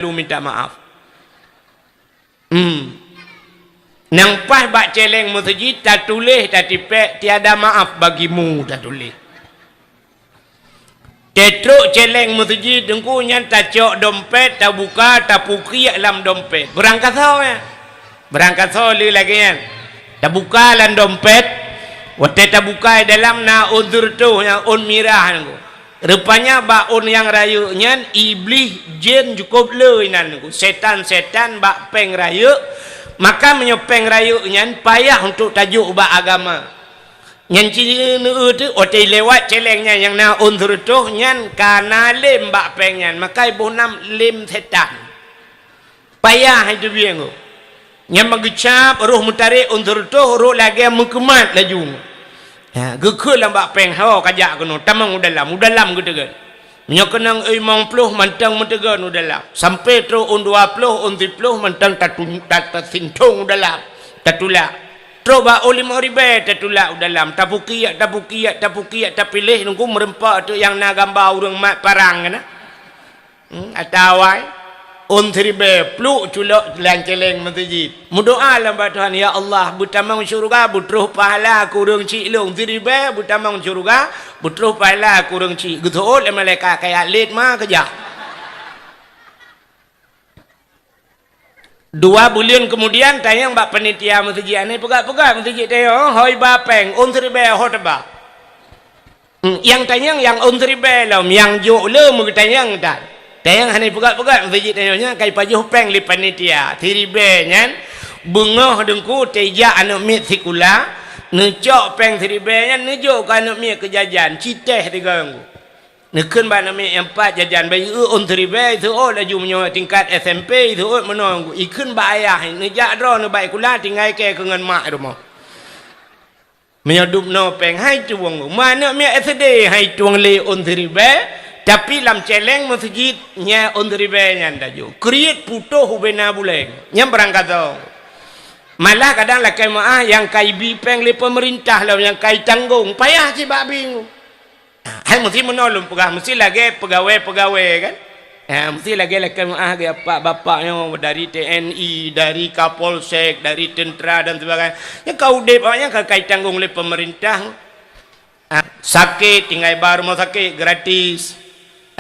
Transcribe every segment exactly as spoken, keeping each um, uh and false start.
lalu minta maaf. Hmm. Nyang paih bak céléng meuseujid tatuléh tatipék tiada maaf bagimu tatuléh. Teutrok céléng meuseujid teungku nyan tacok dompet, tabuka, tapukiek lam dompet. Beurangkasoe nyan. Beurangkasoe le lagée nyan. Tabuka lam dompet, watée tabuka dalam na ôn sireutôh nyang ôn mirah teungku. Rupanya bak ôn nyang rayeuk nyan, Iblih jén cukôp le inan, setan-setan bak péng rayeuk. Maka meunyoe péng rayeuk nyan payah untuk tajok bak agama. Nyan ci neu teuh, watée lewat céléng nyan nyang na ôn sireutôh nyan ka na lém bak péng nyan, maka iboh nam lém setan. Payah hai teubieng. Nyang meugeucab roh meutarek ôn sireutôh, roh lagée meukeumat laju. Ha, geukheun lam bak péng, ho kajak keunoe, tamong u dalam, u dalam geuteugon. Meunyoe keunong limong ploh mantong meuteugon u dalam. Sampoe trok ôn dua ploh, ôn siploh mantong tatu-, ta-, tasintong u dalam, tatulak. Trok bak ôn limong ribée tatulak u dalam, tapukiek, tapukiek, tapukiek, tapiléh teungku meureumpok teuk nyang na gamba ureuëng mat parang kana. Hmm, atawa ôn siribée pluek culok lam céléng meuseujid. Meudoá lam bak Tuhan, "Ya Allah, beutamong syeuruga, beutroh pahala keu ureuëng chik lôn. Siribée beutamong syeuruga, beutroh pahala keu ureuëng chik." Geuseuôt lé malaikat kaya lét ma keujak. Dua buleuen keumudian tanyong bak panitia meuseujid, "Anai peugah-peugah meuseujid tayong, hôi ba péng, ôn siribée ho teuba." Hmm, nyang tanyong nyang ôn siribée lom, nyang jok le meugeutanyong tan. Tanyong hana peugah-peugah, meuseujid tanyong nyan ka ipajoh péng lé panitia. Siribée nyan beungoh teungku teujak aneuëk miet sikula, neucok péng siribée nyan neujok keu aneuëk miet keu jajan, citéh tiga teungku. Neukheun bak aneuëk miet nyang pat jajan, bayeue ôn siribée, seuôt laju meunyoe tingkat S M P, seuôt meunoe teungku. Ikheun bak ayah, neujak droeneuh bak sikula, tinggai kée keu ngon mak rumoh. Meunyoe dubnoe péng hai tueng, meu aneuëk miet S D hai tueng lé ôn siribée, tapi lam céléng meuseujid nyan ôn siribée nyan tajok. Kriet putôh ubena buleng, nyan beurangkasoe. Malah kadang lakée meuáh nyang ka ibi péng lé peumeurintah lom nyang ka itanggong, payah cit bak bingung. Hai meusti meunoe lôn peugah, meusti lagée peugawée-peugawée kan. Ha, meusti lagée lakée meuáh geuh bapak-bapak nyoe dari T N I, dari Kapolsek, dari teuntera dan sebagainya. Nyang ka udeb awaknyan ka, ka itanggong lé peumeurintah. Ha, sakét tinggai ba rumoh sakét gratis.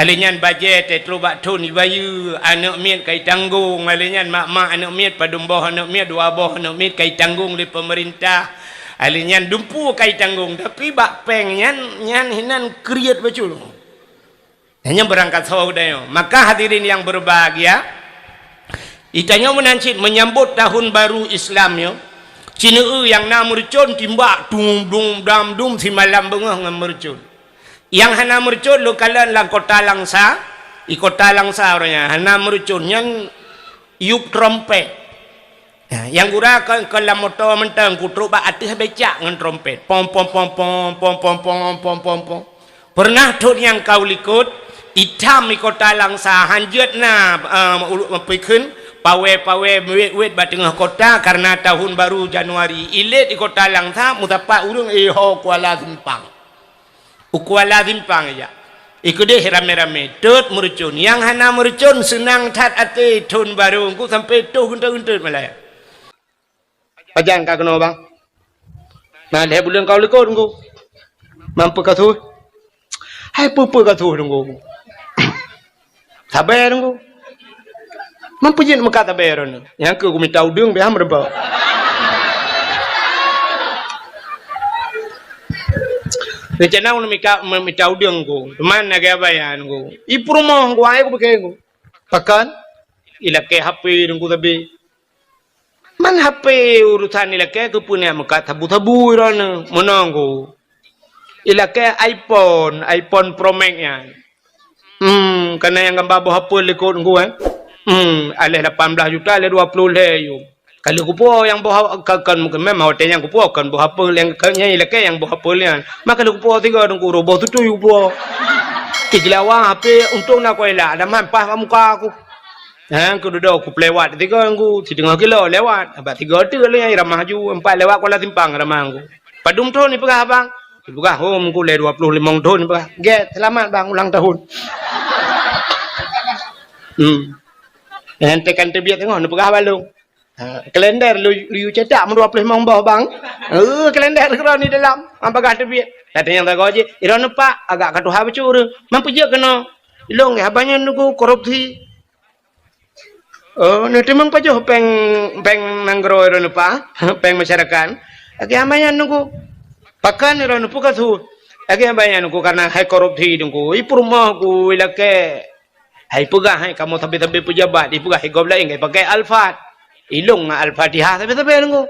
Alèh nyan bajée teutroh bak thon ibayeue, aneuëk miet ka itanggong. Alèh nyan mak-mak aneuëk miet, padum boh aneuëk miet, dua boh aneuëk miet ka itanggong lé peumeurintah. Alèh nyan dumpeue ka itanggong, tapi bak péng nyan, nyan hinan kriet bacut. Nyan beurangkasoe geutanyoe. Maka hadirin yang berbahagia, geutanyoe meunan cit menyambot tahun baru Islam nyoe, ci neu-eu nyang na meureucon timbak dum dum dam dum simalam beungoh ngon meureucon. Nyang hana meureucon lôn kalon lam kota Langsa, di kota Langsa uroe nyan hana meureucon nyan yup trompet. Ha, nyang gura kon, kon lam moto mantong, kutrok bak ateueh becak ngon trompet. Pom, pom, pom, pom. Peureunah thon nyang ka u likot, itam di kota Langsa, hanjeuet na, eh, ulu-, peue kheun, pawée-pawée wét-wét bak teungoh kota kareuna tahun baru Januari. Ilét di kota Langsa, meusapat ureuëng, eh, ho Kuala Simpang. U Kuala Simpang ijak. Ikeudeh ramé-ramé, tot meureucon. Nyang hana meureucon seunang that até thon barô, engku sampoe toh geuntot-geuntot malée. Pajan ka keunoe, bang? Na lhée buleuen ka u likot, engku. Mampu ka suh? Hai peue-peue ka suh, engku. Sabe, engku. Mampu jeuet meukat sabe droeneuh. Nyang keu kumita udeueng, biasa meureumpok. Rencana ulôn mika-, me-, mita udeueng ku. Teuma lagée abaya ku. I peurumoh ku, ai ku pike ku. Pakon? Ilakée H P dong ku sabe. Man H P urusan ilakée keupeue nyan meukat sabu-sabu droeneuh. Meunoe ku. Ilakée iPhone, iPhone Pro Max nyan. Hmm, kana nyang gamba boh apel likot ku, eh. Hmm, aleh lapan belas juta, aleh dua ploh lhée yum. Ka lheueh kupuwoe nyang boh a-, ka, kan, memang watée nyan kupuwoe kon boh apel nyang, kan, nyang ilakée nyang boh apel nyan. Maka lheueh kupuwoe sigoe dong ku, boh tutui kupuwoe. Tigeulawa H P untông na kuela, ada man paih bak muka ku. Ha, kududoe kupeuliwat sigoe dong ku, siteungoh kilo lewat. Bak sigoe teuk lé nyang ramah ju, empat lewat Kuala Simpang ramah ku. Padum thon ipeugah abang? Ipeugah, "Oh, meungku lé dua ploh limong thon," ipeugah. "Gét, seulamat bang ulang tahun." Hmm. Nyan tekan teubiet teungoh neupeugah bak lôn. Ha, kalender lu, lu cetak meudua ploh limong boh bang. Eh, kalender keudroe di dalam, han peugah teubiet. Datang nyang sagoe jih, droeneuh Pak, agak ka tuha bacut ureueng. Man peue jeuet keunoe? Ilôn, haba nyan nunggu korupsi. Oh, neuteumeung pajoh péng, péng nanggroe droeneuh Pak, péng masyarakat. Lagèe haba nyan nunggu. Pakon droeneuh peue ka su? Lagèe haba nyan nunggu karena hai korupsi nunggu. I peurumoh ku, i lakèe. Hai peugah hai kamoe sabe-sabe pejabat, ipeugah hai gob laén, hai pakai Alphard. Ilôn ngon Al-Fatihah sabe-sabe nunggu.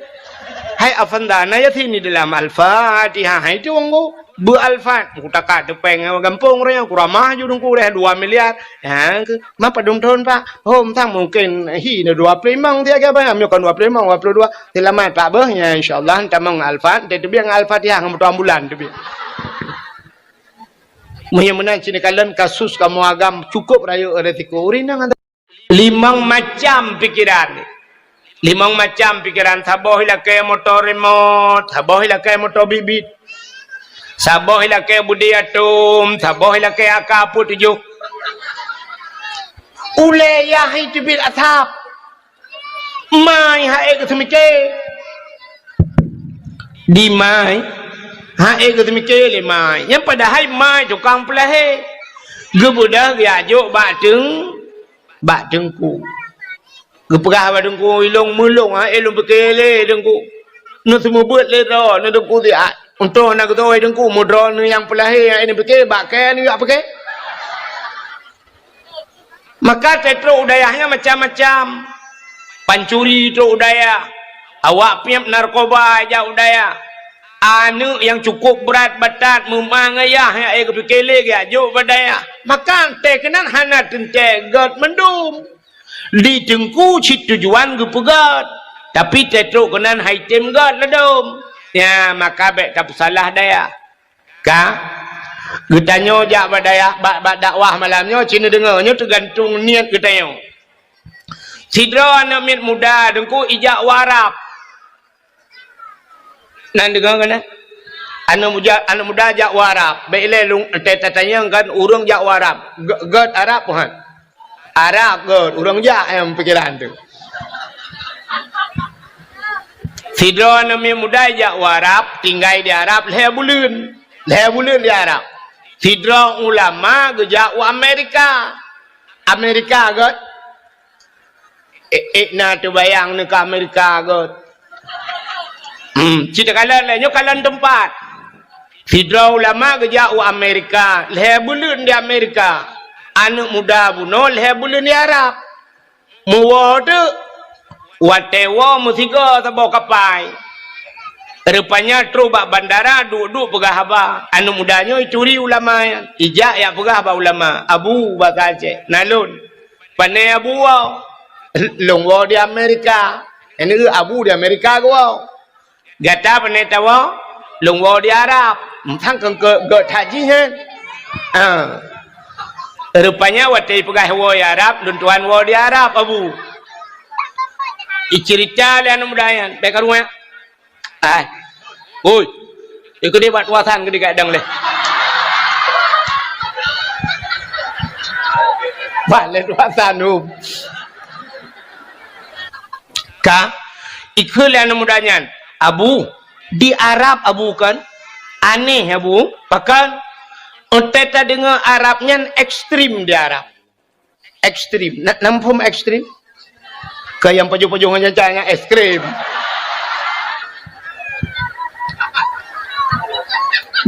Hai Afanda, na Yasin di dalam Al-Fatihah, hai tu nunggu. Beu Alphard, ku taka teupeng gampông ureueng, ku ramah ju nunggu deh dua miliar. Ha, ke, ma padum thon, Pak? Hom sang mungkin hi na dua ploh limong dia ke, Abang? Ami kon dua ploh limong, dua puluh dua. Selamat, Pak, beuh. Ya, insya Allah, tamong Alphard, teubiet ngon Al-Fatihah ngon moto ambulan teubiet. Meunyoe meunan, sinoe kalon kasus kamoe agam cukup rayeuk resiko. Ureueng inong limong macam pikeran. Limong macam pikeran, saboh ilakèe moto remote, saboh ilakèe moto bit-bit. Saboh ilakèe budi atom, saboh ilakèe AK peuet tujoh. Ulèe yah teubiet asap. Mai han ék geuseumiké. Di mai, han ék geuseumiké lé mai. Nyan padahai mai tukang peulahé. Geubeudôh geujak jok bak teung-, bak teungku. Geupeugah bak teungku, "Ilôn meulôn, han ék lôn piké lé teungku. Neuseumeubeuet lé droe, neu teungku siat. Untông na geutoe teungku, meudroe neu nyang peulahé, han ék neupiké, bak kèe neujak piké." Maka teutrok u dayah nyan macam-macam. Pancuri trok u dayah. Awak piep narkoba jak u dayah. Aneuk nyang cukup brat batat meumang ayah nyang ék geupiké lé geujak jok bak dayah. Maka teuh keunan hana teuntèe gèt mandum. Di teungku cit tujuan geupeugèt. Tapi teutrok keunan hai tem gèt ladôm. Nyan maka bèk tapeusalah dayah. Ka? Geutanyoe jak bak dayah, bak, bak dakwah malam nyoe, ci neudeungö, nyoe teugantung niet geutanyoe. Sidroe aneuk miet muda teungku ijak u Arab. Na neudeungö keunan? Aneuk muda, aneuk muda jak u Arab. Bèk ilèe lôn, ta-, tatanyong kan ureueng jak u Arab. Gèt, gèt Arab, Tuhan. Arab gèt, ureueng jak nyang pikeran teuh. Sidroe aneuk miet muda jak u Arab, tinggai di Arab lhèe buleuen. Lhèe buleuen di Arab. Sidroe ulama geujak u Amerika. Amerika gèt. Ék, ék na teubayang neuh ka Amerika gèt. Hmm, ci takalon lé, nyoe kalon teumpat. Sidroe ulama geujak u Amerika, lhèe buleuen di Amerika. Aneuk muda bunoe lhèe buleuen di Arab. Meuwoe teuk, watèe woe meusigoe saboh kapai. Rupanya trok bak bandara, duek-duek peugah haba. Aneuk muda nyoe ituri ulama nyan. Ijak jak peugah bak ulama, "Abu," basa Aceh, "Na lôn." "Pané Abu woe?" "Lôn woe di Amerika." Nyan Abu di Amerika geuwoe. "Gata pané tawoe?" "Lôn woe di Arab." Mantong keu, keu, keu that jih nyan. Ah. Rupanya watèe ipeugah woe di Arab, lôn tuan woe di Arab, Abu. Iceurita lé aneuk muda nyan, bèk karu nyan. Ai. Oi. Ikeu deh bak tuasan keu dikadang lé. Bak lé tuasan, um. Ka, ikheun lé aneuk muda nyan, "Abu, di Arab Abu kan? Aneh Abu, pakon? Watèe tadeungö Arab nyan ekstrem di Arab." Ekstrem. Na, na muphom ekstrem? Keu nyang pajoh-pajoh ngon nyan, nyan ekstrem.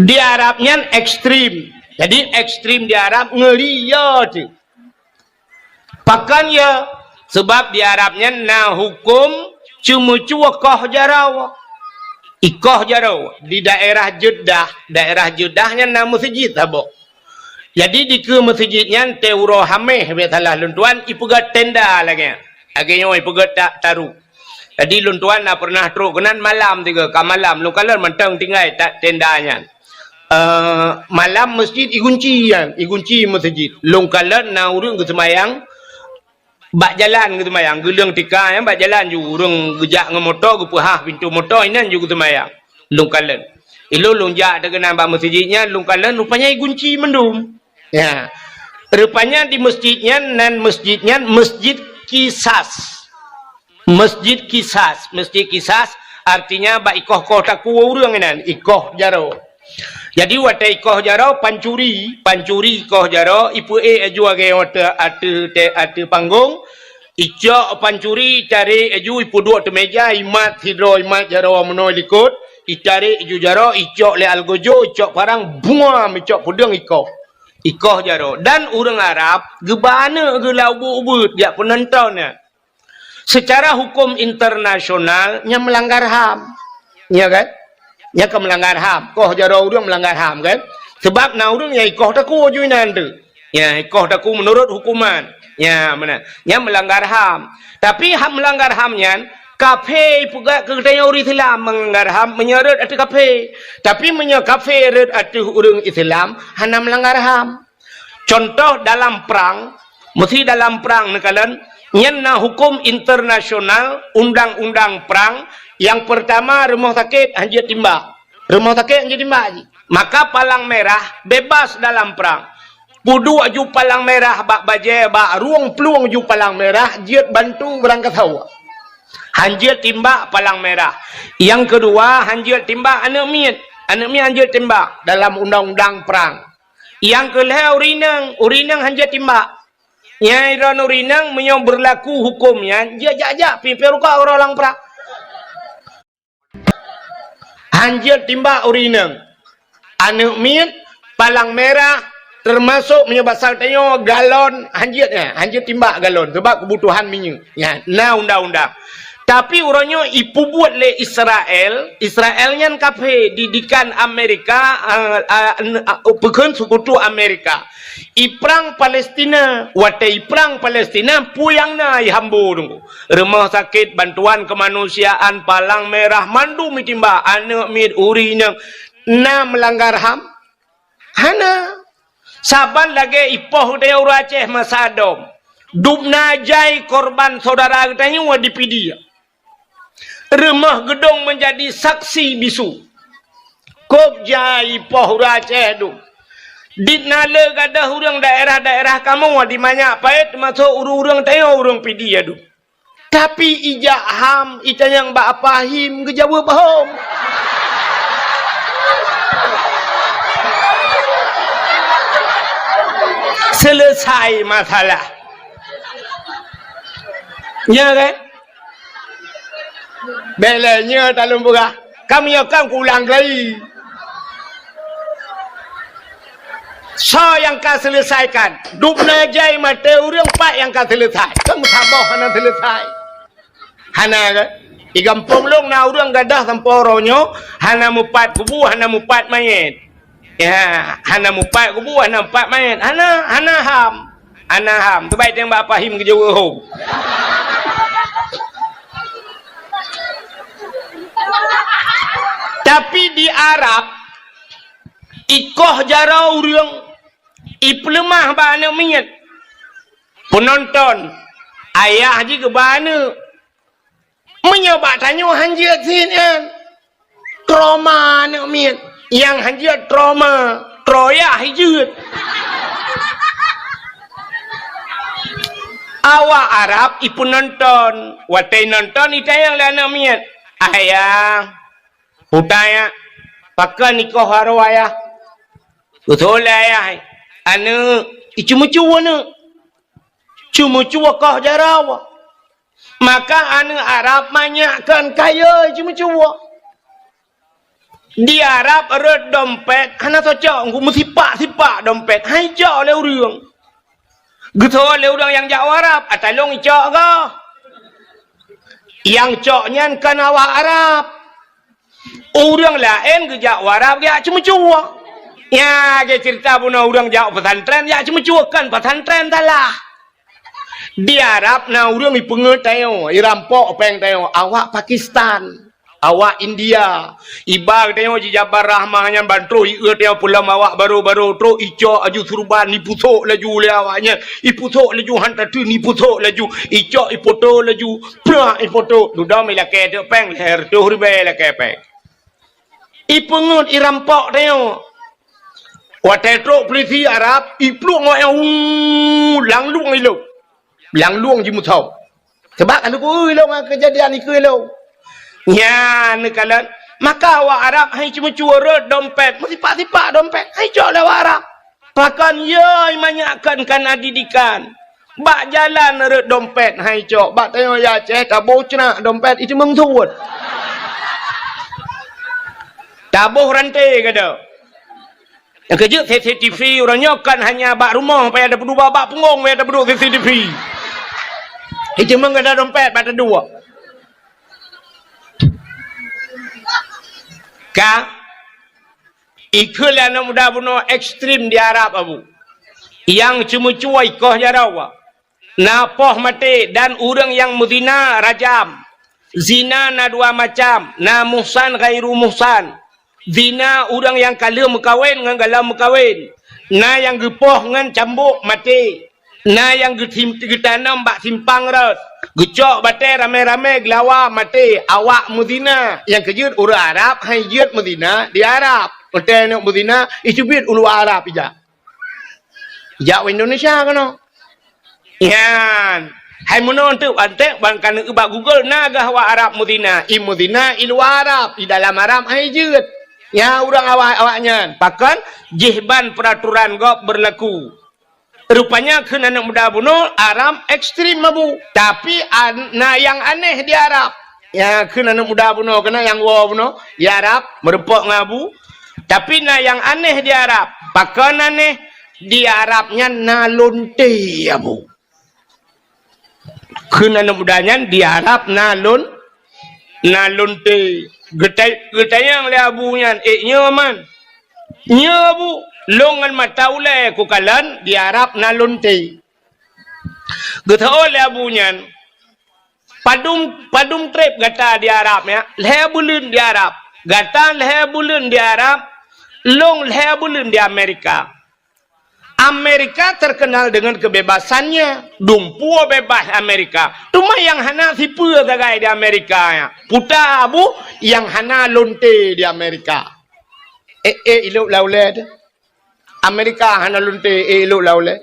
Di Arab nyan ekstrem. Jadi ekstrem di Arab ngeuri yo teuh. Pakon yo? Sabab di Arab nyan na huköm ceumeucue koh jaroe. Ikoh jaroe di daerah Jeddah, daerah Jeddah nyan na meuseujid saboh. Jadi dikeue meuseujid nyan teuh uroe Hamèh, bèk salah lôn tuan, ipeugöt tenda lagèe nyan. Lagèe nyoe ipeugöt ta-, taru. Jadi lôn tuan na peureunah trok keunan malam tiga, ka malam lôn kalon mantong tinggai ta-, tenda nyan. Eh, malam meuseujid igunci nyan, igunci meuseujid. Lôn kalon na ureueng geuseumayang bak jalan geuseumayang, geuleueng tika nyan bak jalan ju ureueng geujak ngon moto, geupeuhah pintoe moto, inan ju geuseumayang. Lôn kalon. Ilôn lôn jak teuh keunan bak meuseujid nyan, lôn kalon rupanya igunci mandum. Ya. Rupanya di meuseujid nyan, nan meuseujid nyan meuseujid Qisas. Masjid Qisas. Masjid Qisas artinya bak ikoh-koh takue ureuëng inan, ikoh jaroe. Jadi watée ikoh jaroe pancuri, pancuri ikoh jaroe, ipeuék aju lagée watée ateueh, ateueh panggong, icok pancuri, itarek aju, ipeuduek ateueh meja, imat sidroe, imat jaroe meunoe likot, itarek aju jaroe, icok lé algojo, icok parang, buam, icok peudeueng ikoh. Ikoh jaroe. Dan ureuëng Arab geuba aneuëk geuh lam ubeuet-ubeuet jak peunonton nyan. Secara hukum internasional, nyan meulanggar ham. Ya kan? Nyan ka meulanggar ham. Koh jaroe ureuëng meulanggar ham kan? Sebab na ureuëng nyang ikoh takue ju inan tu. Ya, ikoh takue meunurot hukuman. Ya, meunan. Nyan meulanggar ham. Tapi hak meulanggar ham nyan, kafé ipeugah keu geutanyoe ureuëng Islam meulanggar ham meunyoe rhot ateueh kafé. Tapi meunyoe kafé rhot ateueh ureuëng Islam, hana meulanggar ham. Contoh dalam prang, meusi dalam prang neukalon, nyan na hukum internasional, undang-undang prang, nyang peurtama rumoh sakét hanjeuet timbak. Rumoh sakét hanjeuet timbak jih. Maka palang merah bebas dalam prang. Peuduek ju palang merah bak bajée, bak rueng plueng ju palang merah, jeuet bantu beurangkasoe. Hanjeuet timbak palang merah. Nyang keudua, hanjeuet timbak aneuëk miet. Aneuëk miet hanjeuet timbak dalam undang-undang prang. Nyang keu lhée ureuëng inong, ureuëng inong hanjeuet timbak. Nyang droeneuh ureuëng inong meunyoe beurlaku huköm nyan, jeuet jak-jak pih, pih ruka uroe lam prang. Hanjeuet timbak ureuëng inong. Aneuëk miet, palang merah, teumasok meunyoe basa tanyoe galon, hanjeuet nyan, hanjeuet timbak galon, sabab keubutuhan minyeuk. Nyan, na undang-undang. Tapi uroe nyoe ipeubuet lé Israel, Israel nyan kafé, didikan Amerika, a, a, n-, a, peukheun seukutu Amerika. Iprang Palestina, watée iprang Palestina, peue nyang na ihambo teungku. Rumoh sakét, bantuan keumanusiaan, palang merah, mandum itimbak, aneuëk miet, ureuëng inong, na meulanggar ham? Hana. Saban lagée ipoh geutanyoe ureuëng Aceh masa dom. Dubna jai korban syedara geutanyoe dipidia. Rumoh geudong meunjadi saksi bisu. Kôb jai ipoh ureuëng Aceh dum. Dit na le gadôh ureuëng daerah-daerah kamoe di Manyak Payet, teumasok ureuëng-ureuëng tanyoe ureuëng Pidie dum. Tapi ijak ham, itanyong bak Apa Him, geujaweueb hom. Selesai masalah. Nya kan? Bèk lé nyoe talôn peugah. Ka meunyoe kan kuulang lagi. Soe nyang ka seuleusaikan? Dubna jai maté ureuëng, pat nyang ka seuleusai? Kan meusaboh hana seuleusai. Hana kan? Di gampông lôn na ureuëng gadôh sampoe uroe nyoe hana mupat kubu, hana mupat manyét. Ya, hana mupat kubu, hana mupat manyét. Hana, hana ham. Hana ham. Teubai teumbak Apa Him geujaweueb hom. Tapi di Arab, ikoh jaroe ureuëng, ipeuleumah bak aneuëk miet. Peunonton, ayah jih geuba aneuëk. Meunyoe bak tanyoe hanjeuet cit nyan, trauma aneuëk miet. Nyang hanjeuet trauma, troyah jeuet. Awak Arab ipeunonton, watée nonton itanyong lé aneuëk miet, "Ayah, peue tanyong, pakon ikoh jaroe ayah?" Beutôi lé ayah, "Aneuëk, iceumeucue aneuëk. Ceumeucue koh jaroe." Maka aneuëk Arab manyak kon kayée ceumeucue. Di Arab rhot dompet hana cocok, meusipak-sipak dompet, han icok lé ureuëng. Geuteupeue lé ureuëng nyang jak u Arab, ata lôn icok goh. Nyang cok nyan kon awak Arab. Ureuëng laén geujak u Arab geujak ceumeucue. Nyan lagée ceurita bunoe ureuëng jak u pesantren jak ceumeucue, kon pesantren salah. Di Arab na ureuëng ipeungeut tanyoe, irampok péng tanyoe, awak Pakistan, awak India. Iba tanyoe jijabar rahmah nyan ban troh ieu tanyoe peulom awak barô-barô, troh icok aju surban, ipusok laju lé awak nyan, ipusok laju han tateun, ipusok laju, icok ipoto laju, prak ipoto, dudoe ilakée teuk péng, lhée reutôh ribée ilakée péng. Ipeungeut irampok tanyoe. Watée trok peulisi Arab, iplueng awak nyan, uu, lam lueng ilop. Lam lueng jimusok. Sabab ka neukui lôn ngon keujadian ikui lôn. Nyan neukalon, maka awak Arab hai ceumeucue rhot dompet, meusipak-sipak dompet, hai cok lé awak Arab. Pakon yoi manyak kon kana didikan. Bak jalan rhot dompet hai cok, bak tanyoe ya Aceh taboh ceunak dompet itu meungsuet. Taboh ranté gata. Nyang keujeuet C C T V uroe nyoe kon hanya bak rumoh payah tapeuduek, bak punggong payah tapeuduek C C T V. Itu meugadang dompet bak taduek. Ka ikheun lé aneuk muda bunoe ekstrem di Arab, Abu. Nyang ceumeucue ikoh jaroe. Na poh maté dan ureuëng nyang meuzina rajam. Zina na dua macam, na muhsan ghairu muhsan. Zina ureuëng nyang ka lheueh meukawen ngon galom meukawen. Na nyang geupoh ngon cambuk maté. Na nyang geusim-, geutanom bak simpang rot. Geucok batée ramé-ramé geulawa maté. Awak meuzina. Nyang keujeuet ureuëng Arab hai jeuet meuzina di Arab. Watée neuk meuzina, icubit u luwa Arab ijak. Jak u Indonesia keunoe. Nyan. Hai meunoe teuk antek ban ka neueu bak Google na gah awak Arab meuzina. I meuzina i luwa Arab, i dalam Arab hai jeuet. Nyan ureuëng awak, awak nyan. Pakon jih ban peuraturan gob beurlaku. Rupanya kheun aneuk muda bunoe Arab ekstrem, Abu. Tapi an-, na nyang aneh di Arab. Ya, kheun aneuk muda bunoe, keunan nyang woe bunoe, ya Arab, meureumpok ngon Abu. Tapi na nyang aneh di Arab. Pakon aneh? Di Arab nyan na lonte, Abu. Kheun aneuk muda nyan, di Arab na lon-, na lonte. Geutai-, geutanyong lé Abu nyan, "Eh, nyoe man?" "Nyoe, Abu, lôn ngon mata ulée kukalon di Arab na lonte." Geuteuôt lé Abu nyan, Padum, padum treb gata di Arab, ya? Lhée buleuen di Arab. Gata lhée buleuen di Arab, lôn lhée buleuen di Amerika. Amerika terkenal dengan kebebasannya. Dumpeue bebas Amerika. Teuma nyang hana sipeue sagai di Amerika, ya. Puta Abu nyang hana lonte di Amerika. Eh, eh, ilok laulée tu. Amerika hana lonte, eh, ilok laulée.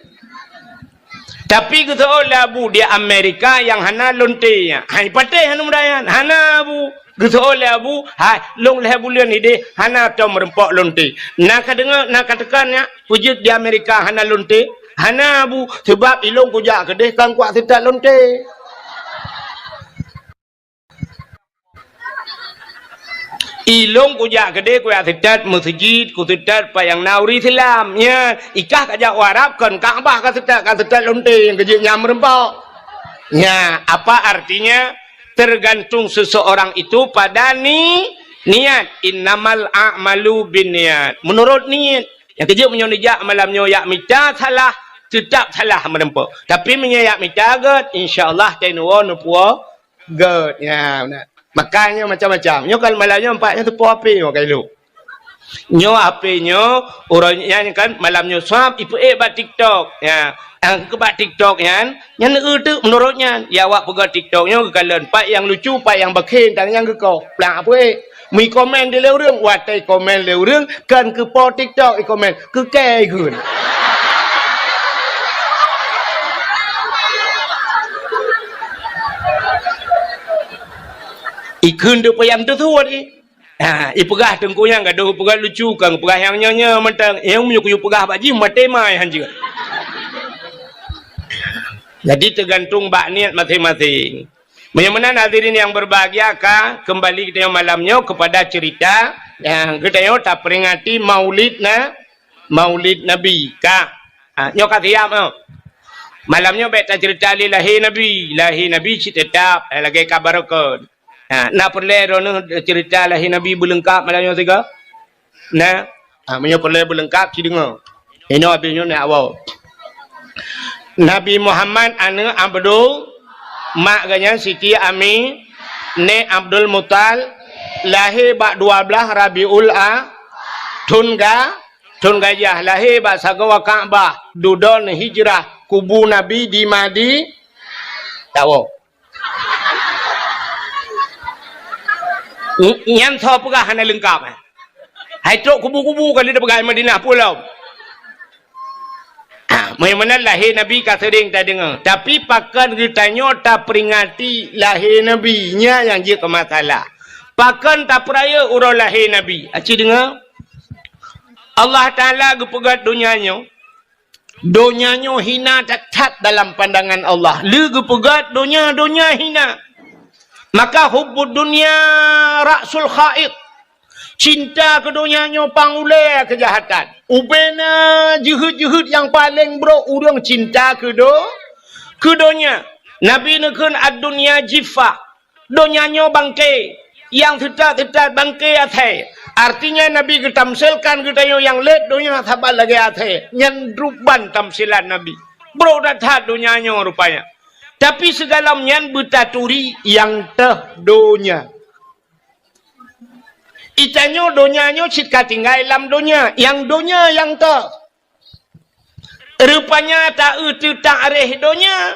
Tapi geuseuôt lé Abu di Amerika nyang hana lonte nyan. Hai patéh aneuk muda nyan, hana Abu. Geuseuôt lé Abu, hai, lôn lhée buleuen idéh hana tom meureumpok lonte. Na ka deungoe, na ka teuka nyan, peujeuet di Amerika hana lonte? Hana Abu, sabab ilôn kujak keudéh kan kuat seutat lonte. Ilôn kujak keudéh kujak seutat meuseujid, kuseutat pat nyang na ureuëng Islam. Nyan, ikah kajak u Arab kon Ka'bah kaseutat, kaseutat lonte nyang keujeuet nyang meureumpok. Nyan, apa artinya? Tergantung seseorang itu pada ni-, niat. Innamal a'malu binniyat. Menurut niat. Nyang keujeuet meunyoe neujak malam nyoe jak mita salah, teutap salah meureumpok. Tapi meunyoe jak mita gét, insya Allah teunoe neupuwoe Gét, ya, beuna. Makanya macam-macam. Nyoe kan malam nyoe empat nyoe teupeu H P nyoe ka ilok. Nyoe H P nyoe, uroe nyan kan malam nyoe swab ipeuék bak TikTok. Ya, nyang keu bak TikTok nyan, nyan eu teuk meunurot nyan. Ya awak peugah TikTok nyoe geukalon pat nyang lucu, pat nyang bakhen, tan nyang geukoh. Plang peuék. Meukomen di lé ureuëng, watée komen lé ureuëng, kan keu po TikTok ikomen, keu kée ikheun. Ikheun teuk payah teusuet, eh. Ha, ipeugah teungku nyang gadoh peugah lucu, kan peugah nyang nyoe-nyoe mantong. Nyang meunyoe kuyue peugah bak jih, maté mai hanjeuet. Jadi, teugantung bak niet maséng-maséng. Meunyoe meunan hadirin nyang berbahagia, ka keumbali geutanyoe malam nyoe keupada ceurita nyang geutanyoe taperingati Maulid na-, Maulid Nabi, ka. Ha, nyoe ka siap, nyoe. Malam nyoe bék taceurita lé lahé Nabi. Lahé Nabi cit teutap, eh, lagée ka barokon. Ha, na peureulée droeneueh ceurita lahé Nabi beuleungkap malam nyoe sigoe? Na? Ha, meunyoe peureulée beuleungkap, ci deungoe. Inoe abéh nyoe nyak woe. Nabi Muhammad aneuëk Abdul, mak geuhnyan Siti Ami, nèk Abdul Muthalib, lahé bak dua blaih Rabiul A, thon ga-, thon gajah, lahé bak sagoe Ka'bah, dudoe hijrah, kubu Nabi di Madi-, tawoe. Nyan soe peugah hana leungkap, eh? Hai trok kubu-kubu ka lheueh peugah Madinah pulo. Ah, Meunyoe meunan lahé Nabi ka seuring tadeungoe, tapi pakon geutanyoe taperingati lahé Nabi, nyan nyang jeuet keu masalah. Pakon tapeurayeuk uroe lahé Nabi? Aci deungoe, Allah Taala geupeugét donya nyoe, donya nyoe hina that-that dalam pandangan Allah. Lé geupeugét donya, donya hina. Maka hubbud dunya ra'sul khabaith. Cinta keu donya nyoe pang ulée keujahatan. Ubena jeuhet-jeuhet nyang paleng brok ureuëng cinta keu do-, keu donya. Nabi neukheun, "Ad-dunya jiffah." Donya nyoe bangke, nyang seutat-seutat bangke asèe. Artinya Nabi geutamsilkan geutanyoe nyang lét donya saban lagée asèe. Nyan ruban tamsilan Nabi. Brok that-that donya nyoe rupanya. Tapi sigohlom nyan beutaturi nyang teuh donya. Geutanyoe donya nyoe cit ka tinggai lam donya, nyang donya nyang teuh. Rupanya taeu teuh taréh donya,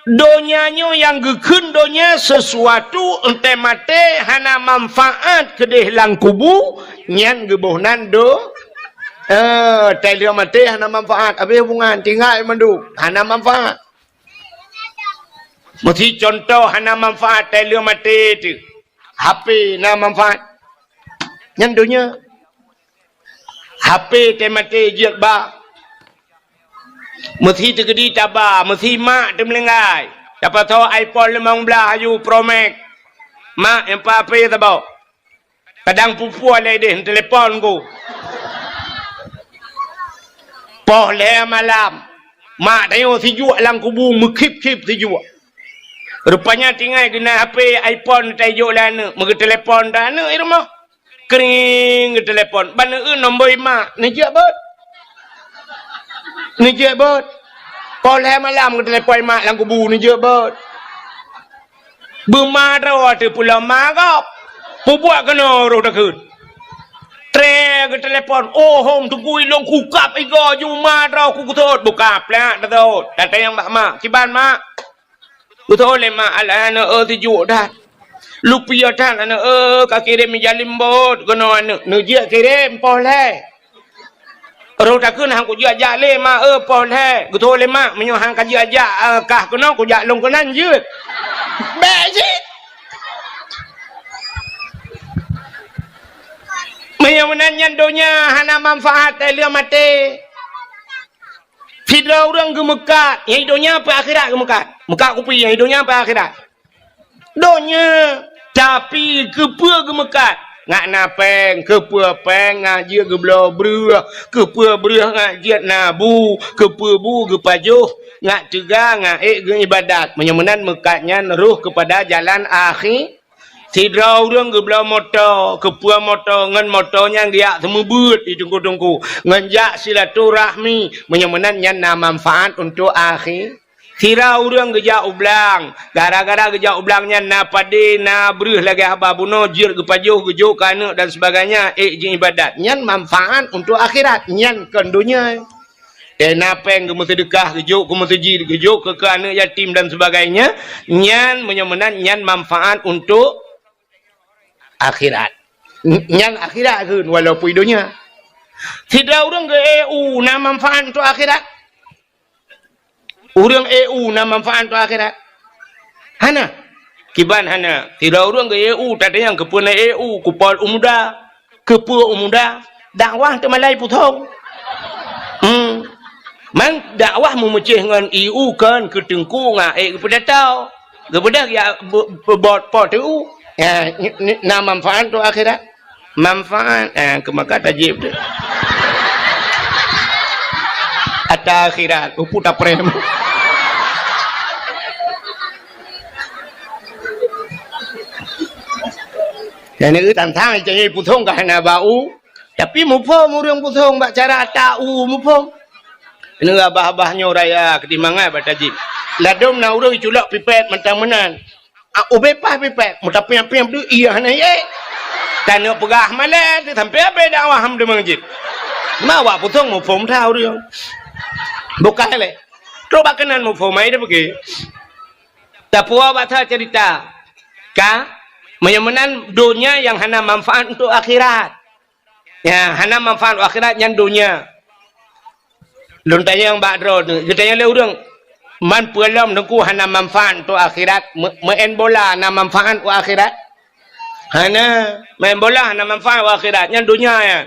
donya nyoe nyang geukheun donya sesuatu, enteuk maté hana manfaat keudeh lam kubu, nyan geuboh nan do-, eh, tai lheueh maté hana manfaat, habéh hubungan, tinggai mandum, hana manfaat. Meusi contoh hana manfaat tai lheueh maté teuh. H P na manfaat. Nyan donya. H P tai maté jeuet ba. Meusi teukeudi taba, meusi mak teumeulinggai. Tapasoe iPhone limong blaih aju Pro Max. Mak, nyang pa H P saboh. Kadang pue-pue lé deh, telepon ku. Poh lhée malam, mak tanyoe sijuek lam kubu, meukhip-khip sijuek. Rupanya tinggai geunan H P iPhone tajok lé aneuëk, meugeuteulepon dah aneuëk i rumoh. Kring, geuteulepon. Ban eu nombor mak, neujeuet beuet. Neujeuet beuet. Poh lhée malam geuteulepon mak lam kubu, neujeuet beuet. Beuma droe teuh pulo ma gob. Peubuet keunoe roh takheun. Tré geutelepon, "Oh, hom teungku ilong kukab igoe ju ma droe ku geutot." Buka plak tatot. Datang bak mak. "Kiban, Mak?" Geutot lé mak, "Alah, aneuëk, eh, sijuek that. Lupiah that, aneuëk, eh, ka kirém ija limbot keunoe aneuëk." Neujeuet kirém poh lhée. Roh takheun han kujak-jak lé, "Mak, eh, poh lhée." Geutot lé mak, "Meunyoe han kajak-jak, eh, kah keunoe kujak lôn keunan jeuet." Bék cit. Meunyoe meunan nyan donya hana manfaat, eh, lheueh maté. Sidroe ureuëng geumeukat, nyang i donya peu akhirat geumeukat. Meukat kupi, nyang i donya peu akhirat. Donya, tapi keupeue geumeukat? Ngat na péng, keupeue péng ngat jeuet geubloe breueh, keupeue breueh ngat jeuet na bu, keupeue bu geupajoh, ngat teuga, ngat ék geuibadat. Meunyoe meunan meukat nyan roh keupada jalan akhi-, sidroe ureuëng geubloe moto, keupeue moto ngon moto nyan geujak seumeubeuet di teungku-teungku, ngon jak silaturahmi, meunyoe meunan nyan na manfaat untuk akhi-, Sira ureuëng geujak u blang, gara-gara geujak u blang nyan na padé, na breueh lagée haba bunoe, jeuet geupajoh, geujok keu aneuëk dan sebagainya, ék jiibadat. Nyan manfaat untuk akhirat, nyan kon donya. Eh, na péng geumeuseudeukah, geujok keu meuseujid, geujok keu, keu aneuëk yatim dan sebagainya, nyan meunyoe meunan, nyan manfaat untuk akhirat. N-, nyan akhirat kheun, walaupun donya. Sidroe ureuëng geu-E U na manfaat untuk akhirat. Ureuëng E U na manfaat untuk akhirat? Hana. Kiban hana. Sidroe ureuëng geu-E U, tatanyong keupeue na E U, kupol u muda. Keupeue u muda? Dakwah teumalai puthong. Hmm. Man dakwah meumeucéh ngon E U kon keu teungku ngat ék geupeudatau. Geubeudôh ya be-, be-, bot po teu. Ya, ni, ni, na manfaat untuk akhirat. Manfaat, eh, keu maka tajib tu. Ata akhirat, upu taprem. Dan itu tantang cari puthong ka hana bau. Tapi muphom ureuëng puthong bak cara ata u muphom. Ini abah-abah nyoe raya keudimangai bak tajib. Ladom na ureuëng culok pipet mantang meunan. Ah, ubé pah pipet, meuta piang-piang beudu, iya hana ye. Taneuk peugah malée, sampai abé dakwah ham deungon jih. Ma awak puthong muphom that ureuëng. Bukan lé. Trok bak keunan muphom, ai dia pergi. Tapuwoe bak that cerita. Ka, meunyoe meunan donya nyang hana manfaat untuk akhirat. Ya, hana manfaat akhirat nyan donya. Lôn tanyong bak droeneuh, geutanyong lé ureuëng, "Man peue lom Teungku hana manfaat untuk akhirat? Me-, meu'en bola na manfaat u akhirat?" Hana, meu'en bola hana manfaat u akhirat, nyan donya nyan.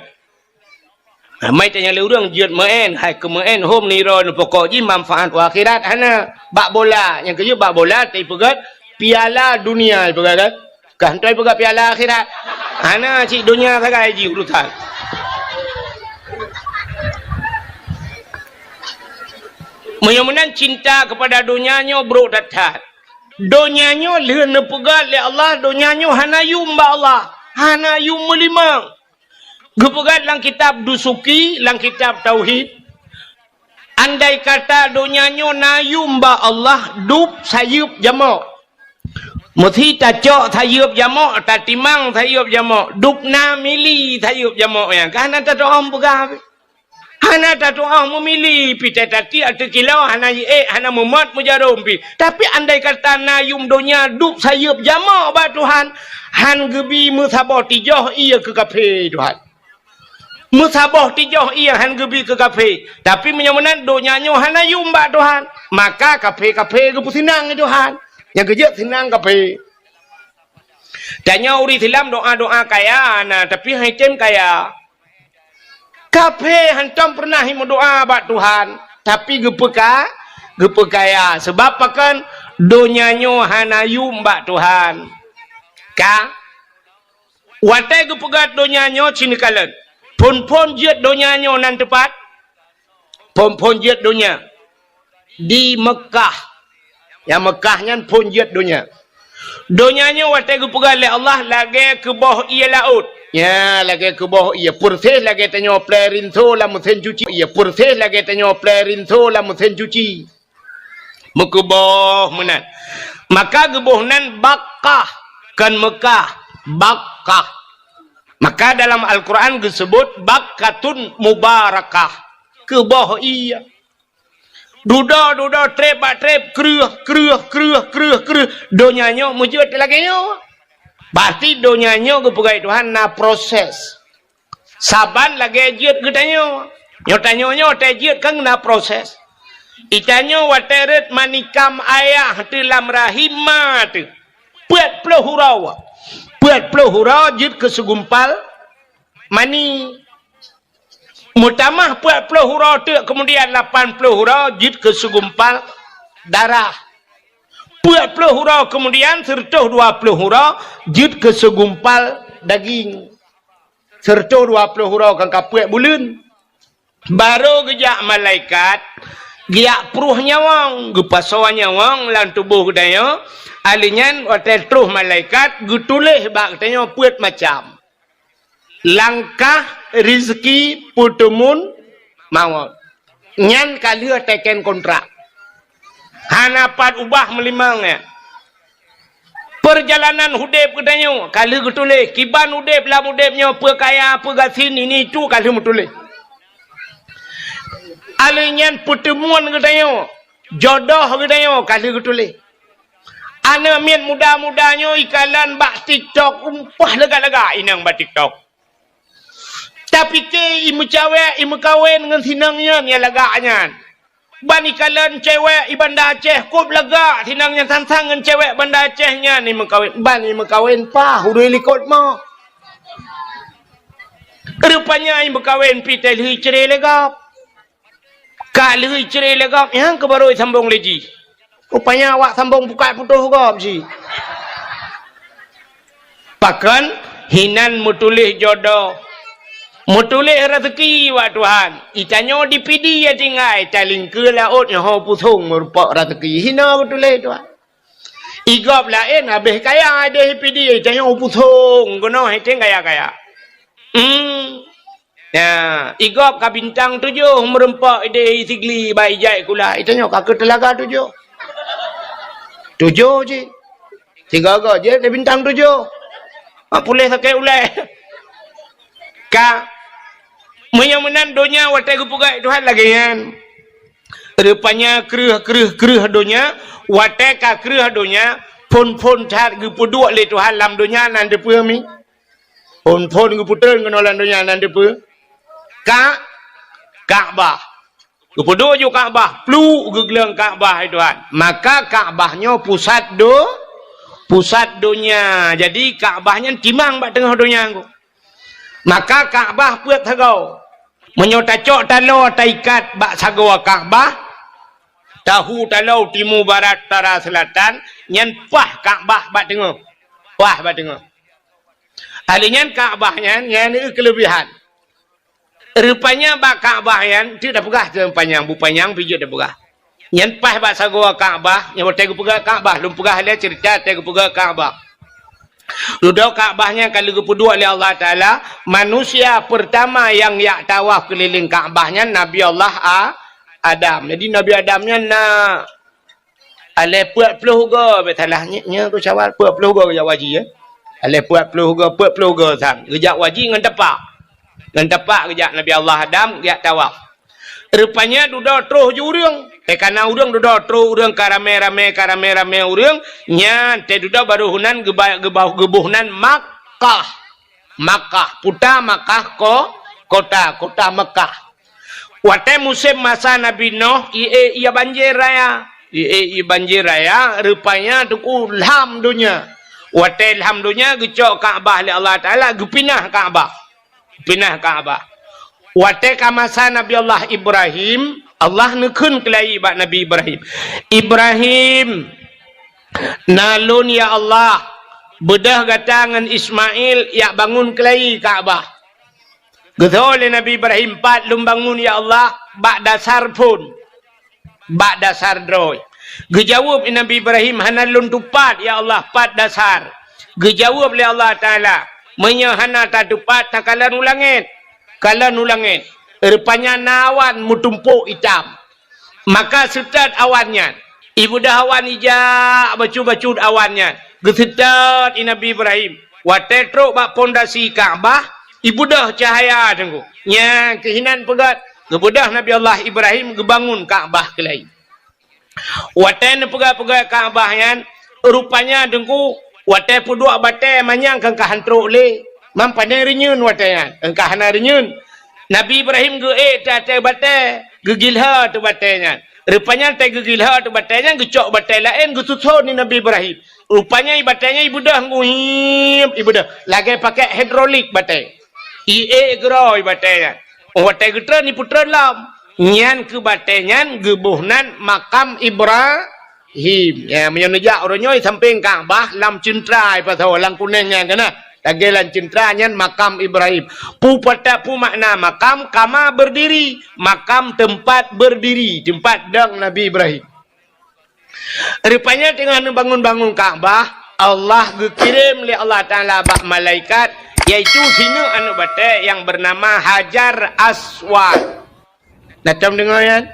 Nah, mai tanyong lé ureuëng jeuet meu'en, hai keu meu'en hom niro neupokok jih manfaat u akhirat hana. Bak bola, nyang keujeuet bak bola teupeugöt piala dunia peugah kan? Kah hantoi peugah piala akhirat. Hana cit donya sagai jih urusan. Meunyoe meunan cinta kepada donya nyoe brok that-that. Donya nyoe lheueh neupeugah lé Allah, donya nyoe hana yum bak Allah, hana yum meulimong. Geupeugah lam kitab Dusuki, lam kitab Tauhid, andai kata donya nyoe na yum bak Allah, dub sayeup jamok. Meusi tacok sayeup jamok, tatimang sayeup jamok, dub na mili sayeup jamok nyan. Ka hana tatu'oh peugah. Hana tatu'oh meumili, pi tati ateueh kilo, hana jiék, hana meumot meujarom pi. Tapi andai kata na yum donya dub sayeup jamok bak Tuhan, han geubi meusaboh tijoh ié keu kafé Tuhan. Meusaboh tijoh ié han geubi keu kafé. Tapi meunyoe meunan donya nyoe hana yum bak Tuhan, maka kafé-kafé geupeusinang lé Tuhan. Nyang keujeuet sinang kafé. Tanyoe ureuëng Islam doa-doa kaya na, tapi han item kaya. Kafé hántom peureunah meudoa bak Tuhan, tapi geupeuka-, geupeukaya. Sabab pakon? Donya nyoe hana yum bak Tuhan. Ka? Watée geupeugah donya nyoe cit neukalon. Phon-phon jeuet donya nyoe nan teupat? Phon-phon jeuet donya di Meukah. Nyang Meukah nyan phon jeuet donya. Donya nyoe watée geupeugah lé Allah lagée keuboh ié laôt. Nya, lagée keuboh ié, peureséh lagée tanyoe plé rinso lam meusén cuci. Ié, peureséh lagée tanyoe plé rinso lam meusén cuci. Meukeuboh meunan. Maka geuboh nan Bakkah, kon Meukah, Bakkah. Maka dalam Al-Quran geuseubut Bakkatun Mubarakah. Keuboh ié. Dudoe, dudoe, treb bak treb, kreueh, kreueh, kreueh, kreueh, kreueh. Donya nyoe meujeuet lagée nyoe. Berarti donya nyoe geupeugah Tuhan na proses. Saban lagée jeuet geutanyoe. Nyoe tanyoe nyoe watée jeuet kan na proses. Itanyoe watée rhot manikam ayah teuh lam rahim ma teuh. Peuet ploh uroe. Peuet ploh uroe jeuet keu seugumpal mani. Meutamah peuet ploh uroe teuk, keumudian lapan ploh uroe jeuet keu seugumpal darah. Peuet ploh uroe keumudian, seureutôh dua ploh uroe jeuet keu seugumpal daging. Seureutôh dua ploh uroe kan ka peuet buleuen. Barô geujak malaikat, geujak pruh nyawöng, geupasoe nyawöng lam tuboh geutanyoe, alheuh nyan watée troh malaikat geutuléh bak geutanyoe peuet macam. Langkah, rizki, peuteumun, mawöt. Nyan ka lheueh teken kontrak. Hana pat ubah meulimong nyan. Peurjalanan udeb geutanyoe ka lheueh geutuléh. Kiban udeb lam udeb nyoe, peue kaya, peue gasien, ini itu ka lheueh meutuléh. Alheuh nyan peuteumun geutanyoe, jodoh geutanyoe ka lheueh geutuléh. Aneuk miet muda-muda nyoe ikalon bak TikTok, umpah lagak-lagak inong bak TikTok. Tapike imeucawek, imeukawen ngon sinong nyan nyang lagak nyan. Ban ikalon cewek i Banda Aceh kôb lagak sinong nyan sang-sang ngon cewek Banda Aceh nyan imeukawen. Ban imeukawen paih ureuëng likot mo. Rupanya imeukawen pi teuh lheueh icre lé gob. Ka lheueh icre lé gob, nyang keuh barô isambong lé jih. Rupanya awak sambong pukat putôh gob jih. Pakon? Hinan meutuléh jodoh. Meutuléh raseuki bak Tuhan. Itanyoe di Pidie tinggai, talingkeue laôt nyoe ho pusong meurumpok raseuki. Hina meutuléh Tuhan. Igob laén habéh kaya ideh Pidie, itanyoe pusong keunoe hiteng kaya-kaya. Hmm. Ya, igob ka bintang tujoh meurumpok ideh Sigli bak ijai kula. Itanyoe ka keu teulaga tujoh. Tujoh cit. Sigoe-goe jeuet lé bintang tujoh. Mak puléh sakét ulée. Ka. Meunyoe meunan donya watée geupeugah Tuhan lagée nyan. Rupanya kreueh, kreueh, kreueh donya, watée ka kreueh donya, phon-phon that geupeuduek lé Tuhan lam donya nan teupeue mi. Phon-phon geupeutreun keunoe lam donya nan teupeue. Ka, Ka'bah. Geupeuduek ju Ka'bah, pluk geugleueng Ka'bah, hai Tuhan. Maka Ka'bah nyoe pusat do-, pusat donya. Jadi Ka'bah nyan timang bak teungoh donya nyoe. Maka Ka'bah peuet sagoe. Meunyoe tacok taloe taikat bak sagoe Ka'bah, tahu taloe timu, barat, utara, seulatan, nyan paih Ka'bah bak teungoh. Paih bak teungoh. Ahli nyan Ka'bah nyan, nyan keulebihan. Rupanya bak Ka'bah nyan, tu dah peugah tu panyang, bu panyang pijot dah peugah. Nyan paih bak sagoe Ka'bah, nyan watèe geupeugah Ka'bah, lôn peugah lé cerita watèe geupeugah Ka'bah. Dudoe Ka'bah nyan ka lheueh geupeuduek lé Allah Taala, manusia pertama nyang jak tawaf keulileng Ka'bah nyan Nabi Allah A-, Adam. Jadi Nabi Adam nyan na alèh peuet ploh go, bèk salah, nyoe, nyoe keu Syawal, peuet ploh go geujak haji, ya. Alèh peuet ploh go, peuet ploh go sang. Geujak haji ngon tapak. Ngon tapak geujak Nabi Allah Adam, geujak tawaf. Rupanya dudoe troh ju ureueng. Teuka na ureueng dudoe troh ureueng ka ramè-ramè, ka ramè-ramè ureueng. Nyan teududoe baroe nan geuba-, geuba-, geuboh nan Makkah. Makkah, puta Makkah ko-, kota, kota Makkah. Watèe musém masa Nabi Nuh, ié, ié banjir raya. Ié, ié banjir raya, rupanya teungku lham donya. Watèe lham donya, geucok Ka'bah lé Allah Taala, geupinah Ka'bah. Pinah Ka'bah. Watèe ka masa Nabi Allah Ibrahim, Allah neukheun keulayi bak Nabi Ibrahim, "Ibrahim, na lôn, ya Allah, beudôh gata ngon Ismail jak bangun keulayi Ka'bah." Geutho lé Nabi Ibrahim, "Pat lôn bangun, ya Allah, bak dasar phon." Bak dasar droe. Geujaweueb Nabi Ibrahim, "Hana lôn tupat, ya Allah, pat dasar." Geujaweueb lé Allah Taala, "Meunyoe hana tatupat, takalon u langét." Kalon u langét. Rupanya na awan meutumpok itam. Maka seutôt awan nyan. Ibeudôh awan ijak bacut-bacut awan nyan. Geuseutôt i Nabi Ibrahim. Watèe trok bak pondasi Ka'bah, ibeudôh cahya teungku. Nyan keuh inan peugöt, geubeudôh Nabi Allah Ibrahim geubangun Ka'bah keulayi. Watèe neupeugah-peugah Ka'bah nyan, rupanya teungku, watèe peuduek batèe manyang keu ka han trok lé. Mam pane reunyeun watèe nyan, keu ka hana reunyeun. Nabi Ibrahim geuék ateueh batèe, geugilhô ateueh batèe nyan. Rupanya watèe geugilhô ateueh batèe nyan, geucok batèe laén geususon di Nabi Ibrahim. Rupanya i batèe nyan ibeudôh ngui, ibeudôh. Lagèe pakèk hidrolik batèe. Iék keudroe batèe nyan. Watèe geutreun, ipeutreun lom. Nyan keuh batèe nyan geuboh nan makam Ibrahim. Ya, meunyoe neujak uroe nyoe sampéng Ka'bah lam ceuntra, ipasoe lam kunéng nyan keunan. Lagèe lam ceuntra nyan makam Ibrahim. Peue pata-, peue makna makam? Kama berdiri. Makam teumpat berdiri, teumpat dong Nabi Ibrahim. Rupanya teungoh neubangun-bangun Ka'bah, Allah geukirém lé Allah Taala bak malaikat, yaitu sineuk aneuk batèe nyang beunama Hajar Aswad. Na tom deungö nyan?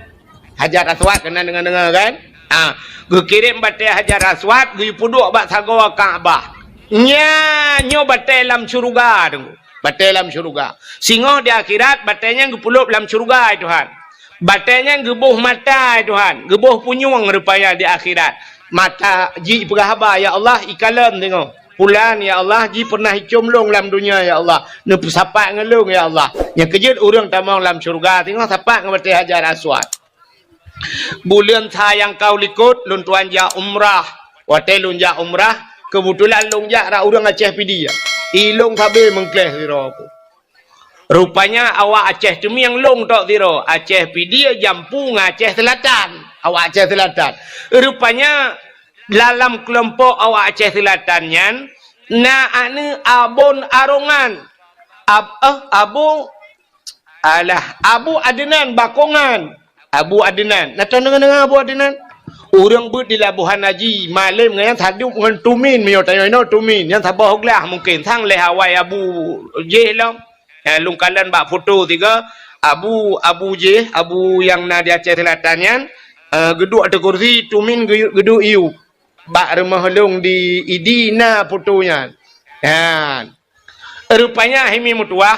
Hajar Aswad, keunan deungö-deungö kan? Ha, geukirém batèe Hajar Aswad geupeuduek bak sagoe Ka'bah. Nyan nyoe batèe lam syeuruga teungku. Batèe lam syeuruga. Singoh di akhirat, batèe nyan geupeulop lam syeuruga, hai Tuhan. Batèe nyan geuboh mata, hai Tuhan. Geuboh punyueng rupanya di akhirat. Mata jih ipeugah haba, "Ya Allah, ikalon singoh. Pulan, ya Allah, jih pernah icöm lôn lam donya, ya Allah. Neupeusapat ngon lôn, ya Allah." Nyang keujeuet ureueng tamong lam syeuruga, singoh sapat ngon batèe Hajar Aswad. Buleuen sa nyang ka u likot, lôn tuan jak umrah. Watèe lôn jak umrah, keubeutulan lôn jak rot ureueng Aceh Pidie. I lôn sabe meukleh sidroe. Rupanya awak Aceh Teumieng lôn tok sidroe, Aceh Pidie, Jampu ngon Aceh Seulatan. Awak Aceh Seulatan. Rupanya dalam keulompok awak Aceh Seulatan nyan, na aneuk Abon Arongan. Ab-, eh, Abu Alah, Abu Adnan Bakongan. Abu Adnan. Na tom deungö-deungö Abu Adnan? Ureueng beuet di Labuhan Haji, malém ngon nyan, sadub ngon Tumin, meunyoe tanyoe inoe Tumin. Nyan saboh glah mungken. Sang lheueh awai Abu jih lom. Nyan lôn kalon bak foto sigoe. Abu, Abu jih, Abu nyang na di Aceh Seulatan nyan, eh, geuduek ateueh kursi, Tumin geu-, geuduek iyup. Bak rumoh lôn di Idi na foto nyan. Nyan. Rupanya hai mi meutuwah,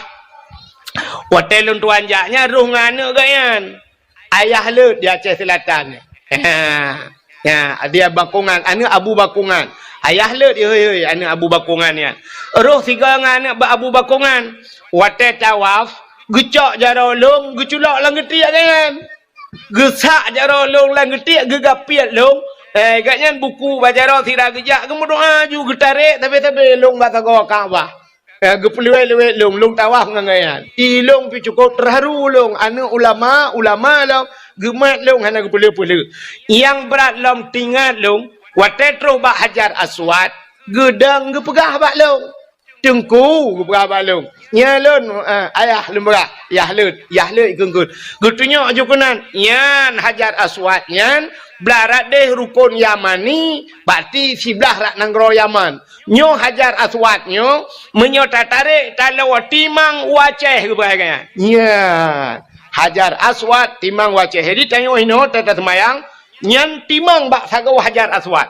watèe lôn tuan jak nyan roh ngon aneuk geuh nyan. Ayah leuet di Aceh Seulatan. Ha. Ya, dia Bakongan, aneuk Abu Bakongan. Ayah leuet, hei, hei, aneuk Abu Bakongan nyan. Roh sigoe ngon aneuk ba-, Abu Bakongan. Watèe tawaf, geucok jaroe lôn, geuculok lam geutiek geuh nyan. Geusak jaroe lôn lam geutiek, geugapiet lôn. Eh, gobnyan buku bak jaroe sira geujak, geumeudoa ju geutarek sabe-sabe lôn bak sagoe Ka'bah. Eh, geupeuleuwet-leuwet lôn, lôn tawaf ngon gobnyan. Ilôn pih cukôp teuharu lôn, aneuk ulama, ulama lôn, geumat lôn hana geupeuleueh-peuleueh. Nyang brat lom teuingat lôn, watée troh bak Hajar Aswad, geudong geupeugah bak lôn. Teungku, geupeugah bak lôn. Nyan lôn, eh, ayah lôn peugah, yah lôn, yah lôn ikheun-kheun. Geutunyok ju keunan, nyan Hajar Aswad nyan, blah rot deh rukon Yamani, berarti siblah rot nanggroe Yaman. Nyoe Hajar Aswad nyoe, meunyoe tatarek taloe timang u Aceh geupeugah nyan. Nyan, Hajar Aswad timang u Aceh. Jadi tanyoe inoe ta-, taseumayang, nyan timang bak sagoe Hajar Aswad.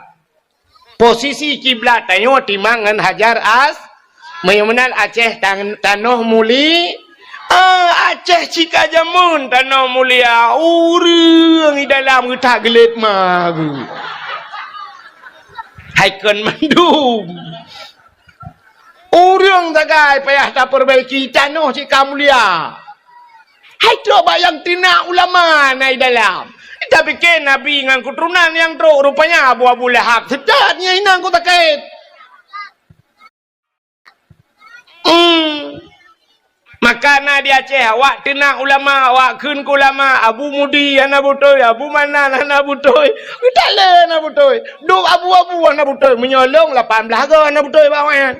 Posisi kiblat tanyoe timang ngon Hajar As-, meunyoe meunan Aceh tan-, tanoh muli-, ah, Aceh cit ka jameun tanoh mulia, ureuëng di dalam geutak geulet ma geuh. Hai kon mandum. Ureuëng sagai payah tapeubaiki, tanoh cit ka mulia. Hai trok bak nyang teunak ulama na i dalam. Tapike Nabi ngon keuturonan nyang trok, rupanya Abu, Abu Lahab seutôt nyan inong ku sakét. Hmm. Maka na di Aceh, awak teunak ulama, awak kheun keu ulama, Abu Mudi hana beutôi, Abu Manan hana beutôi, geutalé hana beutôi, dub abu-abu hana beutôi, meunyoe lôn lapan blaih goe hana beutôi bak awaknyan.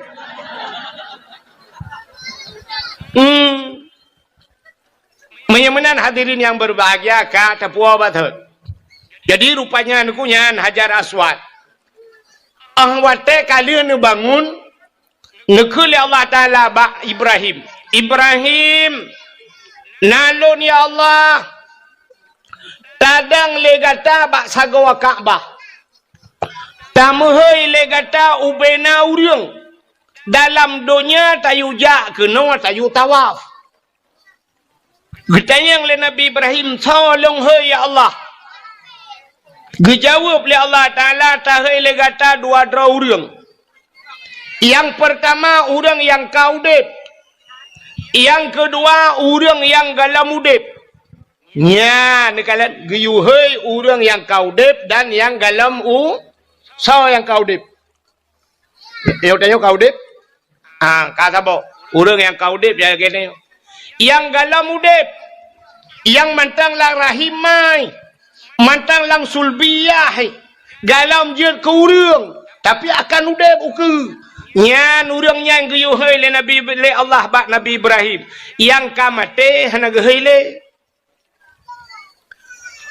Hmm. Meunyoe meunan hadirin nyang berbahagia ka tapuwoe batot. Jadi rupanya neuku nyan Hajar Aswad. Ah watée ka lheueh neubangun, neukheun lé Allah Taala bak Ibrahim, "Ibrahim, na lôn ya Allah, tadong lé gata bak sagoe Ka'bah. Tameuhôi lé gata ubena ureuëng. Dalam donya tayue jak keunoe tayue tawaf." Geutanyong lé Nabi Ibrahim, "Soe lôn hôi ya Allah?" Geujaweueb lé Allah Taala, "Tahôi lé gata dua droe ureuëng. Nyang peurtama ureuëng nyang ka udeb. Nyang keudua ureuëng nyang gohlom udeb." Nyan neukalon geuyue hôi ureuëng nyang ka udeb dan nyang gohlom u-, soe nyang ka udeb? Nyoe tanyoe ka udeb? Ah, ka saboh. Ureuëng nyang ka udeb ya lagée nyoe. Nyang gohlom udeb, nyang mantong lam rahim mai, mantong lam sulbiyah, gohlom jeuet keu ureuëng, tapi akan udeb ukeue. Nyan ureuëng nyan geuyue hôi lé Nabi, lé Allah bak Nabi Ibrahim. Nyang ka maté hana geuhôi lé.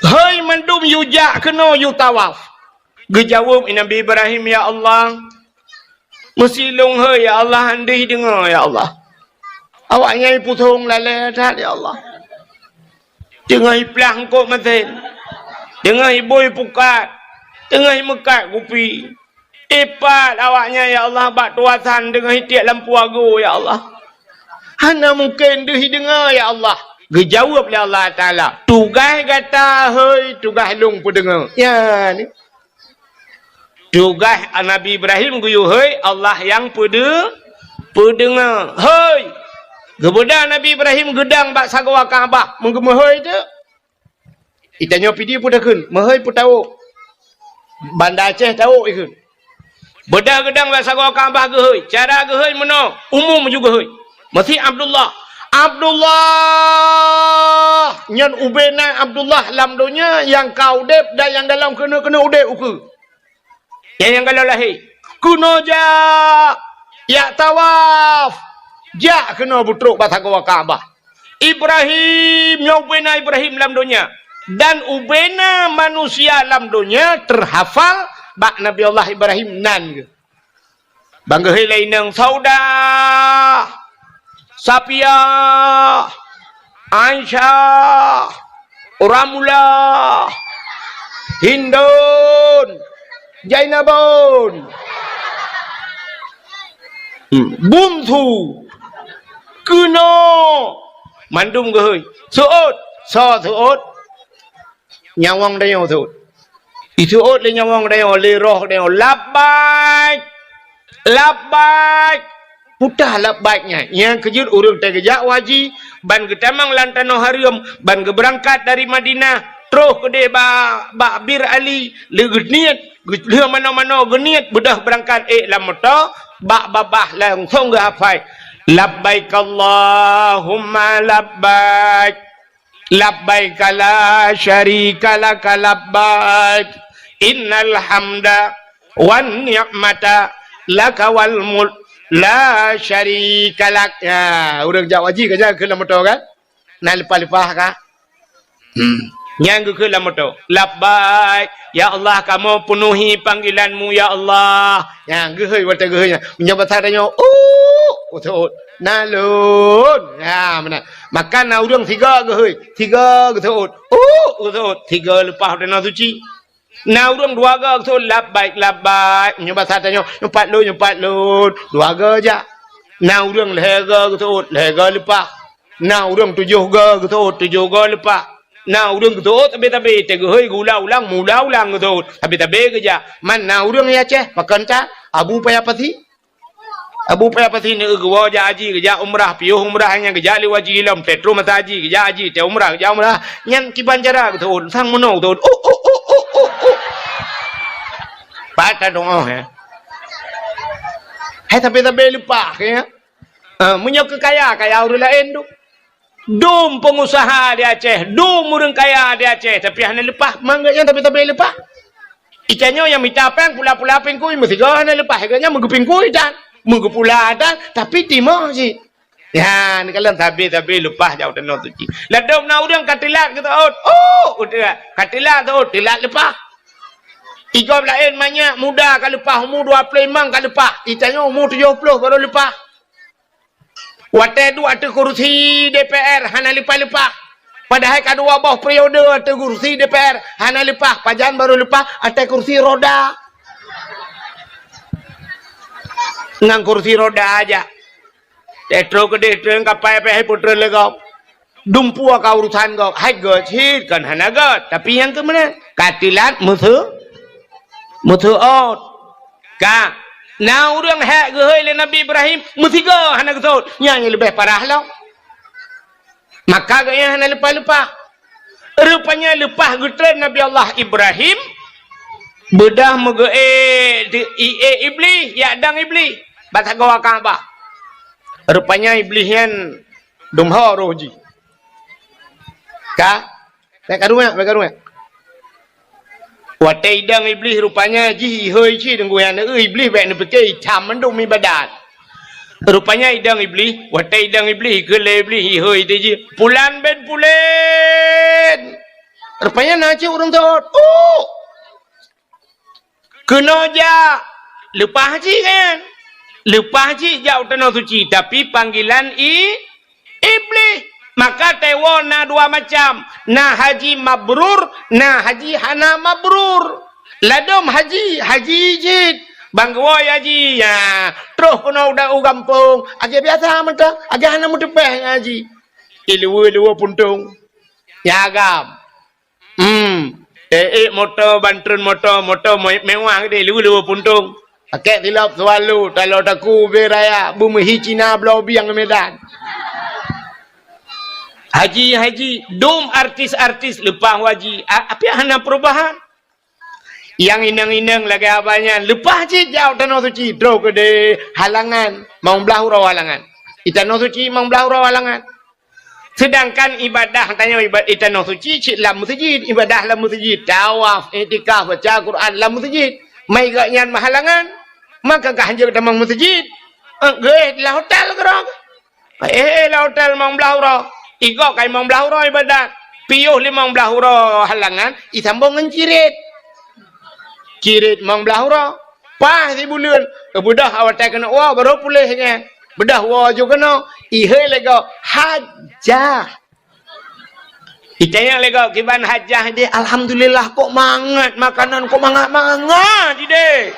Hôi mandum yue jak keunoe yue tawaf. Geujaweueb Nabi Ibrahim, "Ya Allah, meusi lôn hôi ya Allah, han deuh deungoe ya Allah. Awaknyan ipusong lalée that ya Allah. Teungoh iplah eungkôt masén, teungoh ibui pukat, teungoh imeukat kupi." Ipat awaknyan, ya Allah, bak tuasan deungon itiek lampu agoe, ya Allah. Hana mungken deuh deungoe, ya Allah. Geujaweueb lé Allah Taala, "Tugaih gata hôi, tugaih lôn peudeungoe." Ya, ni. Tugaih Nabi Ibrahim geuyue hôi, Allah nyang peude-, peudeungoe. Hôi! Geubeudôh Nabi Ibrahim geudong bak sagoe Ka'bah, meugeumeuhôi teuk. Itanyoe Pidie peue takheun, meuhôi peue tawök. Banda Aceh tawök ikheun. Beudôh geudong bak sagoe Ka'bah geuhôi. Cara geuhôi meunoe, umum ju geuhôi. Meusi Abdullah. Abdullah! Nyan ubena Abdullah lam donya nyang ka udeb dan nyang gohlom keuneuk-keuneuk udeb ukeue. Nyang, nyang gohlom lahé. Keunoe jak, jak tawaf. Jak keunoe beutrok bak sagoe Ka'bah. Ibrahim, nyoe ubena Ibrahim lam donya. Dan ubena manusia lam donya teuhafal bak Nabi Allah Ibrahim nan geuh. Ban geuhôi lé inong Saudah, Safiah, Aisyah, Ramlah, Hindun, Zainabun, hmm, Bungsu, keunoe, mandum geuhôi. Seuôt, soe seuôt? Nyawöng tanyoe seuôt. Iseuôt lé nyawöng tanyoe, lé roh tanyoe, "Labbaik! Labbaik!" Peue teuh labbaik nyan? Nyang keujeuet ureuëng teuh geujak u haji, ban geutamong lam tanoh hareuem, ban geubeurangkat dari Madinah, Troh keudeh bak, bak Bir Ali, lheueh geuniet, lheueh manoe-manoe geuniet, beudôh beurangkat ék lam moto, bak babah langsong geuhafai, "Labbaik Allahumma labbaik, labbaik la syarika laka labbaik, innal hamda wan ni'mata laka wal mulk la syarika lak." Ya, ureueng jak haji ka jak keu lam moto kan? Na leupah-leupah ka? Hmm. Nyang geukheun lam moto, "Labbaik, ya Allah, kamoe peunuhi panggilan-Mu, ya Allah." Nyang geuhôi watée geuhôi nyan. Meunyoe basa tanyoe, "Uh," geuseuôt, "Na lôn." Ha, meunan. Maka na ureueng sigoe geuhôi, sigoe geuseuôt, "Uh," geuseuôt, sigoe leupah watée na suci. Na ureueng dua goe geuseuôt, "Labbaik, labbaik." Meunyoe basa tanyoe, "Nyoe pat lôn, nyoe pat lôn." Dua goe jak. Na ureueng lhée goe geuseuôt, lhée goe leupah. Na ureueng tujoh goe geuseuôt, tujoh goe leupah. Na ureueng geuseuôt tabe-tabe, teuh geuhôi geuulang-ulang, meuulang-ulang geuseuôt, tabe-tabe geujak. Man na ureueng di Aceh, pakon that, Abu Paya Pasi. Abu Paya Pasi neu geuwoe jak haji, geujak umrah, piôh umrah nyan geujak lé haji lom, teuh troh masa haji, geujak haji, teuh umrah, geujak umrah. Nyan kiban cara geuseuôt, sang meunoe geuseuôt. Uh, uh, uh, uh, uh, uh. Pat ka doa, ya. Hai sabe-sabe leupah, ya. Ah, meunyoe keu kaya, kaya ureueng laén tu. Dum peungusaha di Aceh, dum ureueng kaya di Aceh, tapi hana leupah, mangat nyan tapi-tapi leupah. Itanyoe nyang mita péng pula-pula pingkui, meusigoe hana leupah, gobnyan meugeupingkui tan, meugeupula tan, tapi timoh cit. Ya, neukalon sabe-sabe leupah jak u Tanoh Suci. Ladôm na ureueng ka teulat geuseuôt, oh, udeb, ka teulat seuôt, teulat leupah. Igob laén manyak muda ka leupah, umu dua ploh limong ka leupah, itanyoe umu tujoh ploh barô leupah. Watée duek ateueh kursi D P R hana leupah-leupah. Padahai ka dua boh periode ateueh kursi D P R hana leupah, pajan barô leupah ateueh kursi roda. Ngon kursi roda aja. Teuh troh keudeh treun kapai pih hai putreun lé gob. Dumpeue ka urusan gob, hai gét cit kon hana gét, tapi nyang keu meunan ka teulat meuseu-, meuseuôt. Ka na ureueng hék geuhôi lé Nabi Ibrahim, meusigoe hana geuseuôt, nyan nyang leubeh parah lom. Maka gobnyan hana leupah-leupah. Rupanya leupah geutreun Nabi Allah Ibrahim, beudôh meugeuék di, iék Iblih, jak dong Iblih bak sagoe Ka'bah. Rupanya Iblih nyan dum ho roh jih. Ka? Bék karu nyak, bék karu nyak. Watée idong Iblih rupanya jih ihôi cit deungon nyan, Iblih bék neupike itam mandum ibadat. Rupanya idong Iblih, watée idong Iblih, keu lé Iblih ihôi teuh jih, "Pulan bin Pulen!" Rupanya na cit ureueng seuôt, "Uh!" Keunoe jak, leupah cit nyan. Leupah cit jak u Tanoh Suci, tapi panggilan i-, Iblih. Maka teuwoe na dua macam, na haji mabrur, na haji hana mabrur. Ladôm haji, haji cit. Ban geuwoe haji, ya, troh keunoe u da-, u gampông, lagée biasa mantong, lagée hana meuteupéh ngon haji. Iluweue-luweue puntông. Ya agam. Hmm. Eh, eh, moto, ban treun moto, moto me-, mewah geude, luweue-luweue puntông. Pakèk silop Swallow, taloe takue ubé raya, beumeuhi Cina bloe bieng Medan. Haji, haji, dum artis-artis leupah haji. A-, tapi hana perubahan. Nyang inong-inong lagèe abah nyan, leupah cit jak u Tanoh Suci, troh keudeh halangan, limong blaih uroe halangan. Di Tanoh Suci limong blaih uroe halangan. Seudangkan ibadah tanyoe iba-, di Tanoh Suci cit lam meuseujid, ibadah lam meuseujid, tawaf, iktikaf, baca Quran lam meuseujid. Mai gobnyan meuhalangan, maka ka hanjeuet tamong meuseujid. Eh, geuéh lam hotel keudroe. Eh, eh, lam hotel limong blaih uroe. Igob ka limong blaih uroe ibadat. Piôh limong blaih uroe halangan, isambông ngon cirit. Cirit limong blaih uroe. Paih sibuleuen, beudôh watèe keuneuk woe, barô puléh nyan. Beudôh woe ju keunoe, ihôi lé gob, hajah. Itanyong lé gob, "Kiban hajah idéh?" "Alhamdulillah, kok mangat makanan, kok mangat-mangat idéh."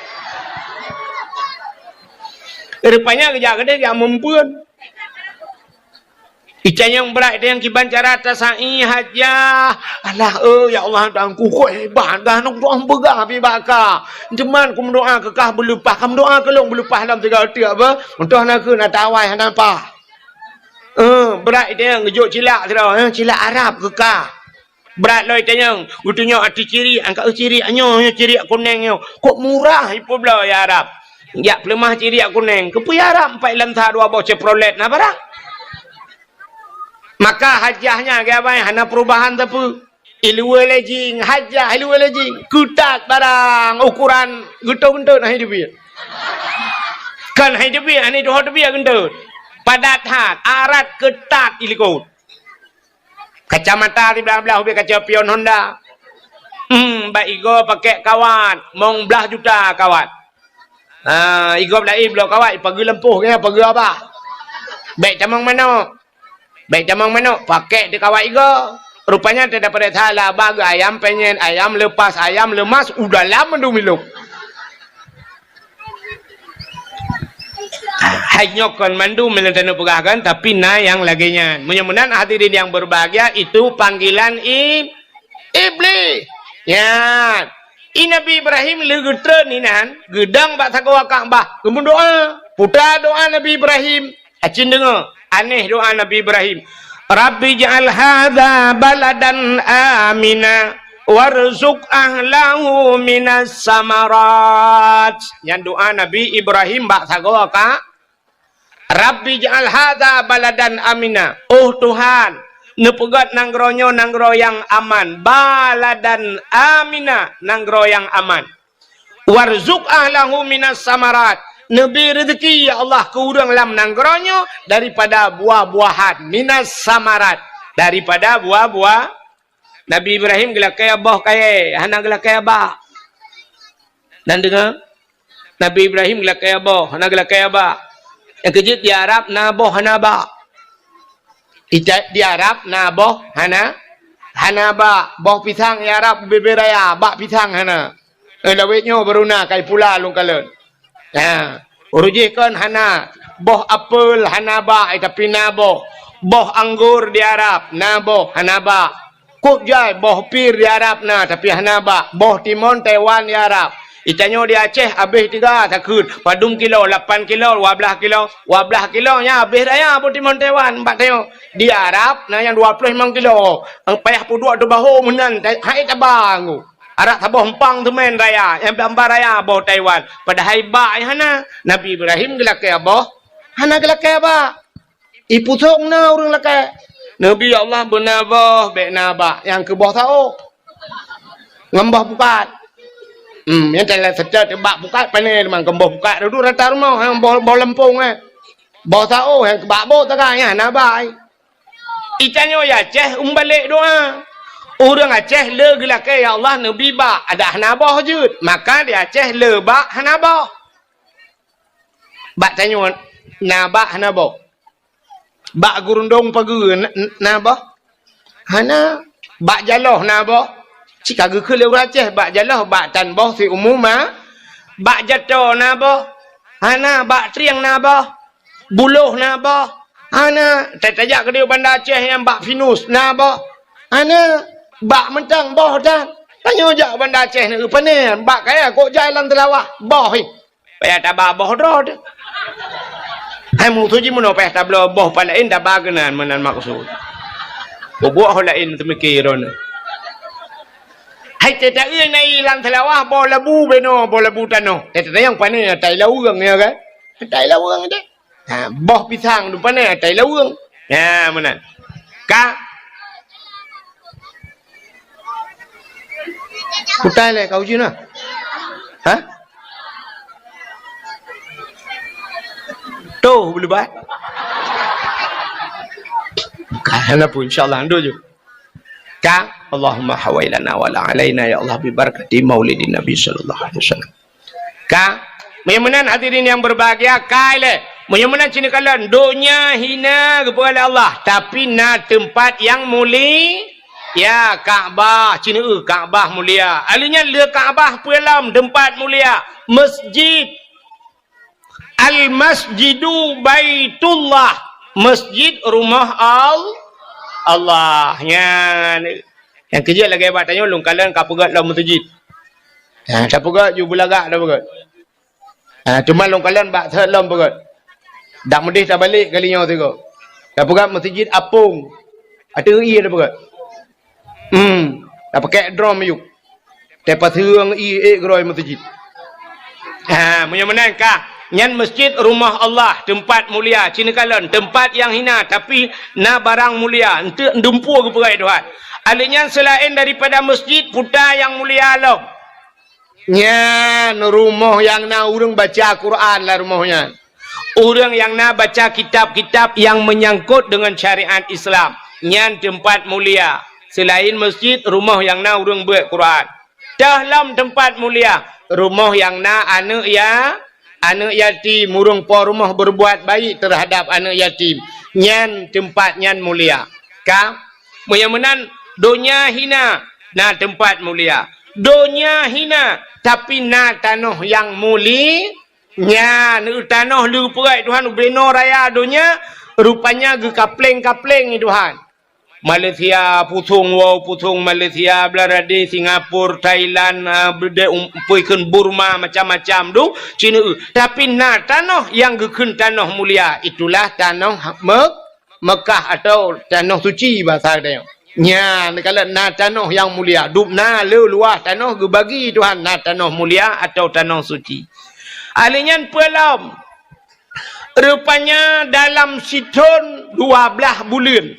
Rupanya geujak keudeh jak meumpeuen. Itanyong brat, itanyong kiban cara tasa'i hajah. "Alah, eh, ya Allah, Tuhanku, kok hebat, dah nong doa peugah pi bak kah. Teuma kumeudoa keu kah beuleupah, kameudoa keu lôn beuleupah lom sigoe teuk beuh. Untôh na keuh na tawai hana pah." Eh, brat itanyong geujok cilak sidroe, eh, cilak Arab keu kah. Brat lom tanyong, geutunyok ateuh ciriek, angkat ciriek nyoe, nyoe ciriek kuneng nyoe. Kok murah ipeubloe ya Arab? Jak peuleumah ciriek kuneng. Keupeue ya Arab? Empat lam sa dua boh Chevrolet na barang. Maka hajah nyan, geubai, hana perubahan sapeue. Iluwa lejing, hajah iluwa lejing. Keutat barang ukuran geutot-geutot hai teubiet. Kan hai teubiet, hai tuho teubiet geutot. Padat that, arat keutat ilikot. Kacamata siblah-blah ubé kaca pion Honda. Hmm, bak igoe pakai kawat, mong blah juta kawat. Ha, igob laén bloe kawat, ipageue lampôh, nyan pageue abah. Bèk tamong manok. Bèk tamong manok, pakai di kawat igob. Rupanya teudapat salah, abah geuh ayam penyet, ayam lepas, ayam lemas, u dalam mandum ilôp. Hai nyoe kon mandum meunyoe taneuk peugah kan, tapi na nyang lagèe nyan. Meunyoe meunan hadirin yang berbahagia, itu panggilan i-, Iblih. Nyan. I Nabi Ibrahim lheueh geutreun inan, geudong bak sagoe Ka'bah, geumeudoa. Puta doa Nabi Ibrahim. Acin deungoe, aneh doa Nabi Ibrahim. "Rabbi ij'al hadza baladan amina warzuq ahlahu minas samarat." Nyan doa Nabi Ibrahim bak sagoe Ka-, "Rabbi ij'al hadza baladan amina." Oh Tuhan, neupeugöt nanggroe nyoe nanggroe nyang aman. Baladan amina, nanggroe nyang aman. "Warzuq ahlahu minas samarat." Neubri reuzeuki, ya Allah, keu ureuëng lam nanggroe nyoe daripada buah-buahan. Minas samarat, daripada buah-buah. Nabi Ibrahim geulakée boh kayée, hana geulakée bak. Dan deungoe, Nabi Ibrahim geulakée boh, hana geulakée bak. Nyang keujeuet di Arab na boh hana bak. Ita-, di Arab na boh hana, hana bak. Boh pisang di Arab bubé-bubé raya, bak pisang hana. Eh, lawét nyoe baru na kai pula lôn kalon. Ha, ureuëng jih kon hana. Boh apel hana bak, eh, tapi na boh. Boh anggur di Arab na boh, hana bak. Kok jai boh pir di Arab na, tapi hana bak. Boh timon Taiwan di Arab. Itanyoe di Aceh abéh tiga takheun. Padum kilo, lapan kilo, dua blaih kilo. Dua blaih kilo nyan abéh raya boh timon Taiwan bak tanyoe. Di Arab na nyang dua ploh limong kilo. Payah peuduek teubaho meunan, hai taba nggu. Arak saboh empang teumén raya, nyang bamba raya boh Taiwan. Padahai bak nyang hana. Nabi Ibrahim geulakée boh, hana geulakée bak. Ipusong na ureuëng lakée. Nabi Allah beuna boh, bék na bak, nyang keu boh saôh. Ngon boh pukat. Hmm, nyang teulah seutôt bak pukat pané teuma, ngon boh pukat dudu rata rumoh, nyang boh, boh leumpong, eh. Boh saôh, nyang keu bak boh taga, nyang hana bak. Itanyoe di Aceh umbalek doa. Ureuëng Aceh le geulakée, "Ya Allah, neubri bak," adak hana boh jeuet. Maka di Aceh le bak hana boh. Bak tanyoe na bak hana boh. Bak gurundong pageue na, na boh? Hana. Bak jaloh na boh? Cit ka geukheun lé ureuëng Aceh, bak jaloh, bak tan boh siumu ma. Bak jato na boh? Hana. Bak trieng na boh? Buloh na boh? Hana. Ta-, tajak keudéh Banda Aceh nyang bak pinus na boh? Hana. Bak mantong boh tan. Tanyoe jak Banda Aceh na, pane bak kaya kok jai lam teulawah boh, eh. Payah taba boh droe teuh. Hai musoh jih meunoe payah tabloe boh pat laén taba keunan meunan maksud. Bubuet ho laén teumike droeneuh. Hai teuta-eu na i lam teulawah boh labu benoe, boh labu tanoh. Teuta nyang pane atai laweueng ya kan? Atai laweueng deh. Ha, boh pisang tu pane atai laweueng. Ya, meunan. Ka? Kutai lé kau jina. Ha? Tuh, beulebat. Ka, hana pun, insya Allah, ando je. Ka, Allahumma hawailana wala alaina, ya Allah, bi barakati maulidin Nabi sallallahu alaihi wasallam. Ka? Meunyoe meunan hadirin yang berbahagia, kai lé. Meunyoe meunan cit neukalon, donya hina geupeugah lé Allah, tapi na teumpat nyang muli-, ya, Ka'bah, cit neueu Ka'bah mulia. Aleuh nyan le Ka'bah peue lom teumpat mulia, masjid. Al-Masjidu Baitullah, masjid rumah Al-, Allah. Nyan. Nyang keujeuet lagée bak tanyoe lôn kalon ka peugét lom meuseujid. Ha, tapeugét ju beulagak tapeugét. Ha, teuma lôn kalon bak thot lom peugét. Dak meudeh tabalek kali nyoe sigoe. Tapeugét meuseujid apong. Ateueh ie tapeugét. Hmm, tapakèk drum yuk. Tapaseueng ié ék geurôi meuseujid. Ha, meunyoe meunan ka, nyan masjid rumoh Allah, teumpat mulia. Ci neukalon, teumpat nyang hina, tapi na barang mulia. Eunteuk dumpeue geupeugah Tuhan. Alèh nyan seulaén daripada masjid, peue ta nyang mulia lom. Nyan rumoh nyang na ureueng baca Quran lam rumoh nyan. Ureueng nyang na baca kitab-kitab nyang meunyangkot deungon syariat Islam, nyan teumpat mulia. Seulaén masjid, rumoh nyang na ureueng beuet Quran. Teuh lom teumpat mulia, rumoh nyang na aneuk ya-, aneuk yatim, ureueng po rumoh berbuat baik terhadap aneuk yatim. Nyan teumpat nyan mulia. Ka? Meunyoe meunan, donya hina, na teumpat mulia. Donya hina, tapi na tanoh nyang muli-, nyan, tanoh leupeureuet Tuhan ubé noe raya donya, rupanya geukapleng-kapleng Tuhan. Malaysia pusong woe, pusong Malaysia, Bangladesh, Singapura, Thailand, ah, beudé um-, peue kheun Burma, macam-macam dum, Cina. Tapi na tanoh nyang geukheun tanoh mulia, itulah tanoh Me-, Mekah atau tanoh suci bahasa geutanyoe. Nyan, kalau na tanoh nyang mulia, dum na le luwah tanoh geubagi Tuhan, na tanoh mulia atau tanoh suci. Alèh nyan peue lom? Rupanya dalam sithon dua blaih buleuen,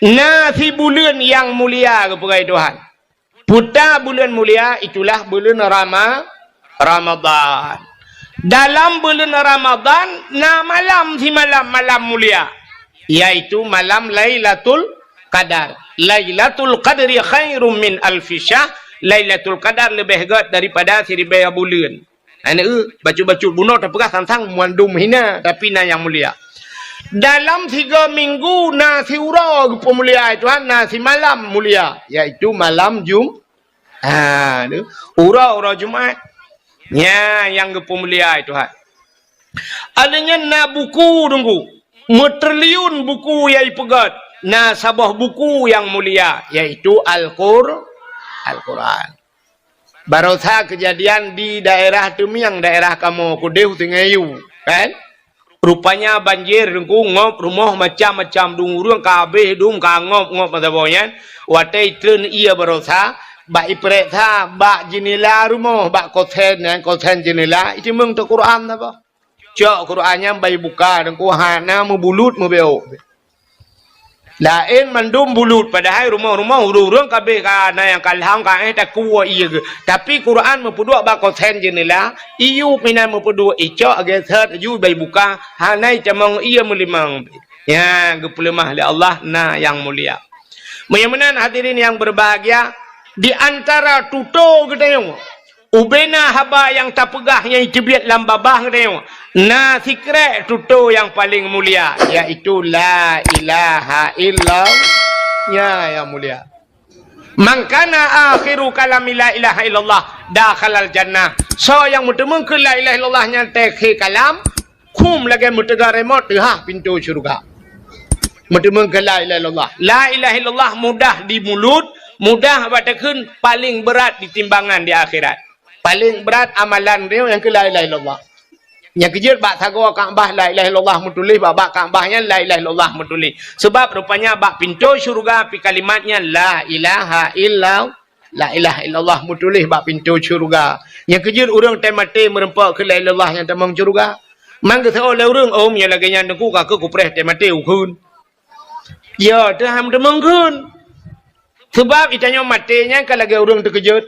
na sibuleuen nyang mulia geupeugah Tuhan. Peue ta buleuen mulia, itulah buleuen Rama-, Ramadhan. Dalam buleuen Ramadhan na malam simalam, malam mulia, yaitu malam Lailatul Qadar. Lailatul Qadri khairum min alfi syahr. Lailatul Qadar leubeh gèt daripada siribèe buleuen. Aneuk, bacut-bacut bunoe tapeugah sang-sang mandum hina, tapi na nyang mulia. Dalam tiga minggu na siuroe geupeumulia Tuhan, na simalam mulia, yaitu malam Jum-, ha, tu. Uroe-uroe Jumat. Nyan nyang geupeumulia Tuhan. Alèh nyan na buku Teungku. Meutriliun buku nyang ipeugèt. Na saboh buku nyang mulia, yaitu Al-Qur-, Al-Quran. Barosa keujadian di daerah Teumieng, daerah kamoe keudéh u Sungai Yu, kan? Rupanya banjir Teungku, ngop rumoh macam-macam, dum ureueng ka habéh dum, ka ngop-ngop masa boh nyan. Watèe itreun ié barosa, bak iprèksa bak jeunela rumoh, bak kosen nyan, kosen jeunela, iteumeung teuk Quran saboh. Cok Quran nyan bak ibuka, Teungku, hana meubulut meubeuôk. Laén mandum bulut, padahai rumoh-rumoh ureueng-ureueng ka abéh ka na nyang ka lham ka éh takue ié geuh. Tapi Quran meupeuduek bak kosen jeunela, iyup inan meupeuduek, icok geuseuet laju bak ibuka, hana itamong ié meulimong. Nyan geupeuleumah lé Allah na nyang mulia. Meunyoe meunan hadirin nyang berbahagia, di antara tutoe geutanyoe, ubé na haba nyang tapeugah nyang iteubiet lam babah geutanyoe, na sikrek tutoe nyang paleng mulia, yaitu la ilaha illallah. Nyan nyang mulia. Man kana akhiru kalami la ilaha illallah dakhalal jannah. Soe nyang meuteumeung keu la ilaha illallah nyan teukhe kalam, khum lagèe meuteuga remote teuhah pintoe syeuruga. Meuteumeung keu la ilaha illallah. La ilaha illallah mudah di mulut, mudah bak takheun, paleng beurat di timbangan di akhirat. Paleng beurat amalan droe nyang keu la ilaha illallah. Nyang keujeuet bak sagoe Ka'bah la ilaha illallah meutuléh, bak, bak Ka'bah nyan la ilaha illallah meutuléh. Sabab rupanya bak pintoe syeuruga pih kalimat nyan la ilaha illallah. La ilaha illallah meutuléh bak pintoe syeuruga. Nyang keujeuet ureueng teumaté meureumpok keu la ilaha illallah nyang tamong syeuruga. Man geuseuôt lé ureueng, "Oh, meunyoe lagèe nyan Teungku, ka keuh kupreh teumaté ukheun." Ya, teuh han tamong kheun. Sabab itanyoe maté nyan ka lagèe ureueng teukeujot.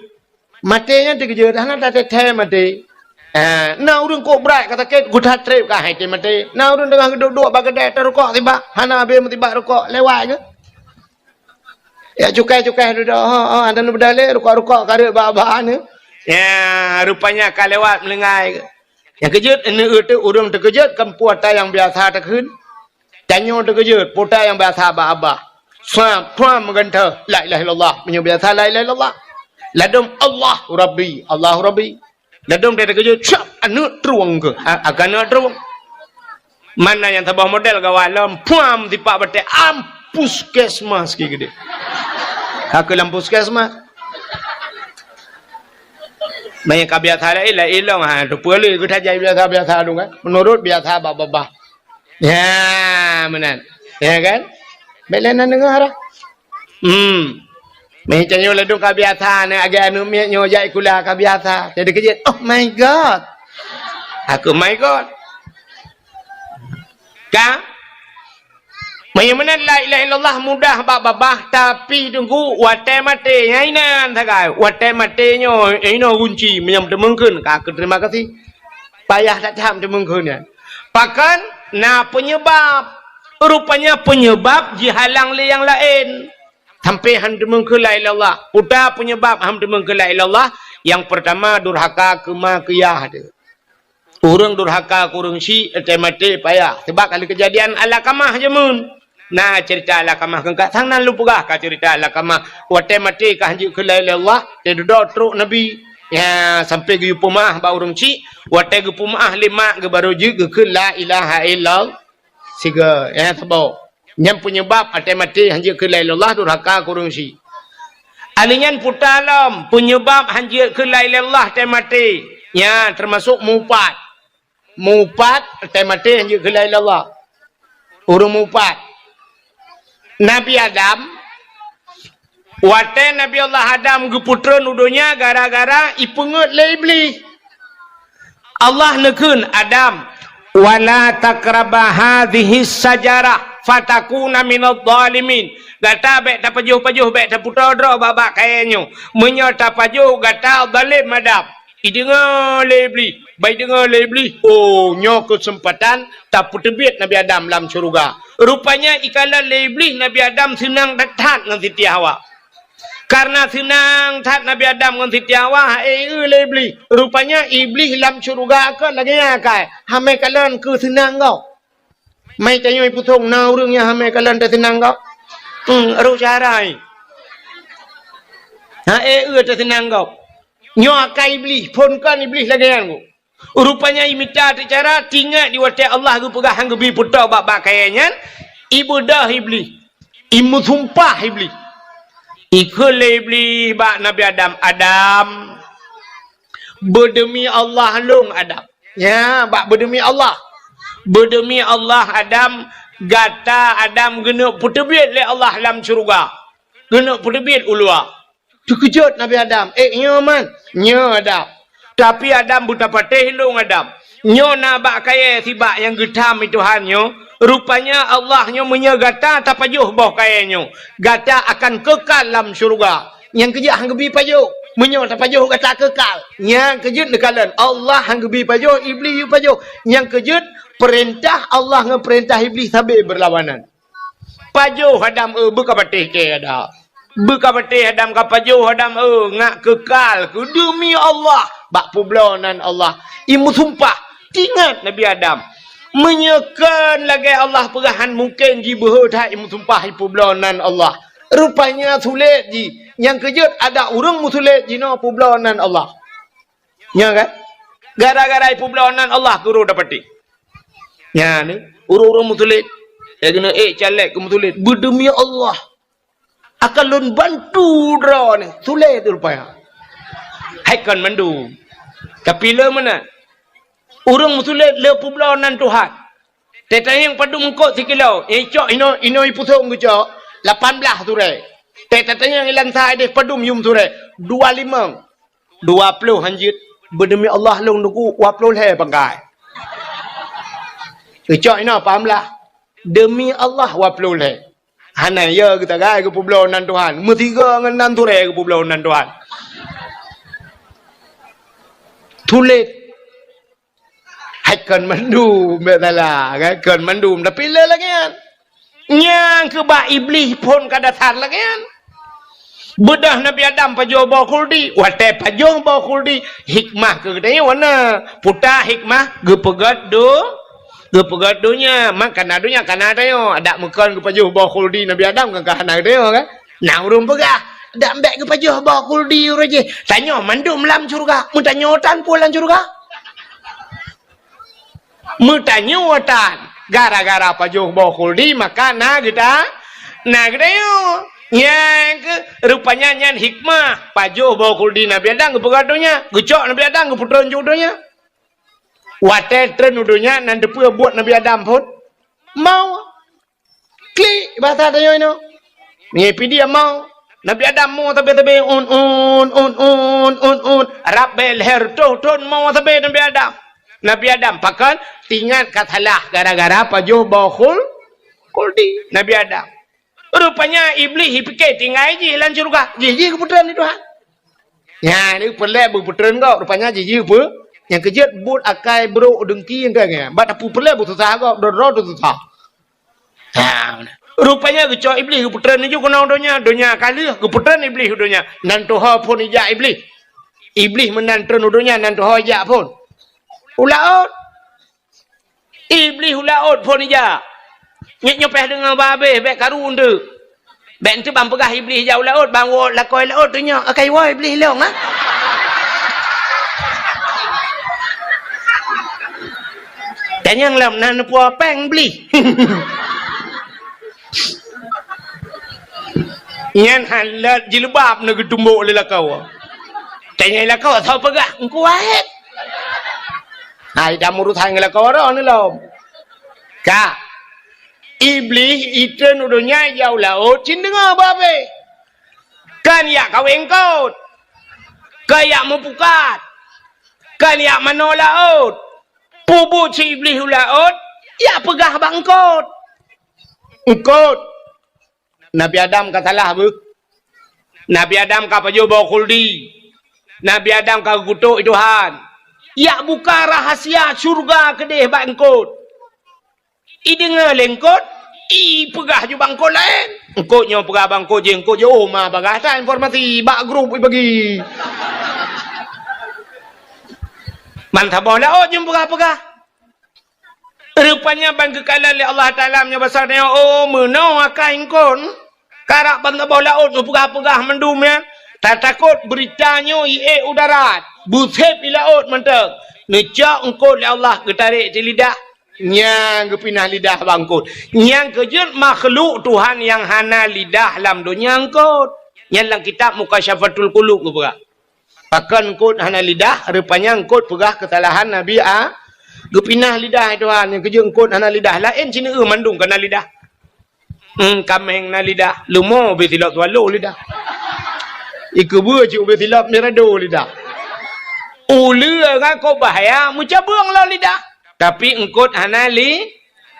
Maté nyan teukeujot, hana tateuthèe maté. Ah, na ureueng kok brat ka sakét, geutat trép ka hai teumaté. Na ureueng teungoh geuduek-duek bak keudè, tarukok sibak, hana abéh meusibak rukok, lewat geuh. Ya, cukai-cukai dudoe, ha, ha, ada nu beudalé, rukok-rukok ka rhot bak-bak ni. Ya, rupanya ka lewat meulinggai. Nyang keujot, aneuk teuh ureueng teukeujot, kan peue ata nyang biasa takheun. Tanyoe teukeujot, peue ata nyang biasa bak babah. Suam, suam meugantoh, la ilaha illallah. Meunyoe biasa la ilaha illallah. Ladôm Allahu Rabbi, Allahu Rabbi. Ladôm teukeujot, siap, aneuk trueng keuh. A-, akan aneuk trueng. Mana nyang saboh model gawat lom, puam tipak batèe, am, puskesmas ki geude. Ka keuh lam puskesmas. Meunyoe ka biasa laén, laén lom, ha, teupeue lé geutanyoe biasa-biasa dong kan. Meunurot biasa bak babah. Ya, meunan. Ya kan? Bèk lé na deungö dah. Hmm. Meutanyoe ladôm ka biasa, aneuk agé aneuk miet nyoe jak sikula ka biasa. Jadi keujeuet, "Oh my God." Aku, "My God." Ka? Meunyoe meunan la ilaha illallah mudah bak babah, tapi teungku watée maté, nyan inan sagai. Watée maté nyoe, inoe gunci, meunyoe teumeungkeun, ka keu terima kasih. Payah that tham teumeungkeun nyan. Pakon na peunyeubab. Rupanya peunyeubab jihalang lé nyang laén. Sampai han teumeungkeun la ilaha illallah. Peue peunyeubab han teumeungkeun la ilaha illallah? Nyang peurtama durhaka keu ma keu yah teuh. Ureuëng durhaka keu ureuëng syik, watée maté payah. Sabab ka lheueh keujadian Alkamah jameun. Na ceurita Alkamah keu ka sang nan lôn peugah ka ceurita Alkamah. Watée maté ka han jeuet keu la ilaha illallah, teududoe trok Nabi. Ya, sampai geuyue peumeu'ah bak ureuëng syik, watée geupeumeu'ah lé mak geuh barô jeuet geukheun la ilaha illallah. Sigoe, ya, saboh. Nyan peunyeubab watée maté han jeuet keu la ilaha illallah durhaka keu ureuëng syik. Alheuh nyan puta lom, peunyeubab han jeuet keu la ilaha illallah watée maté. Nyan teumasok mupat. Mupat watée maté han jeuet keu la ilaha illallah. Ureuëng mupat. Nabi Adam, watée Nabi Allah Adam geupeutreun u donya gara-gara ipeungeuet lé Iblih. Allah neukheun, "Adam, wala taqraba hadhihi syajarah fatakuna minadh dhalimin." Gata bék tapajoh-pajoh, bék tapeutoe droe bak-bak kayée nyoe. Meunyoe tapajoh, gata zalém Adam. Ideungoe lé Iblih, bak ideungoe lé Iblih, oh, nyoe keuseumpatan tapeuteubiet Nabi Adam lam syeuruga. Rupanya ikalon lé Iblih Nabi Adam seunang that-that ngon Siti Hawa. Karena seunang that Nabi Adam ngon Siti Hawa, eh, eu lé Iblih. Rupanya Iblih lam syeuruga kon lagée nyan akai, hamé kalon keu seunang gob. Mai tanyoe ipusong na ureuëng nyang hamé kalon teuseunang gob. Hmm, roh cara ai. Ha, eh, eu teuseunang gob. Nyoe akai Iblih, phon kon Iblih lagée nyan gob. Rupanya imita teucara, tingat di watée Allah geupeugah han geubi peutôh bak-bak kayée nyan, ibeudoh Iblih, imeusumpah Iblih. Ikheun lé Iblih bak Nabi Adam, "Adam, beudeumi Allah lôn, Adam." Ya, bak beudeumi Allah. "Beudeumi Allah, Adam, gata Adam geuneuk peuteubiet lé Allah lam syeuruga. Geuneuk peuteubiet u luwa." Teukeujot Nabi Adam, "Eh, nyoe man?" "Nyoe, Adam." "Tapi Adam beutapatéh lôn, Adam. Nyoe na bak kayée sibak nyang geutham i Tuhan nyoe. Rupanya Allah nyoe meunyoe gata tapajoh boh kayée nyoe, gata akan keukal lam syeuruga. Nyang keujeuet han geubi pajoh. Meunyoe tapajoh gata keukal." Nyang keujeuet neukalon, Allah han geubi pajoh, Iblih yue pajoh. Nyang keujeuet peurintah Allah ngon peurintah Iblih sabe beurlawanan. Pajoh Adam, eh, beukapatéh kée Adam. Beukapatéh Adam, kapajoh Adam, eh, ngat keukal keu deumi Allah bak peubloe nan Allah. Imeusumpah, tingat Nabi Adam. Meunyoe kon lagée Allah peugah han mungken jibeuhe that imeusumpah ipeubloe nan Allah. Rupanya sulet jih. Nyang keujeuet adak ureuëng meusulet jinoe peubloe nan Allah. Nyan kan? Gara-gara ipeubloe nan Allah keu roh dapatéh. Nyan ni, ureuëng-ureuëng meusulet. Eh, keuneuk, eh, caleg keu meusulet. Beudeumi Allah. Akan lôn bantu droeneuh. Sulet rupanya. Hai kon mandum. Tapi le meunan. Ureuëng meusulet le peubloe nan Tuhan. Tatanyong padum eungkot sikilo, eh, cok inoe, inoe ipusong geucok, lapan blaih surée. Teutatanyong ilan sa ideh padum yum surée, dua limong. Dua ploh hanjeuet, beudeumi Allah lôn teungku, dua ploh lhée pangkai. Geucok inoe paham lah. Deumi Allah dua ploh lhée. Hana ya geusagai geupeubloe nan Tuhan. Meusigoe ngon nan surée geupeubloe nan Tuhan. Tuléh. Hai kon mandum, bèk salah, kan? Kon mandum, tapi le lagèe nyan. Nyang keu bak Iblih phon ka dasar lagèe nyan. Beudôh Nabi Adam pajoh boh khuldi, watèe pajoh boh khuldi, hikmah keu geutanyoe wana. Peue hikmah? Geupeugöt do-, geupeugöt donya. Man kana donya, kana tanyoe. Adak meukon geupajoh boh khuldi Nabi Adam, kan ka hana geutanyoe, kan? Na ureueng peugah, "Dak bèk geupajoh boh khuldi uroe jih." Tanyoe mandum lam syeuruga. Meutanyoe tan peue lam syeuruga? Meutanyoe tan. Gara-gara pajoh boh khuldi, maka na geuta-, na geutanyoe. Nyang keu, rupanya nyan hikmah. Pajoh boh khuldi Nabi Adam geupeugöt donya. Geucok Nabi Adam geupeutrön ju donya. Watèe trön u donya, nan teupeue buet Nabi Adam phon? Maut. Klik, bahasa tanyoe inoe. Meunyoe pih dia maut. Nabi Adam mo sabe-sabe, un, un, un, un, un, un. Rab bèk lhèe reutôh thôn mo sabe Nabi Adam. Nabi Adam pakon, tingat ka salah gara-gara pajoh boh khul-, khuldi. Nabi Adam. Rupanya Iblih jipike tinggai jih lam syeuruga. Jih, jih geupeutreun lé Tuhan. Nyan, ni peureulèe beupeutreun gob. Rupanya jih, jih peu-, nyang keujeuet buet akai brôk deungki nyang ka nyan. Bak tapeureulèe beususah gob, droe-droe teususah. Ha, rupanya geucok Iblih geupeutreun laju keunoe donya. Donya ka lheueh, geupeutreun Iblih u donya. Nan tuho phôn ijak Iblih. Iblih meunan treun u donya, nan tuho ijak phôn u laôt. Iblih u laôt phôn ijak. Nyoe, nyoe payah deungoe bah abéh, bèk karu eunteuk. Bèk eunteuk ban peugah Iblih ijak u laôt, ban woe lakoe laôt teunyoe. Akai woe Iblih lôn, ha? Tanyong lom na neupuwoe péng Iblih. Nyan han lôt jilbab na geutumbok lé lakoe. Tanyong lakoe, soe peugah? Teungku Wahét. Hai, dak meurusan ngon lakoe droeneuh lom. Ka. Iblih itreun u donya ijak u laôt, cit deungoe bah abéh. Kan ijak kawé eungkôt. Kan ijak meupukat. Kan ijak manoe laôt. Peubuet si Iblih u laôt, ijak peugah bak eungkôt. Eungkôt. Nabi Adam ka salah beuh. Nabi Adam ka pajoh boh khuldi. Nabi Adam ka geukutôk lé Tuhan. Ijak buka rahasia syeuruga keudéh bak eungkôt. Ideungoe lé eungkôt, ipeugah ju bak eungkôt laén. Eungkôt nyoe peugah bak eungkôt jih, eungkôt jih, oh, ma bagaih that informasi bak grup ibagi. Ban saboh laôt jeuet peugah-peugah. Rupanya ban geukalon lé Allah Taala meunyoe basa nyoe, oh, meunoe akai eungkôt. Karap ban saboh laôt neupeugah-peugah mandum nyan, tatakot beurita nyoe iék u darat, beusép i laôt mantong. Neucok eungkôt lé Allah geutarek di lidah, nyang geupinah lidah bak eungkôt. Nyang keujeuet makhluk Tuhan nyang hana lidah lam donya eungkôt. Nyan lam kitab Mukasyafatul Qulub geupeugah. Pakon eungkôt hana lidah, rupanya eungkôt peugah keusalahan Nabi A-, geupinah lidah Tuhan, nyang keujeuet eungkôt hana lidah. Laén sineuk mandum ka na lidah. Hmm, kaméng na lidah, leumo ubé silop swallow lidah. Ikeubeue cit ubé silop mirado lidah. Uleue ngon kok bahya meucabeueng lom lidah. Tapi eungkôt hana li-,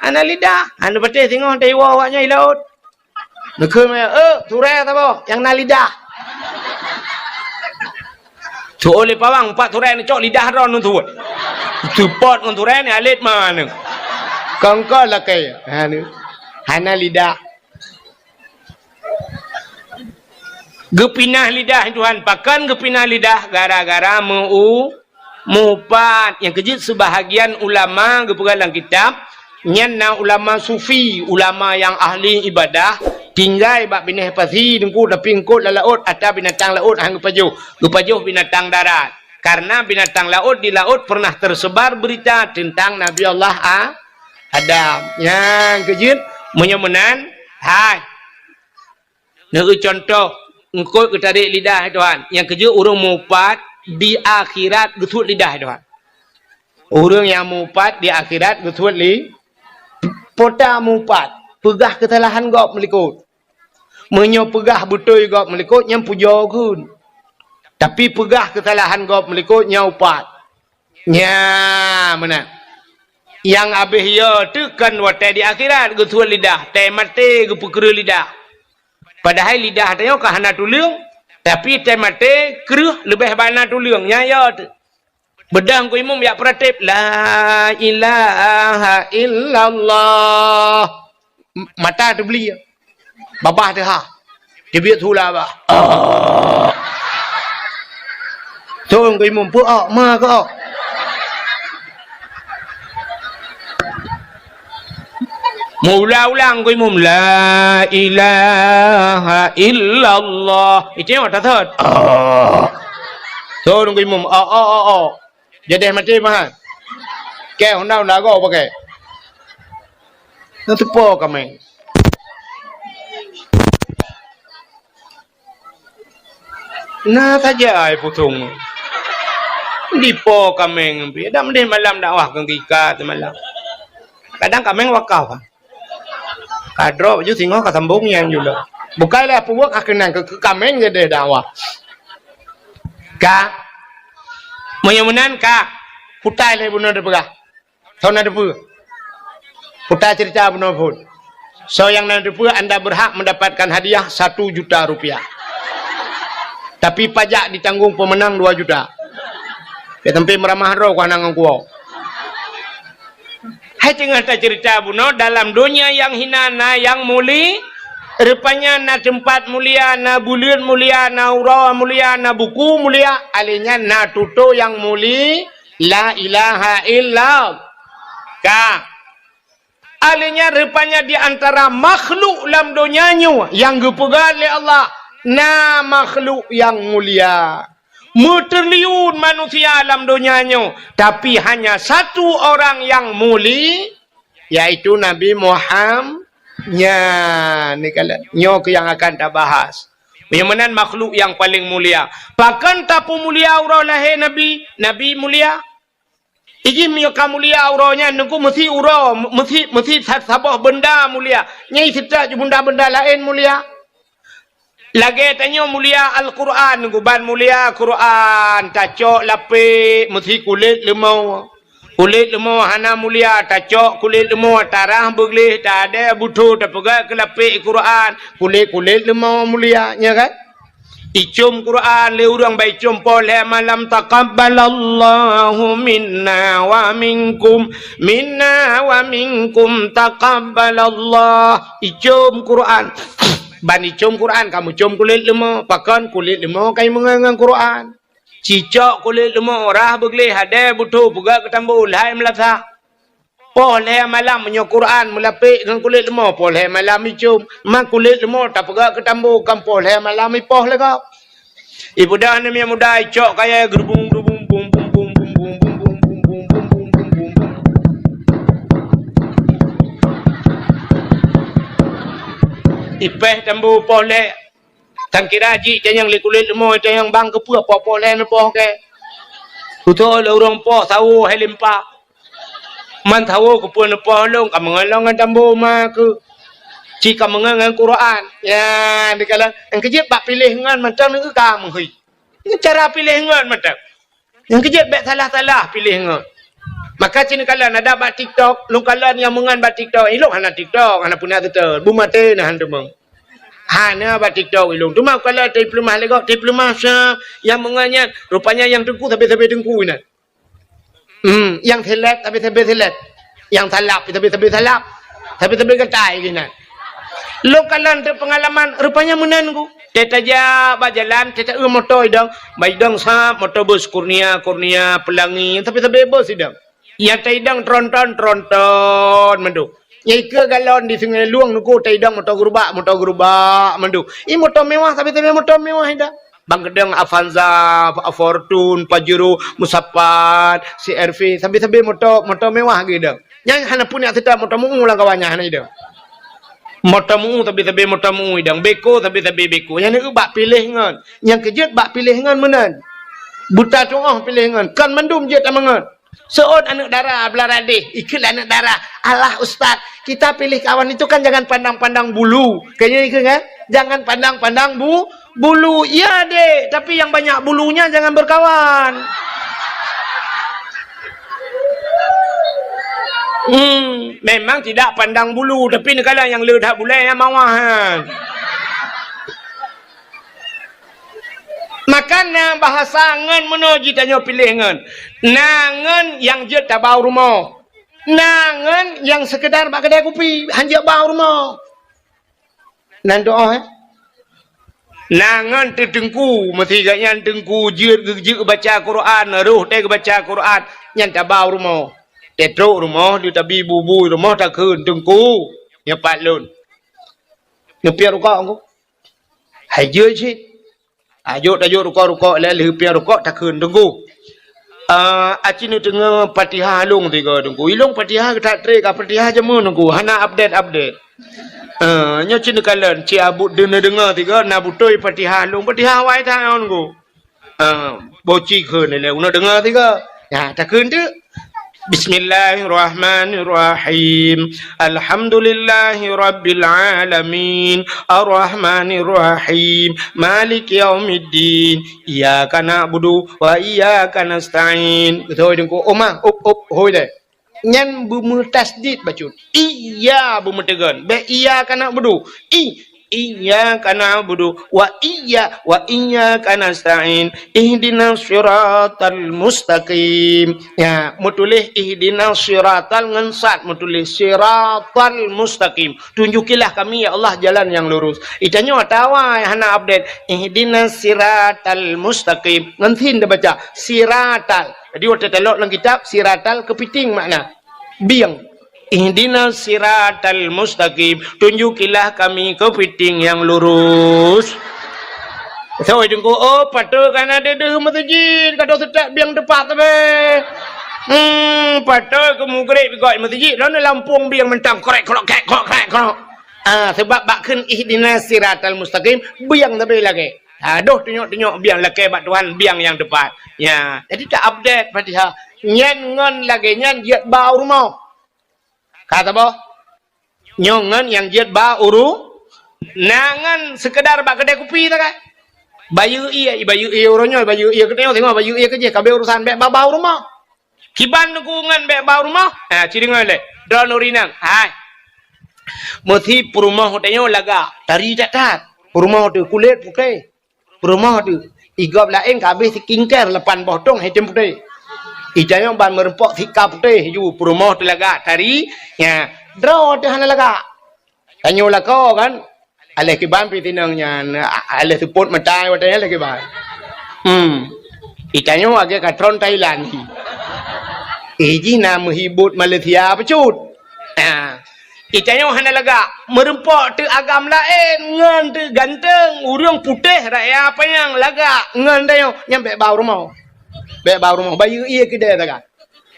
hana lidah. Hana patéh singoh teuiwoe awaknyan i laôt. Neukheun meunan, "Eh, turée saboh nyang na lidah." Tu'oh lé pawang, pat turée neucok lidah droe neutuwot. Seupôt ngon turée ni alet maneng. Kongkon lakée. Ha, ni. Hana lidah. Geupinah lidah Tuhan. Pakon geupinah lidah? Gara-gara meu-, meuupat. Nyang keujeuet seubahagian ulama geupeugah lam kitab, nyan na ulama sufi, ulama nyang ahli ibadah, tinggai bak binéh pasi teungku, tapi eungkôt lam laôt, atra binatang laôt han geupajoh, geupajoh binatang darat. Karena binatang laôt di laôt pernah tersebar berita tentang Nabi Allah A-, Adam. Nyang keujeuet, meunyoe meunan, hai. Neueu contoh, eungkôt geutarek lidah Tuhan. Nyang keujeuet ureuëng meuupat di akhirat geusuet lidah Tuhan. Ureuëng nyang meuupat di akhirat geusuet li-, pota meuupat, peugah keusalahan gob meulikôt. Meunyoe peugah beutôi gob meulikôt, nyan pujoe kheun. Tapi peugah keusalahan gob meulikôt, nyan upat. Nya, meunan. Nyang abéh yo teuk kon watée di akhirat geusuet lidah, tée maté geupeukreueh lidah. Padahai lidah tanyoe ka hana tuleueng, tapi tée maté kreueh leubeh bana tuleueng. Nyan yo teuk. Beudôh Teungku Imum jak peuratéb, "La ilaha illallah." M-, mata teubeli. Babah teuhah. Teubiet sula bah. Ah. Teungku Imum, peu-ok, ma keu-ok. Meuulang-ulang Teungku Imum, "La ilaha illallah." Itu yang mata thot. Ah. Teungku Imum, "Ok, ok, ok, ok." Jadeh maté meuhan. Kée honda-honda goe pakai. Na teupo kaméng. Na saja ai pusong. Dipo kaméng pih. Dak meudeh malam dakwah keu gika semalam. Kadang kaméng wakaf. Ka droe baju singoh ka sambong nyang jula. Bukai lé peubuet ka keunan keu, keu kaméng jadi dakwah. Ka. Meunyoe meunan ka. Putai lé bunoe dipeugah. Soe na teupeue? Putai cerita bunoe phon. Soe nyang na teupeue, anda berhak mendapatkan hadiah satu juta rupiah. Tapi pajak ditanggung pemenang dua juta. Keu teumpat meuramah droe ku hana ngon kuwoe. Hai teungoh tacerita bunoe, dalam donya nyang hina na nyang muli-, rupanya na teumpat mulia, na buleuen mulia, na uroe mulia, na buku mulia, alèh nyan na tutoe nyang muli, la ilaha illa. Ka. Alèh nyan rupanya di antara makhluk lam donya nyoe nyang geupeugah lé Allah, na makhluk nyang mulia. Meutriliun manusia lam donya nyoe, tapi hanya satu orang nyang muli, yaitu Nabi Muhammad. Nyan, ni kala-, nyoe keuh nyang akan tabahas. Nyang meunan makhluk nyang paleng mulia. Pakon tapeumulia uroe lahé Nabi? Nabi mulia. Iji meunyoe ka mulia uroe nyan, Teungku, meusi uroe, meusi, meusi sa-, saboh beunda mulia. Nyang seutôt ju beunda-beunda laén mulia. Lagèe tanyoe mulia Al-Quran, Teungku, ban mulia Quran, tacok lapék meusi kulét leumo. Kulét leumo hana mulia, tacok kulét leumo, tarah beugleh, tadèe butho, tapeugah keu lapék Quran, kulét-kulét leumo mulia, nya kan? Icôm Quran lé ureueng, bak icôm poh lhèe malam, "Taqabbalallahu minna wa minkum, minna wa minkum taqabbalallah." Icôm Quran. Ban icôm Quran, ka meucôm kulét leumo. Pakon kulét leumo ka imeungon ngon Quran. Cicok kulét leumo, rah beugleh, hadèe butho, peugah keu tambo, lhai meulasah. Poh lhèe malam meunyoe Quran meulapék ngon kulét leumo, poh lhèe malam icôm. Ma kulét leumo tapeugah keu tambo, kan poh lhèe malam ipoh lé gob. Ipeugah aneuk miet muda, icok kayèe geurubung-rubung, bung, bung, bung. Ipéh tambo poh lhèe. Tan kira jih tanyong lé kulét leumo, tanyong bang keupeue poh-poh lhèe neupoh kèe. Beutôi lé ureueng poh sawo hai limpa. Man sawo keupeue neupoh lôn, ka meungon lôn ngon tambo ma keuh. Ci ka meungon ngon Quran. Ya, dikalon, nyang keujeuet bak piléh ngon mantong neu ka meuhôi. Ngon cara piléh ngon mantong. Nyang keujeuet bèk salah-salah piléh ngon. Maka ci neukalon ada bak TikTok, lôn kalon nyang meungon bak TikTok. Ilôn hana TikTok, hana peue na seutôt. Beumaté na han teumong. Hana bak TikTok ilôn. Teuma kalon teupeulumah lé gob, teupeulumah sa nyang meungon nyan. Rupanya nyang teungku sabe-sabe teungku inan. Hmm, nyang seleb sabe-sabe seleb. Nyang salab sabe-sabe salab. Sabe-sabe gatai inan. Lôn kalon teuh peungalaman, rupanya meunan ku. Teuh tajak bak jalan, teuh ta-eu moto idong. Bak idong sab, moto bus Kurnia, Kurnia, Pelangi, sabe-sabe bus idong. Nyang ta idong tronton, tronton mandum. Nyang ikeue galon di Sungai Lueng Teungku, ta idong moto gerubak, moto gerubak mandum. I moto mewah, sabe-sabe moto mewah idong. Bang keudong Avanza, Fortuner, Pajero, Musapat, C R V, sabe-sabe moto, moto mewah geuidong. Nyang hana pun nyang seutôt moto meu lam kawan nyan hana idong. Moto meu, sabe-sabe moto meu idong. Beko, sabe-sabe beko. Nyang neu bak piléh ngon. Nyang keujeuet bak piléh ngon meunan. Buta tuoh piléh ngon. Kon mandum jeuet tameungon. Seuôt aneuk dara beulara deh, ikheun lé aneuk dara, "Alah ustaz, kita pilih kawan itu kan jangan pandang-pandang bulu." Kayaknya ikheun kan? "Jangan pandang-pandang bu-, bulu." Iya dek, tapi yang banyak bulunya jangan berkawan. Hmm, memang tidak pandang bulu, tapi neukalon nyang le that bulèe nyang mawah nyan. Maka na bahasa ngon meunoe jitanyoe piléh ngon. Na ngon nyang jeuet tabau rumoh. Na ngon nyang seukeudar bak keudè kupi, han jeuet bau rumoh. Nan doa, eh? Na ngon teuteungku, meusigat nyan teungku jeuet, jeuet baca Quran, roh teuh baca Quran, nyan tabau rumoh. Teutrok rumoh, di tabi bubui rumoh takheun, "Teungku, nyoe pat lôn." Neupiep rukok ku. Hai jeuet cit. Ajok tajok rukok-rukok lé lheuh piep rukok takheun, "Teungku, ah, aci neudeungoe Fatihah lôn sigoe Teungku. Ilôn Fatihah that trép ka Fatihah jameun Teungku, hana update-update. Ah, nyoe ci neukalon, ci abut deungoe-deungoe sigoe na beutôi Fatihah lôn, Fatihah awai that ngon Teungku." Ah, boci kheun lé uneuk deungoe sigoe. Ya, takheun teuk. Bismillahirrahmanirrahim. Alhamdulillahirabbil alamin. Arrahmanirrahim. Maliki yaumiddin. Iyyaka na'budu wa iyyaka nasta'in. Beutôi Teungku. Oma, up, up, hôi deh. Nyan beumeutasydid bacut. Iya beumeuteugon. Bék iyyaka na'budu. I, iyyaka na'budu wa iyya, wa iyyaka nasta'in. Ihdinas siratal mustaqim. Ya, meutuléh ihdinas siratal ngon sad meutuléh siratal mustaqim. Tunjukilah kami, ya Allah, jalan yang lurus. Itanyoe atawa hana update. Ihdinas siratal mustaqim. Ngon sin tabaca. Siratal. Jadi, watée talok lam kitab, siratal keupiting makna. Bieng. Ihdinas siratal mustaqim. Tunjukilah kami keupiting yang lurus. Sawai Teungku, oh, patôt kana deuh-deuh meuseujid, ka deuh seutôt bieng teupat sabe. Hmm, patôt keu mugreb gok meuseujid, lôn lampôh bieng mantong krek krok krek krok krek krok. Ah, sebab bak kheun ihdinas siratal mustaqim, bieng sabe lagée. Ha, deuh tunyok-tunyok biang lakée bak Tuhan, biang nyang teupat. Ya, jadi ta-update Fatihah. Nyan ngon lagée nyan jeuet ba u rumoh. Ka saboh? Nyoe ngon nyang jeuet ba u ru-, na ngon seukeudar bak keudée kupi ta kan? Bayeue ié, bayeue ié uroe nyoe, bayeue ié keunoe, singoh bayeue ié keujih, ka abéh urosan bék ba, ba u rumoh. Kiban Teungku ngon bék ba u rumoh? Ha, ci deungoe lé. Droeneuh ureueng inong. Hai. Meusi peurumoh tanyoe lagak, tari that-that. Peurumoh teuh kulét putéh. Peurumoh teuh. Igob laén ka abéh skincare lapan boh tong item putéh. Itanyoe ban meureumpok sika putéh ju peurumoh teuh lagak, tari. Nya, droe teuh hana lagak. Tanyoe lakoe kan? Aléh kiban pih tinong nyan, a-, aléh seupôt mata watée nyan aléh kiban. Hmm. Itanyoe lagée katron Thailand. Eh, jih na meuhibot Malaysia bacut. Ah. Itanyoe hana lagak, meureumpok teuh agam laén, ngon teuh ganteng, ureueng putéh raya panyang lagak, ngon tanyoe, nyan bék ba u rumoh. Bék ba u rumoh, bayeue ié keudée sagai.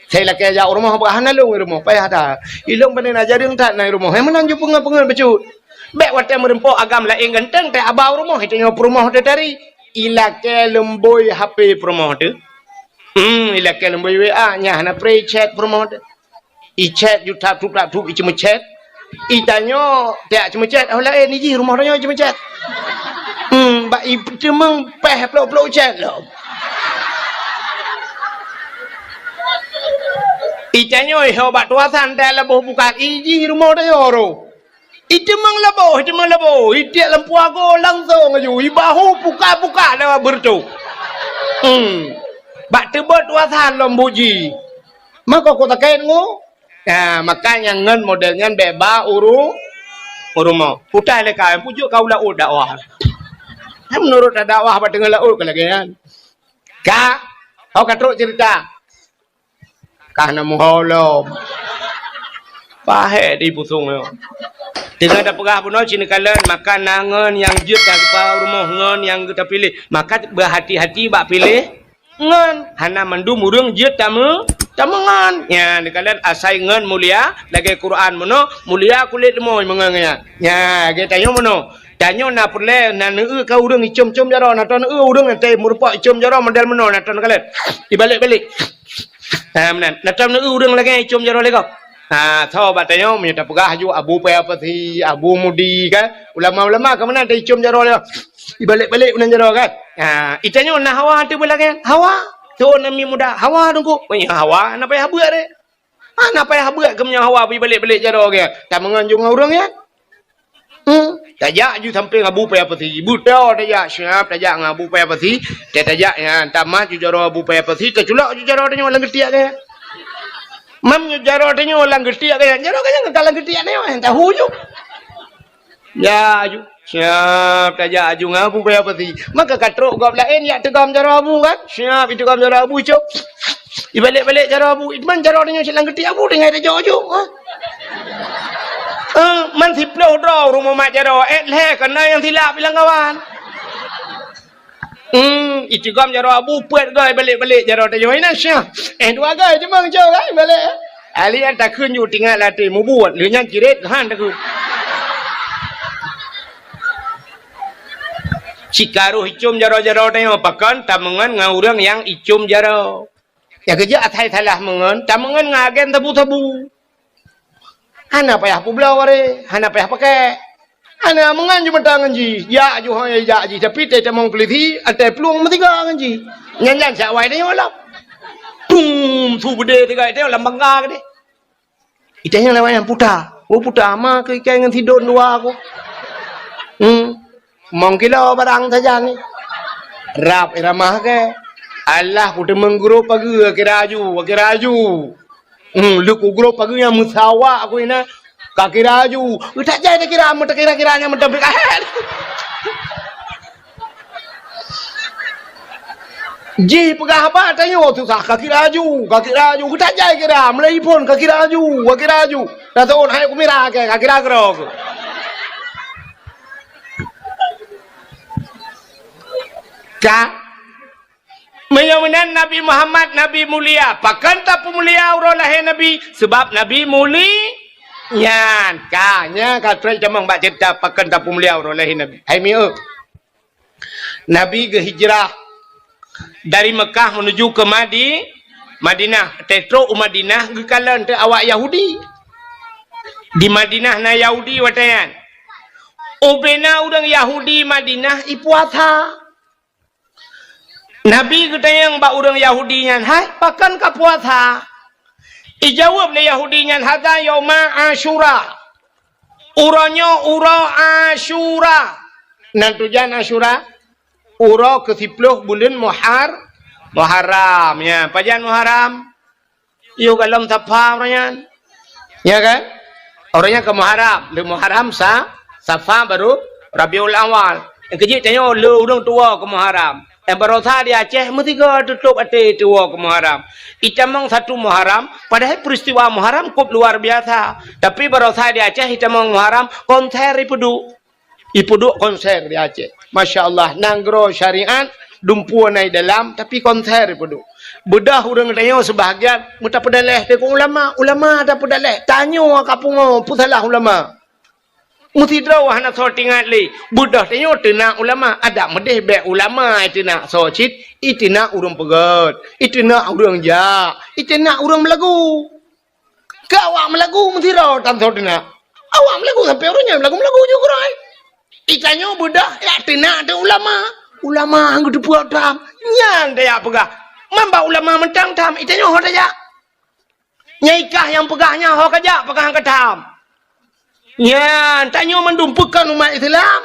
Sai lakée jak u rumoh, bah hana lôn u rumoh, payah that. Ilôn pane na jareueng that na u rumoh. Hai meunan ju peungeut-peungeut bacut. Bék watée meureumpok agam laén ganteng teuh aba u rumoh, itanyoe peurumoh teuh tari. Ilakée leumbôi H P peurumoh teuh. Hmm, ilakée leumbôi W A, nyan hana pré chat peurumoh teuh. Ichat ju tap tup tap tup iceumeuchat. Itanyoe tiak ceumeuchat, oh laén ijih rumoh tanyoe ceumeuchat. Hmm, bak iteumeung péh plok-plok chat lom. Itanyoe ho bak tuasan teuh laboh bukat ijih rumoh tanyoe roh. Iteumeung laboh, iteumeung laboh, itiek lam puago langsong aju, ibahu puka-puka lewat beureutoh. Hmm. Bak teubot tuasan lom buji. Maka kok takét ngu? Nah, makanya ngon model nyan bék ba uru-, u rumoh. Utai lé ka, pujuk ka u laôt dakwah. Kan meunurot dakwah bak teungoh laôt ka lagée nyan. Ka, oh ka trok cerita. Ka na muho lom. Pahé di pusong nyoe. Teungoh tapeugah bunoe cit neukalon, maka na ngon nyang jeuet tageupeu rumoh ngon nyang geuta piléh. Maka beuhati-hati bak piléh. Ngon, hana mandum ureuëng jeuet tameu-, tameungon. Nyan, neukalon asai ngon mulia, lagée Quran meunoe, mulia kulét leumoi meungon nyan. Nyan, lagée tanyoe meunoe. Tanyoe na peureulée, na neueu ka ureuëng icom-com jaroe, na toh neueu ureuëng nyang teumeureumpok icom jaroe model meunoe, na toh neukalon. Ibalek-balek. Ha, meunan. Na toh neueu ureuëng lagée icom jaroe lé gob. Ha, tho bak tanyoe, meunyoe tapeugah aju Abu Paya Pasi, Abu Mudi, kan? Ulama-ulama ka meunan ta icom jaroe lé. Ibalek-balek meunan jaroe kan. Ha, itanyoe na hawa teuh beulagée. Hawa. Tuan nami muda, hawa teungku. Weh, hawa, na payah beuet deh. Ha, na payah beuet keu meunyoe hawa beuibalek-balek jaroe geuh. Tameungon ju ngon ureuëng nyan. Hmm. Tajak ju sampéng Abu Paya Pasi. Beutôi tajak siap, tajak ngon Abu Paya Pasi. Tajak nyan, tamat ju jaroe Abu Paya Pasi, taculok ju jaroe tanyoe lam geutiek geuh. Mam ju jaroe tanyoe lam geutiek geuh. Jaroe geuh nyan ka lam geutiek tanyoe, tahu ju. Ya, aju. Siap, tajak aju ngon Abu Paya Pasi. Maka ka trok gob laén jak teugom jaroe Abu kan? Siap, iteugom jaroe Abu, cok. Ibalek-balek jaroe Abu. Itman jaroe tanyoe silang geuti Abu tinggai tajok aju. Ha? Eh, man siploh droe rumoh mat jaroe. Eh, lhée keunoe nyang silap ilang kawan. Hmm, iteugom jaroe Abu peuet goe balek-balek jaroe tanyoe. Inan syah. Eh, dua goe cuma ngejok kan balek. Ali an takheun ju tinggai latée mubuet, lheueh nyan cirét han takheun. Cikaroh icom jaroe-jaroe tanyoe pakon tameungon ngon ureuëng nyang icom jaroe. Nyang keujeuet asai salah meungon, tameungon ngon agen sabu-sabu. Hana payah peubloe waréh, hana payah pakèk. Hana meungon jimeuta ngon jih, jak ju hai jak jih, tapi teutamong peulisi, até plueng meusiga ngon jih. Nyan-nyan siat awai tanyoe lom. Tum, su beudé siga tanyoe lam bangga keudéh. Itanyong lewat nyang puta. Oh, puta ma keu ikai ngon sidon dua aku. Hmm. Mong kilo barang sajan ni. Rab iramah ke. Alah, kuteumeung grob pageue, kira aju, kira aju. Hmm, leuku grob pageue nyang meusawa aku ina. Ka kira aju. Utak jai takira, meutakira-kira nyang meutabik ahet. Jih peugah haba tanyoe susah, ka kira aju, ka kira aju. Geutajai kira, meulai phon ka kira aju, ka kira aju. Dah taun hai kumira ke, ka kira keudroe. Ka? Meunyoe meunan Nabi Muhammad, Nabi mulia. Pakon tapeumulia uroe lahé Nabi? Seubab Nabi muli-, nyan. Ka, nyan ka trok tamong bak ceurita pakon tapeumulia uroe lahé Nabi. Hai mieu. Nabi geuhijrah dari Mekah menuju ke Madi-, Madinah. Tetrok u Madinah geukalon teu awak Yahudi. Di Madinah na Yahudi watée nyan. Ubena ureuëng Yahudi Madinah ipuasa. Nabi geutanyong bak ureuëng Yahudi nyan, "Hai, pakon ka puasa?" Ijaweueb lé Yahudi nyan, "Hadza yauma Asyura." Uroe nyoe uroe Asyura. Nan tujan Asyura, uroe keusiploh buleuen Muhar-, Muharram. Ya, pajan Muharram? Yoh golom Safa uroe nyan. Ya kan? Uroe nyan keu Muharram. Lé Muharram sa-, Safa baru Rabiul Awal. Nyang keujeuet tanyoe lé ureuëng tuwoe keu Muharram. Nyang barosa di Aceh meusigoe tutôp até tuwoe keu Muharram. Itamong satu Muharram, padahai peristiwa Muharram kôp luar biasa. Tapi barosa di Aceh itamong Muharram, konser ipeuduek. Ipeuduek konser di Aceh. Masya Allah, nanggroe syariat, dumpeue na i dalam, tapi konser ipeuduek. Beudôh ureuëng tanyoe seubahagian, meutapeudaleh teuk ulama, ulama tapeudaleh. Tanyoe ka pungo, peusalah ulama. Meusidroe hana soe teuingat lé. Beudôh tanyoe teunak ulama, adak meudeh bék ulama iteunak soe cit, iteunak ureuëng peugét, iteunak ureuëng jak, iteunak ureuëng meulagu. Keu awak meulagu meusidroe tan soe teunak. Awak meulagu sampoe uroe nyoe meulagu-meulagu ju keudroe. Itanyoe beudôh jak teunak teuh ulama. Ulama han geuteupeue tham. Nyan tajak peugah. Man bak ulama mantong tham, itanyoe ho tajak. Nyang ikah nyang peugah nyan ho kajak peugah han ka tham. Nyan, tanyoe mandum peukon umat Islam.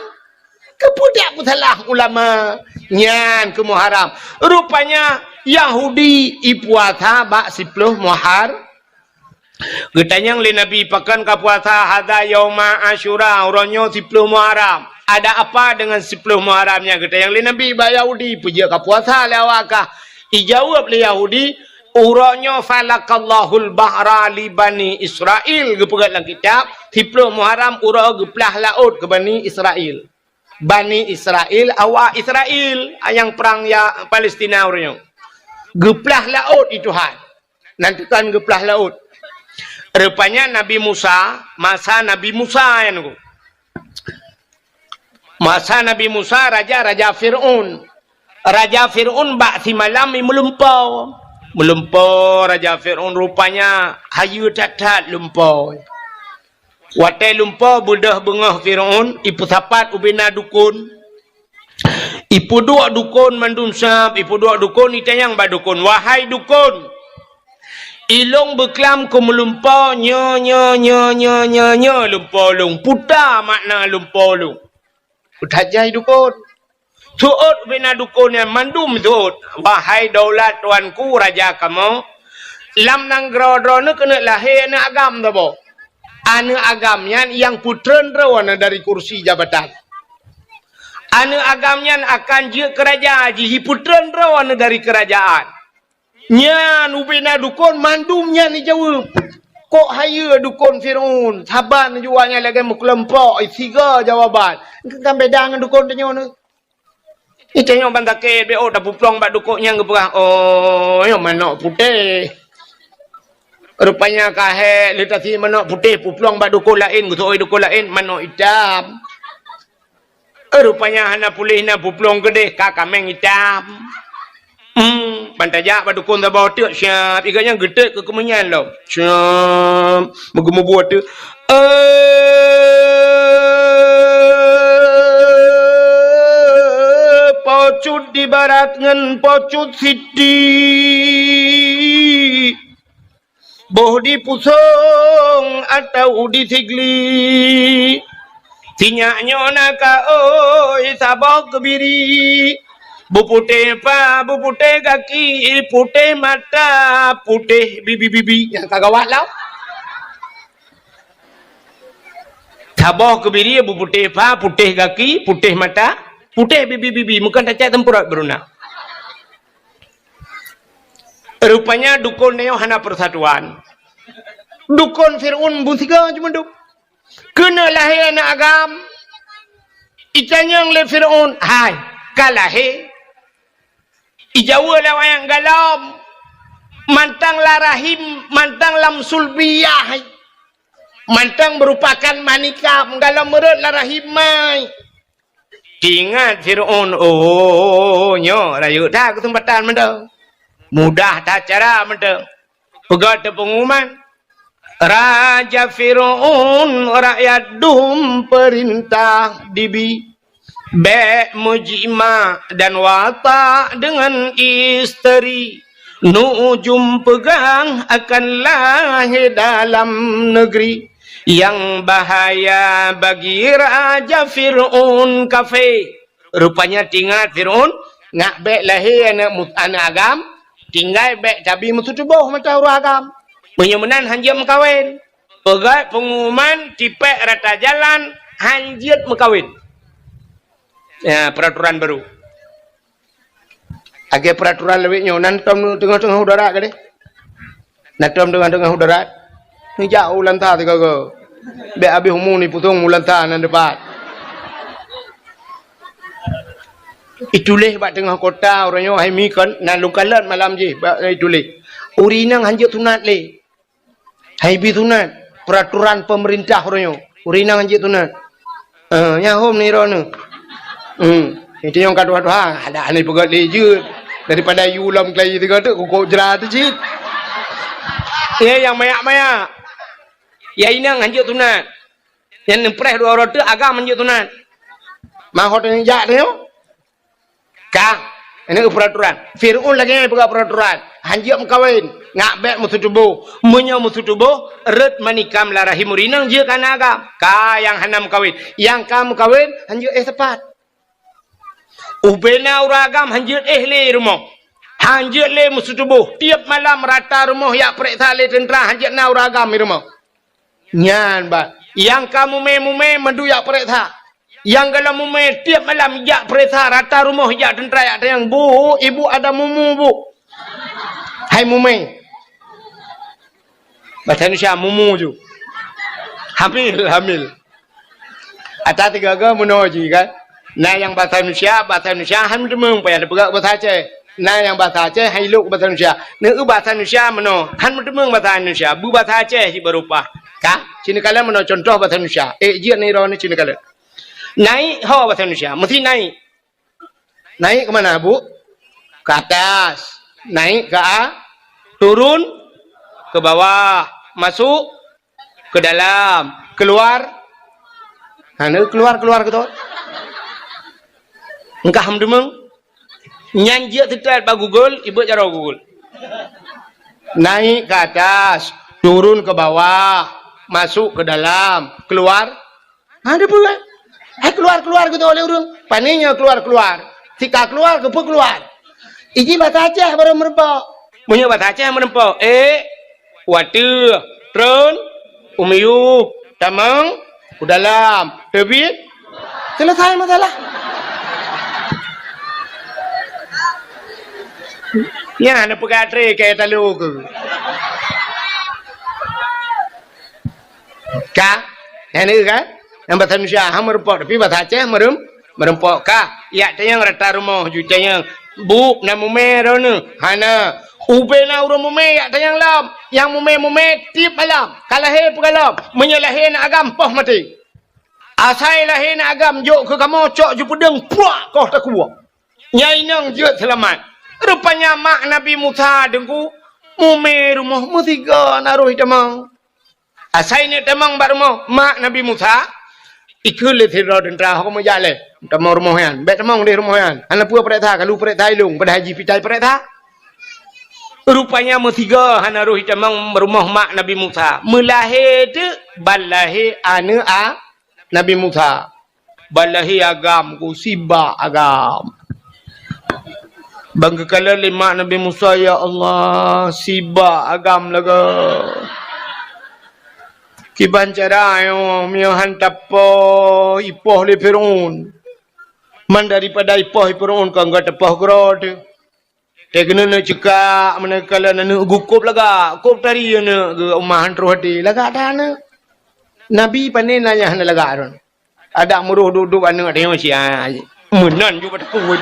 Keupeue dak peusalah ulama? Nyan keu Muharram. Rupanya Yahudi ipuasa bak siploh Muhar-, Geutanyong lé Nabi, "Pakon ka puasa?" "Hadza yauma Asyura, uroe nyoe siploh Muharram." "Ada apa dengan siploh Muharram nyan?" Geutanyong lé Nabi bak Yahudi, "Peue jeuet ka puasa lé awak kah?" Ijaweueb lé Yahudi, "Uroe nyoe falakallahul bahra li Bani Israil." Geupeugah lam kitab, siploh Muharram uroe geuplah laôt keu Bani Israil. Bani Israil, awak Israil, nyang prang ya Palestina uroe nyoe. Geuplah laôt i Tuhan. Nan tukang geuplah laôt. Rupanya Nabi Musa, masa Nabi Musa nyan ku. Masa Nabi Musa, raja, Raja Fir'aun. Raja Fir'aun bak simalam i meulumpo. Meulumpo Raja Fir'aun rupanya hayeue that-that lumpo. Watée lumpo beudôh beungoh Fir'aun, ipeusapat ubena dukon. Ipeuduek dukon mandum sab, ipeuduek dukon, itanyong bak dukon, "Wahai dukon, ilong beuklam keu meulumpo nyoe, nyoe, nyoe, lumpo lôn. Peue makna lumpo lôn?" Peuthat jai dukon. Seuôt ubena dukon nyan mandum seuôt, "Wahai daulat tuanku raja kamoe, lam nanggroe droeneuh keuneuk lahé aneuëk agam saboh. Aneuëk agam nyan nyang peutreun droeneuh dari kursi jabatan. Aneuëk agam nyan akan jeuet keu raja, jipeutreun droeneuh dari keurajaan." Nyan ubena dukon mandum nyan ijaweueb. Kok hayeue dukon Fir'aun, saban jua nyan lagée meukeulumpok, siga jawaban. Kan beda ngon dukon tanyoe nyoe. Itanyoe ban sakét, bék ôk tapeuplong bak dukon nyang geupeugah, "Oh, nyoe manok putéh." Rupanya ka hék, lé tasi manok putéh peuplong bak dukon laén, geuseuôt dukon laén, manok itam. Rupanya hana puléh na peuplong keudeh ka kaméng itam. Hmm, An tajak bak dukon saboh teuk, siap. Iga nyan geutek keu keumeunyan lom. Siap. Meugeumeubuet teuk. Eh, pocut di barat ngon pocut siti. Boh di pusong atau di sigli. Sinyak nyoe na ka oi saboh keubiri. Beuputéh pa, beuputéh gaki, putéh mata, putéh bibi-bibi. Nyang ka gawat lah. Saboh keubiri beuputéh pa, putéh gaki, putéh mata, putéh bibi-bibi. Meukan tacak teumpeurot beuruna. Rupanya dukon nyoe hana persatuan. Dukon Fir'aun beusigoe cuma dup. Keuneuk lahé aneuëk agam, itanyong lé Fir'aun, "Hai, ka lahé?" Ijaweub lé awaknyan, "Galom, mantong lam rahim, mantong lam sulbiyah, mantong meurupakan manikam, galom meurot lam rahim mai." Teuingat Fir'aun, oh, nyoe rayeuk that keuseumpatan mantong. Mudah that cara mantong. Peugah teupeunguman, Raja Fir'aun, rakyat dum peurintah dibi. Bék meujimak dan watak deungon isteri. Nujum peugah akan lahé dalam negeri. Nyang bahaya bagi Raja Fir'aun kafé. Rupanya teuingat Fir'aun, ngak bék lahé aneuëk mu-, aneuëk agam, tinggai bék tabi meututoboh mata ureuëng agam. Meunyoe meunan hanjeuet meukawen. Peugah peunguman tipék rata jalan hanjeuet meukawen. Ya, peraturan baru. Lagée peraturan lawét nyoe, nan tom teungoh-teungoh udara gadeh. Nan tom teungoh-teungoh udara. Neujak u lanta sigoe-goe. Bék habéh umu ni pusong u lanta nan dipat. Ituléh bak teungoh kota uroe nyoe hai mi kon nan lungkalon malam jih bak ituléh. Ureuëng inong hanjeuet sunat lé. Hai bi sunat, peraturan pemerintah uroe nyoe. Ureuëng inong hanjeuet sunat. Eh, nyan hom ni droeneuh. Hmm. Itu nyang ka tuha-tuha, ada aneh peugah lé jeuet. Daripada yue lom kelai tiga tu, kukok jera tu cit. Ya, nyang mayak-mayak. Ya, inong hanjeuet sunat. Nyang neupreh dua uroe teuk agam hanjeuet sunat. Mahot nyang jak tu nyoe. Ka, ini peraturan. Fir'aun lagée nyan peugah peraturan. Hanjeuet meukawen, ngak bék meututoboh. Meunyoe meututoboh, rot manikam lam rahim ureuëng inong jeuet keu aneuëk agam. Ka nyang hana meukawen. Nyang ka meukawen, hanjeuet éh sapat. Ubena ureuëng agam hanjeuet éh lé rumoh. Hanjeuet lé meututoboh. Tiep malam rata rumoh jak peureksa lé teuntra hanjeuet na ureuëng agam di rumoh. Nyan bah, nyang ka mumé-mumé mandum jak peureksa. Nyang galom mumé tiep malam jak peureksa, rata rumoh jak teuntra jak tanyong, "Bu, ibu ada mumu, Bu?" Hai mumé. Bahasa Indonesia, mumu ju. Hamil, hamil. Ata tiga-tiga meunoe jih kan. Na nyang bahasa Indonesia, bahasa Indonesia han meuteumong payah teupeugah bahasa Aceh. Na nyang bahasa Aceh han ilok bahasa Indonesia. Neu bahasa Indonesia meunoe, han meuteumong bahasa Indonesia. Beubahasa Aceh cit baru paih. Ka, sinoe kalon meunoe contoh bahasa Indonesia. Eh, jeuet nirone sinoe kalon. Naik ho bahasa Indonesia, mesti naik. Naik ke mana, Bu? Ke atas. Naik ke a-, turun ke bawah. Masuk ke dalam, keluar. Ha, na keluar-keluar gitu. Engkah meudeungoe. Nyan jeuet seutôt bak Google, ibeuet jaroe Google. Naik ke atas, turun ke bawah, masuk ke dalam, keluar. Ha, dia peue? Hai keluar-keluar gitu oleh ureuëng. Pane nyoe keluar-keluar. Sika keluar, keupeue keluar? Iji bahasa Aceh baru meureumpok. Meunyoe bahasa Aceh meureumpok, eh, watée, tron, u miyueb, tamong, u dalam, teubiet, selesai masalah. Nyan na peugah tré keu talo keu. Ka? Nyan ka? Nyang bahasa Indonesia han meureumpok, tapi bahasa Aceh meureuem-, meureumpok ka. Jak tanyong rata rumoh ju tanyong, "Bu, na mumé droeneuh?" "Hana." "Ubé na ureuëng mumé?" Jak tanyong lom. Nyang mumé-mumé tiep malam. Ka lahé peugah lom. Meunyoe lahé na agam, poh maté. Asai lahé na agam, jok keu kamoe, cok ju peudeueng, puak, koh takue. Nyan inong jeuet seulamat. Rupanya mak Nabi Musa deungku mumé rumoh meusigoe na roh itamong. Asai neuk tamong bak rumoh mak Nabi Musa, ikheun lé sidroe teuntra, "Ho meujak lé, tamong rumoh nyan. Bèk tamong deh rumoh nyan. Hana peue pareksa, kalu pareksa ilong, padahai jih pitai pareksa." Rupanya meusigoe hana roh itamong rumoh mak Nabi Musa. Meulahé teuk ban lahé aneuk a Nabi Musa. Ban lahé agam ku, sibak agam. Ban geukalon lé mak Nabi Musa, "Ya Allah, sibak agam lagèe." Kiban cara nyoe, meunyoe han tapoh ipoh lé Firaun. Man daripada ipoh Firaun, kon geuteupah keudroe teuh. Teuh keuneuk neuk ceukak, meunan kalon aneuk geuh kôb lagak, kôb tari aneuk geuh, uma han troh até, lagak that aneuk. Nabi pané na nyang hana lagak droe. Adak meuroh duek-duek aneuk tanyoe siat. Meunan ju bak takue.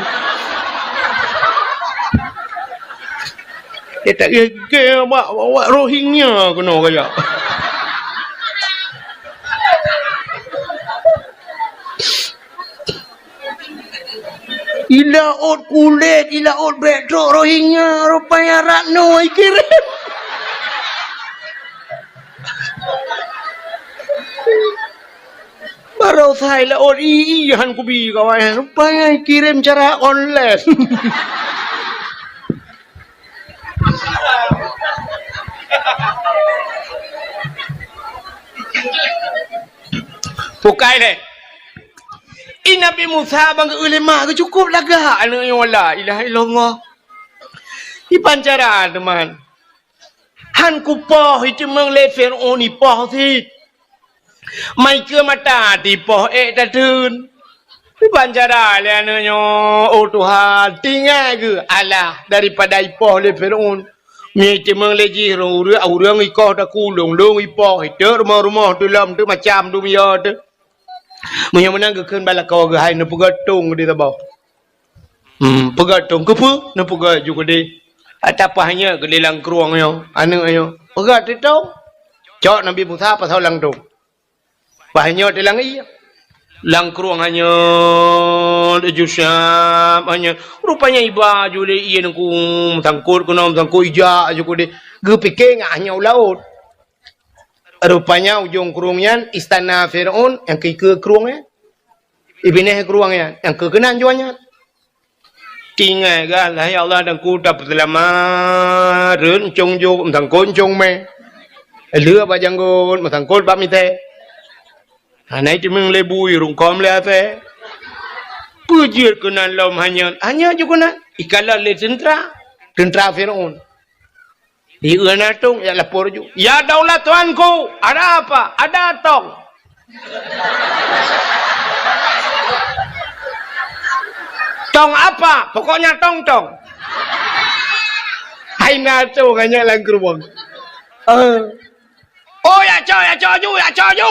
Eh, tak gègèe awak, awak Rohingya keunoe kajak. Ilaôt kulét, ilaôt bèk trok Rohingya, rupanya Ratno ikirém. Baroesa ilaôt i, i han kubi kawan, rupanya ikirém cara online. Bukai lé. I Nabi Musa ban geu-eu lé mak geuh cukôp lagak aneuk nyoe, la ilaha illallah. Iban cara teuma. Han kupoh iteumeung lé Firaun ipoh cit. Mai keu mata tipoh ék tateun. Iban cara lé aneuk nyoe, oh Tuhan, tinggai geuh alah daripada ipoh lé Firaun. Meunyoe iteumeung lé jih ureueng, ureueng ikoh takulong, lôn ipoh, iteuk rumoh-rumoh, teulom, teuk macam, teuk miyô, teuk. Meunyoe meunan geukheun bak lakoe geuh, hai neupeugöt tông keudéh saboh. Hmm, peugöt tông keupeue? Neupeugöt ju keudéh. Ata paih nyoe keudéh lam krueng nyoe, aneuk nyoe. Peugöt tông. Cok Nabi Musa pasoe lam tông. Paih nyoe teulang ié. Lam krueng hanyot, ju siap hanyot. Rupanya iba ju lé ié ngon meusangkot keunoe, meusangkot ijak ju keudéh. Geupike ngat hanyot u laôt. Rupanya ujong krueng nyan istana Firaun nyang keu ikeue krueng nyan. Ibinéh krueng nyan nyang keu keunan jua nyan. Tinggai gah, lah ya Allah, dan ku tapeuseulamat, rhot euncong jok, meusangkot euncong mè. Lheueh bak janggot, meusangkot bak mitée. Hana iteumeung lé bui, rungkôm lé asée. Peue jeuet keunan lom hanyot, hanyot ju keunan. Ikalon lé teuntra, teuntra Firaun. Di ena tông, ya lapor ju. "Ya daulah tuanku, ada apa?" "Ada tong." "Tong apa?" "Pokoknya tong-tong." Hai na tông hanyot lam krueng. Eh. "Oh, ya cok, ya cok ju, ya cok ju."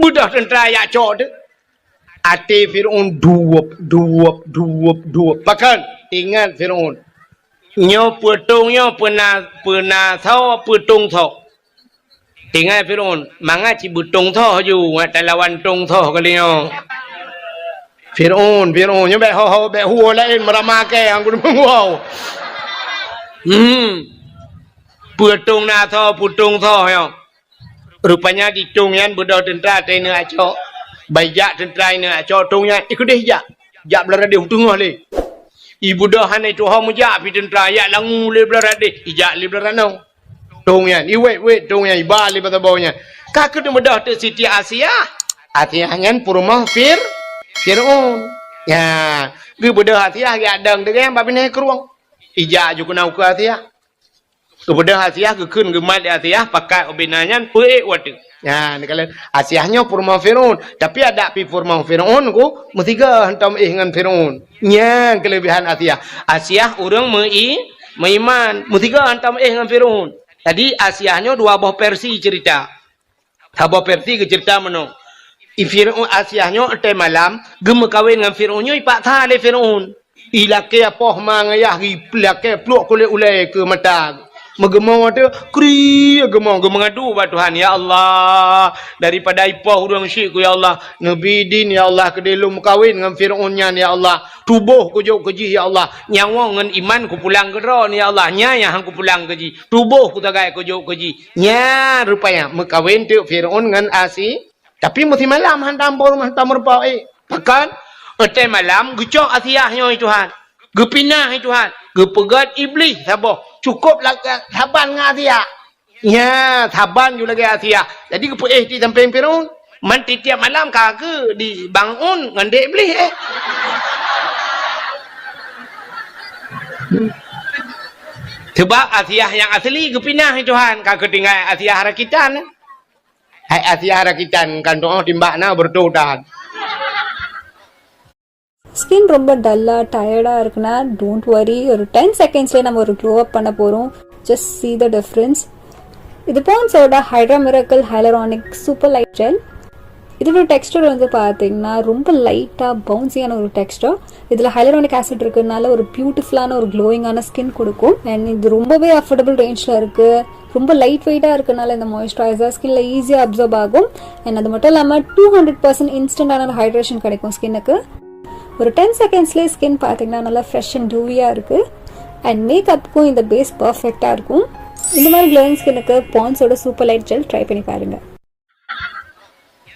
Beudôh teuntra ya cok teuh. Até Firaun duwop, duwop, duwop, duwop. Pakon? Ingat Firaun. Nyoe peutông nyoe peuna, peuna soe, peutông soe. Tinggai Firaun, mangat cit beutông soe ju, ngat talawan tông soe kali nyoe. Firaun, Firaun, nyoe bèk ho-ho, bèk huwoe laén meurama kèe, anggun meuwoe. Hmm. Peutông na soe, peutông soe nyoe. Rupanya di tông nyan beudôh teuntra teuh ineuk acok. Ban ijak teuntra ineuk acok tông nyan, ikeudeh ijak. Jak Beuladeh u teungoh lé. Ibeudôh hana ituho meujak pih teuntra, ijak langue lé Beuladeh, ijak lé Beuladeh. Tông nyan, iwét-wét tông nyan, iba lé bak saboh nyan. Ka keuneuk beudôh teuk Siti Asiah. Asiah nyan peurumoh Fir-, Firaun. Nyan, geubeudôh Asiah geujak dong teuk nyan bak binéh krueng. Ijak ju keunan ukeue Asiah. Geubeudôh Asiah, geukheun geumat lé Asiah, pakat ubena nyan peuék watèe. Nyan, neukalon Asiah nyoe peurumoh Firaun, tapi adak pih peurumoh Firaun ku meusigoe hantom éh ngon Firaun. Nyan keuleubehan Asiah. Asiah ureueng meu-i-, meuiman, meusigoe hantom éh ngon Firaun. Jadi Asiah nyoe dua boh versi cerita. Saboh versi geuceurita meunoe. I Firaun, Asiah nyoe watèe malam geumeukawen ngon Firaun nyoe ipaksa lé Firaun. Ilakèe poh ma ngon yah, ilakèe pluek kulét ulèe keu mata. Meugeumoe teuh, kri geumoe, geumeungadu bak Tuhan, "Ya Allah, daripada ipoh ureuëng syik ku, ya Allah, neubi idin, ya Allah, keudeh lôn meukawen ngon Fir'aun nyan, ya Allah. Tuboh kujok keu jih, ya Allah. Nyawöng ngon iman kupulang keu droe, ya Allah. Nyan nyang han kupulang keu jih. Tuboh kusagai kujok keu jih." Nyan rupanya meukawen teuk Fir'aun ngon Asi-, Tapi meusimalam hantom bak rumoh, hantom rumpok, eh. Pakon? Watée malam geucok Asiah nyoe, "Hai Tuhan." Geupinah, "Hai Tuhan." Geupeugét Iblih saboh. Cukôp la-, saban ngon Asiah. Nya, saban ju lagée Asiah. Jadi geupeuéh di sampéng Firaun. Man tiep-tiep malam ka keu di bangun ngon dek Iblih, eh. Sebab Asiah nyang asli geupinah, "Hai Tuhan." Ka keu tinggai Asiah rakitan. Hai Asiah rakitan kan tu, oh, timbak na bertutan. Skin ரொம்ப டல்லாக டயர்டாக இருக்குன்னா, don't worry. ஒரு டென் செகண்ட்ஸ்லேயே நம்ம ஒரு க்ளோ அப் பண்ண போகிறோம். Just see the difference. இது பாண்ட்ஸோட hydra miracle hyaluronic super light gel. இதோட டெக்ஸ்டர் வந்து பார்த்தீங்கன்னா, ரொம்ப லைட்டாக பவுன்சியான ஒரு டெக்ஸ்டர். இதில் ஹைலரானிக் ஆசிட் இருக்கிறதுனால ஒரு பியூட்டிஃபுல்லான ஒரு க்ளோயிங்கான ஸ்கின் கொடுக்கும். அண்ட் இது ரொம்பவே அஃபோர்டபுள் ரேஞ்சில் இருக்குது. ரொம்ப லைட் வெயிட்டாக இருக்கிறதுனால இந்த மாய்ஸ்சரைசர் ஸ்கின்ல ஈஸியாக அப்சர்ப் ஆகும். அண்ட் அது மட்டும் இல்லாமல், டூ ஹண்ட்ரட் பர்சன்ட் இன்ஸ்டன்டான ஒரு ஹைட்ரேஷன் கிடைக்கும் ஸ்கின்னுக்கு. ஒரு டென் செகண்ட்ஸ்லேயே ஸ்கின் பார்த்தீங்கன்னா, நல்லா ஃப்ரெஷ் அண்ட் டூவியாக இருக்குது. அண்ட் மேக்கப்புக்கும் இந்த பேஸ் பர்ஃபெக்டாக இருக்கும். இந்த மாதிரி க்ளோயிங் ஸ்கின்னுக்கு பாண்ட்ஸோட சூப்பர் லைட் ஜெல் ட்ரை பண்ணி பாருங்கள்.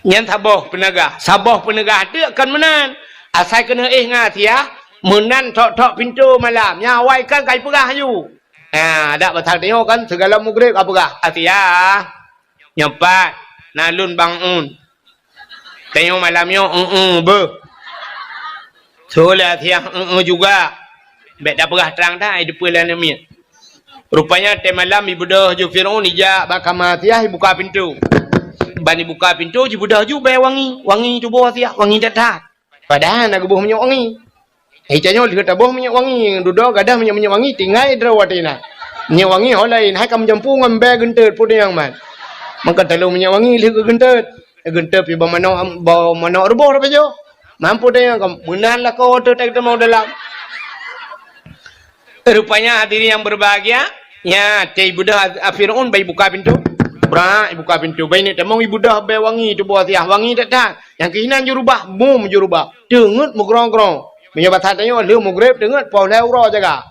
Nyan saboh peuneugah. Saboh peuneugah teuk kon meunan. Asai keuneuk éh ngon Asiah, meunan thok-thok pintoe malam. Nyan awai kan ka jipeugah aju. Ha, dak pasal tanyoe kan, sigohlom mugreb ka peugah, "Asiah, nyoe pat na lôn bangun. Tanyoe malam nyoe, eu-eu beuh." Su lé Asiah, "Eu-eu juga." Bék tapeugah trang that, ai deupeu lam miet. Rupanya watée malam ibeudôh ju Firaun ijak bak kama Asiah, ibuka pintoe. Ban ibuka pintoe, jibeudôh ju bée wangi. Wangi tuboh Asiah, wangi that-that. Padahai na geuboh minyeuk wangi. Hai tanyoe lheueh taboh minyeuk wangi, dudoe gadoh minyeuk-minyeuk wangi tinggai droe watée na. Minyeuk wangi ho laén, hai ka meujampu ngon bée geunteut peue nyang man. Maka talôn minyeuk wangi lheueh geugeunteut. Geunteut pih bak manok, bak manok ruboh dak pajoh. Mampu tanyoe ka meunan lakoe teuh tai teumong dalam. Rupanya hadirin yang berbahagia, nya, watée ibeudôh Firaun bai buka pintoe. Brak, ibuka pintoe. Bai neuk tamong ibeudôh bée wangi tuboh Asiah, wangi that-that. Nyang keuh inan jurubah, bum jurubah. Teungeut meugrong-grong. Meunyoe basa tanyoe lheueh mugreb teungeut poh lhée uroe jaga.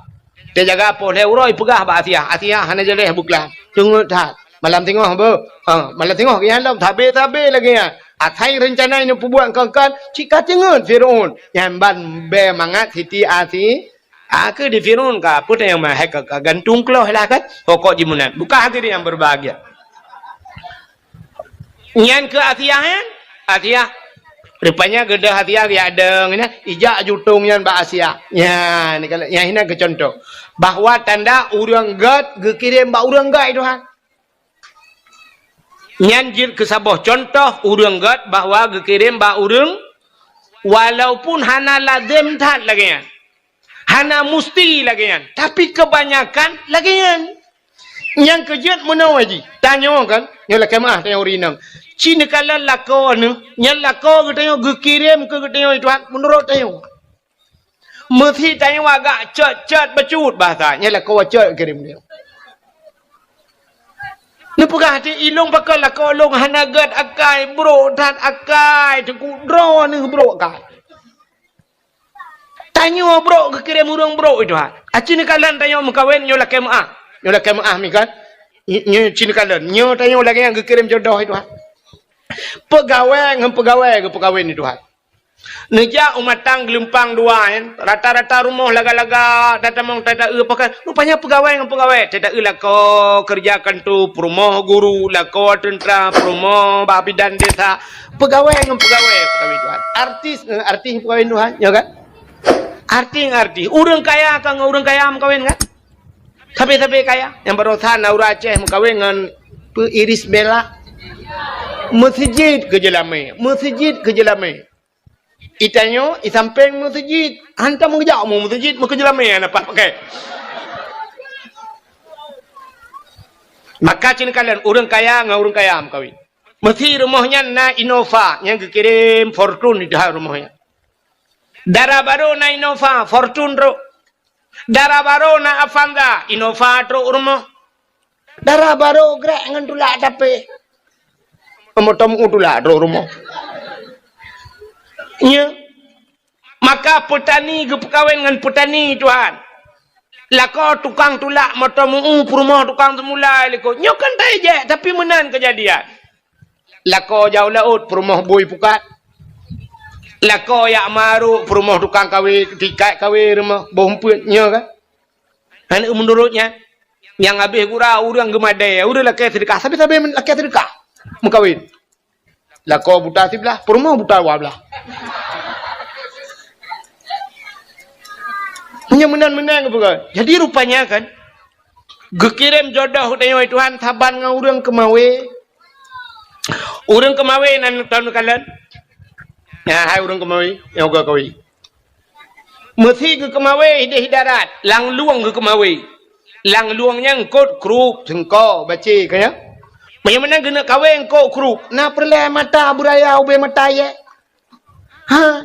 Teujaga poh lhée uroe ipeugah bak Asiah, "Asiah hana jaleh beuklah. Teungeut that. Malam singoh beuh." Ha, malam singoh geuiyan lom sabe-sabe lagée nyan. Asai reuncana nyang peubuet kon-kon, cit ka teungeut Firaun. Nyan ban bée mangat Siti Asi- A keu di Firaun ka, peue teuh nyang meuhai ka, ka gantung kloh lah kan? Pokok jih meunan. Bukan hadirin yang berbahagia. Nyan keu Asiah nyan? Asiah. Rupanya geudah Asiah geujak dong nyan, ijak jutong nyan bak Asiah. Nyan, nyan hina keu contoh. Bahwa tanda ureuëng gét geukirém bak ureuëng gét Tuhan. Nyan jeuet keu saboh contoh ureuëng gét bahwa geukirém bak ureuëng, walaupun hana lazem that lagée nyan. Hana musti lagée nyan, tapi keubanyakan lagée nyan. Nyang keu jeuet meunoe jih, tanyoe kan, nyoe lakée meuáh tanyoe ureuëng inong. Ci neukalon lakoe neuh, nyan lakoe geutanyoe geukirém keu geutanyoe Tuhan meunurot tanyoe. Meusi tanyoe agak cot-cot bacut bahasa, nyan lakoe cot geukirém tanyoe. Neupeugah ti ilong pakon lakoe long hana gét akai, brok that akai, teungku droe neuh brok akai. Tanyoe brok geukirém ureuëng brok itu ha. Aci neukalon tanyoe meukawen nyoe lakée meuáh. Nyoe lakée meuáh mikan. Nyoe ci neukalon. Nyoe tanyoe lagée nyang geukirém jodoh itu ha. Peugawée ngon peugawée geupeukawen itu ha. Neujak u matang geulumpang dua nyan, rata-rata rumoh laga-laga, tatamong tata-eu pakai. Rupanya peugawée ngon peugawée, tata-eu lakoe keureuja kanto, peurumoh guru, lakoe teuntra, peurumoh bak bidan desa. Peugawée ngon peugawée, peugawée Tuhan. Artis ngon artis peugawée Tuhan, ya kan? Artis ngon artis. Ureuëng kaya ka ngon ureuëng kaya meukawen kan? Sabe-sabe kaya. Nyang barosa na ureuëng Aceh meukawen ngon Iris Bella. Meuseujid keu jeulamé, meuseujid keu jeulamé. Itanyoe, isampéng meuseujid. Hantom geujak mu meuseujid, meukeujeulamé hana paih pakai. Maka cit neukalon ureuëng kaya ngon ureuëng kaya meukawen. Meusi rumoh nyan na Innova nyang geukirém Fortuner di dalam rumoh nyan. Dara barô na Innova, Fortuner trok. Dara barô na Avanza, Innova trok rumoh. Dara barô grek ngon tulak tapéh. Meuteumèe tulak troh rumoh. Nya. Maka peutani geupeukawen ngon peutani, tuhan. Lakoe tukang tulak meuteumèe peurumoh tukang seumulai likot. Nyoe kan tajak, tapi meunan keujadian. Lakoe jak u laôt peurumoh bui pukat. Lakoe jak marok peurumoh tukang kawé, tikat kawé rumoh boh umpeuet, nyoe kan. Hana meunurot nyan. Nyang habéh gura ureuëng geumadé, ureuëng lakée seudeukah, sabe-sabe lakée seudeukah meukawen. Lakoe buta siblah, peurumoh buta dua blah. Meunyoe meunan-meunan geupeugah. Jadi rupanya kan, geukirém jodoh tanyoe Tuhan saban ngon ureuëng keumawé. Ureuëng keumawé nan taneuk kalon. Nah, hai ureuëng keumawé, nyang ka kawé. Meusi geukeumawé idéh darat, lam lueng geukeumawé. Lam lueng nyan eungkôt krup, seungko, bacé, ka nyan. Meunyoe meunan geuneuk kawé eungkôt krup, na peureulée mata beuraya ubé mata yé? Ha?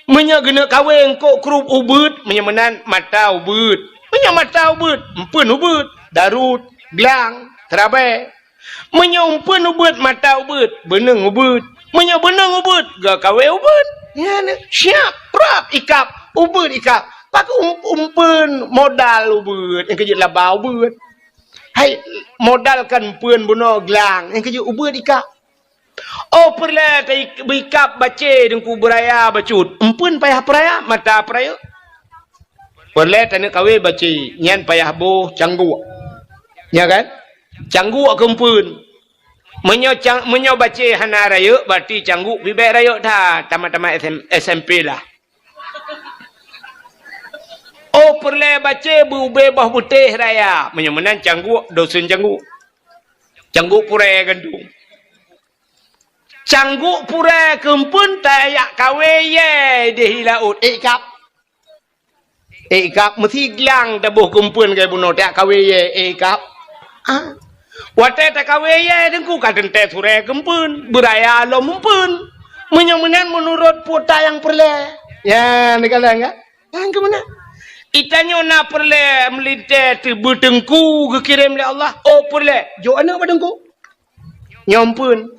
Meunyoe geuneuk kawé eungkôt krup ubeuet, meunyoe meunan mata ubeuet. Meunyoe mata ubeuet, eumpeuen ubeuet, darut, glang, seurabée. Meunyoe eumpeuen ubeuet mata ubeuet, beuneueng ubeuet. Meunyoe beuneueng ubeuet, geukawé ubeuet. Nyan, siap, prap, ikab, ubeuet ikab. Pakon um-, eumpeuen modal ubeuet, nyang keujeuet laba ubeuet. Hai, modal kan eumpeuen bunoe glang, nyang keujeuet ubeuet ikab. Oh, peureulée ta-, beikab bacé teungku beuraya bacut. Eumpeuen payah peuraya, mata peurayeuk. Peureulée taneuk kawé bacé, nyan payah boh cangguk. Nya kan? Cangguk keu eumpeuen. Meunyoe cang-, meunyoe bacé hana rayeuk, berarti cangguk pih bék rayeuk that, tamat-tamat S M, S M P lah. Oh, peureulée bacé beu-, ubé boh beutéh raya. Meunyoe meunan cangguk, dosen cangguk. Cangguk purée gantung. Cangguk purée keu eumpeuen tajak kawé yé idéh laôt, ék ikab. Ék ikab, meusi glang taboh keu eumpeuen keu bunoe tajak kawé yé, ék ikab. Ah. Watée takawé yé teungku ka teuntée surée keu eumpeuen, beuraya lom eumpeuen. Meunyoe meunan meunurot peue nyang peureulée. Ya, neukalon ka? Nyang keu meunan. Geutanyoe na peureulée meulintée teubeu teungku geukirém lé Allah. Oh, peureulée, jok aneuëk bak teungku. Nyoe eumpeuen.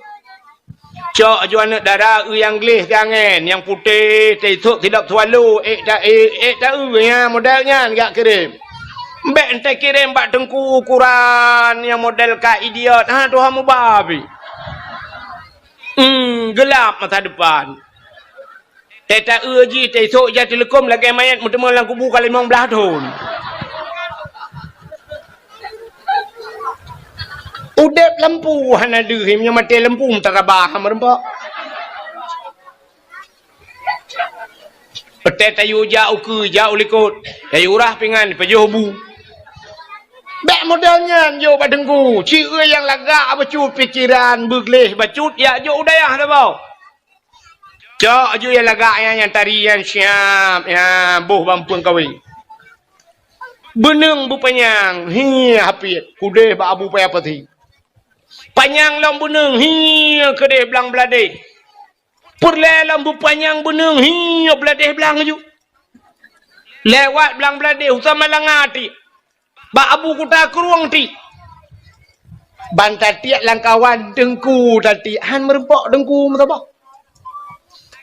Cok aju aneuëk dara eu nyang gleh keu angén, nyang putéh, teusok sidop swallow, ék ta-, ék, ék ta-eu, nya model nyan jak kirém. Bék entée kirém bak teungku ukuran nyang model ka idiot, ha, tuha mubabi. Hmm, geulap masa depan. Teuta-eu jih, teusok jah teuleukom lagée manyét meuteumé lam kubu ka limong blaih thon. Udeb lampu hana deuh, meunyoe maté lampu meutarabah meureumpok. Peutée tayue jak ukeue, jak u likot, tayue rah pingan, pajoh bu. Bék model nyan jok bak teungku, ci-, eu nyang lagak bacut pikeran, beugleh bacut, jak jok u dayah saboh. Cok aju nyang lagak nyan, nyang tari nyan siap, nyan boh bak eumpeuen kawé. Beuneueng beupanyang, hi hapiet, keudeh bak abu paya pati. Panyang lom beuneueng, hi keudeh blang bladeh. Peureulée lom beupanyang beuneueng, hi bladeh blang aju. Lewat blang bladeh, u Samalanga tiek. Bak abu kuta krueng tiek. Ban tatiek lam kawan teungku tatiek, han meureumpok teungku meusaboh.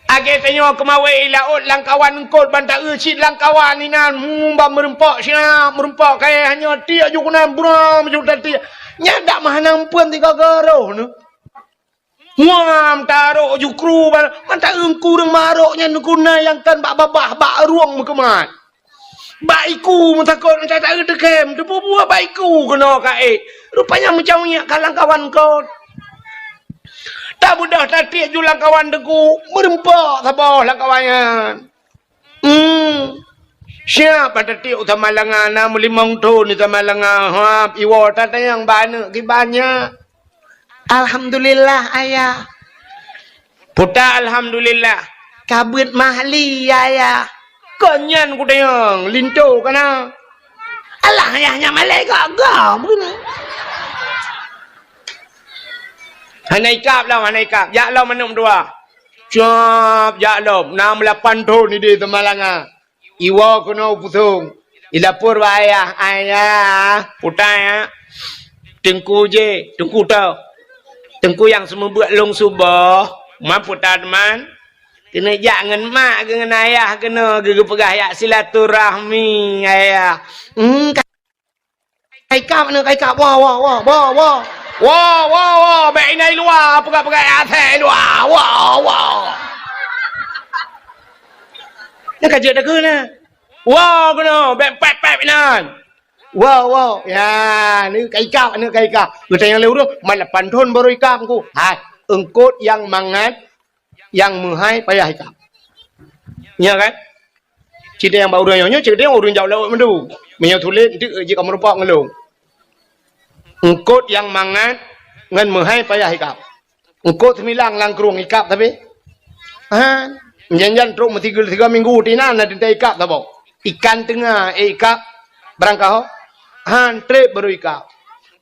Lagée tanyoe keumawé i laôt lam kawan eungkôt ban ta-eu cit lam kawan inan, hmm, ban meureumpok siap, meureumpok kayée hanyoe tiek ju keunan buram ju tatiek. Nyan dak meuhana eumpeuen sigoe-goe roh neuh. Muam tarok jukru ba-, mata eungku ureuëng marok nyan guna nyang kan bak babah, bak rueng meukeumat. Bak iku meutakot, mata taeu teukem, teupeue buah bak iku keunoe ka ék. Rupanya meucaweueng ka lam kawan kon. Tabeudôh tatiek ju lam kawan teungku, meureumpok saboh lam kawan nyan. Hmm. Siap bak tatiek u Samalanga, na meulimong thon di Samalanga. Hap, iwoe tatanyong bak aneuëk kiban nyan. Alhamdulillah, Ayah. Puta alhamdulillah. Ka beuet mahli, Ayah. Kon nyan kutanyong, linto kana. Alah, Ayah, nyan malée gak-gak, bukan? Hana ikab lom, hana ikab. Jak lom aneuëk meutuah. Cap, jak lom. Na meulapan thon idéh Samalanga. Iwoe keunoe u pusong. Ilapor bak ayah, "Ayah, puta ya. Teungku je, teungku tau. Teungku nyang seumeubeuet lôn suboh, man puta teuma. Keuneuk jak ngon mak geuh ngon ayah keunoe geuh geupeugah jak silaturahmi, ayah. Hmm, ka-, ka ikab aneuk, ka ikab. Woe, woe, woe, woe, woe. Woe, woe, woe, bèk inan i luwa, peugah-peugah asèe i luwa. Woe, woe. Nyan ka jeuet takheun na. Woe keunoe, bèk pèp-pèp inan. Woe, woe. Ya, ni ka ikab, aneuk ka ikab. Geutanyong lé ureueng, "Man lapan thon baru ikab, Teungku?" Hai, eungkôt nyang mangat, nyang meuhai payah ikab. Nyo kan? Cit nyang bak ureueng nyoe, nyoe cit ureueng jak laôt meundu. Meunyoe tuléh, eunteuk jeuet ka meurumpok ngon lôn. Eungkôt nyang mangat ngon meuhai payah ikab. Eungkôt seumilang lam krueng ikab tapi. Ha, jan-jan trok meusigoe-sigoe minggu tinan na teuntèe ikab saboh. Ikan teunga, eh, ikab barangkaho. Han trép baru ikab.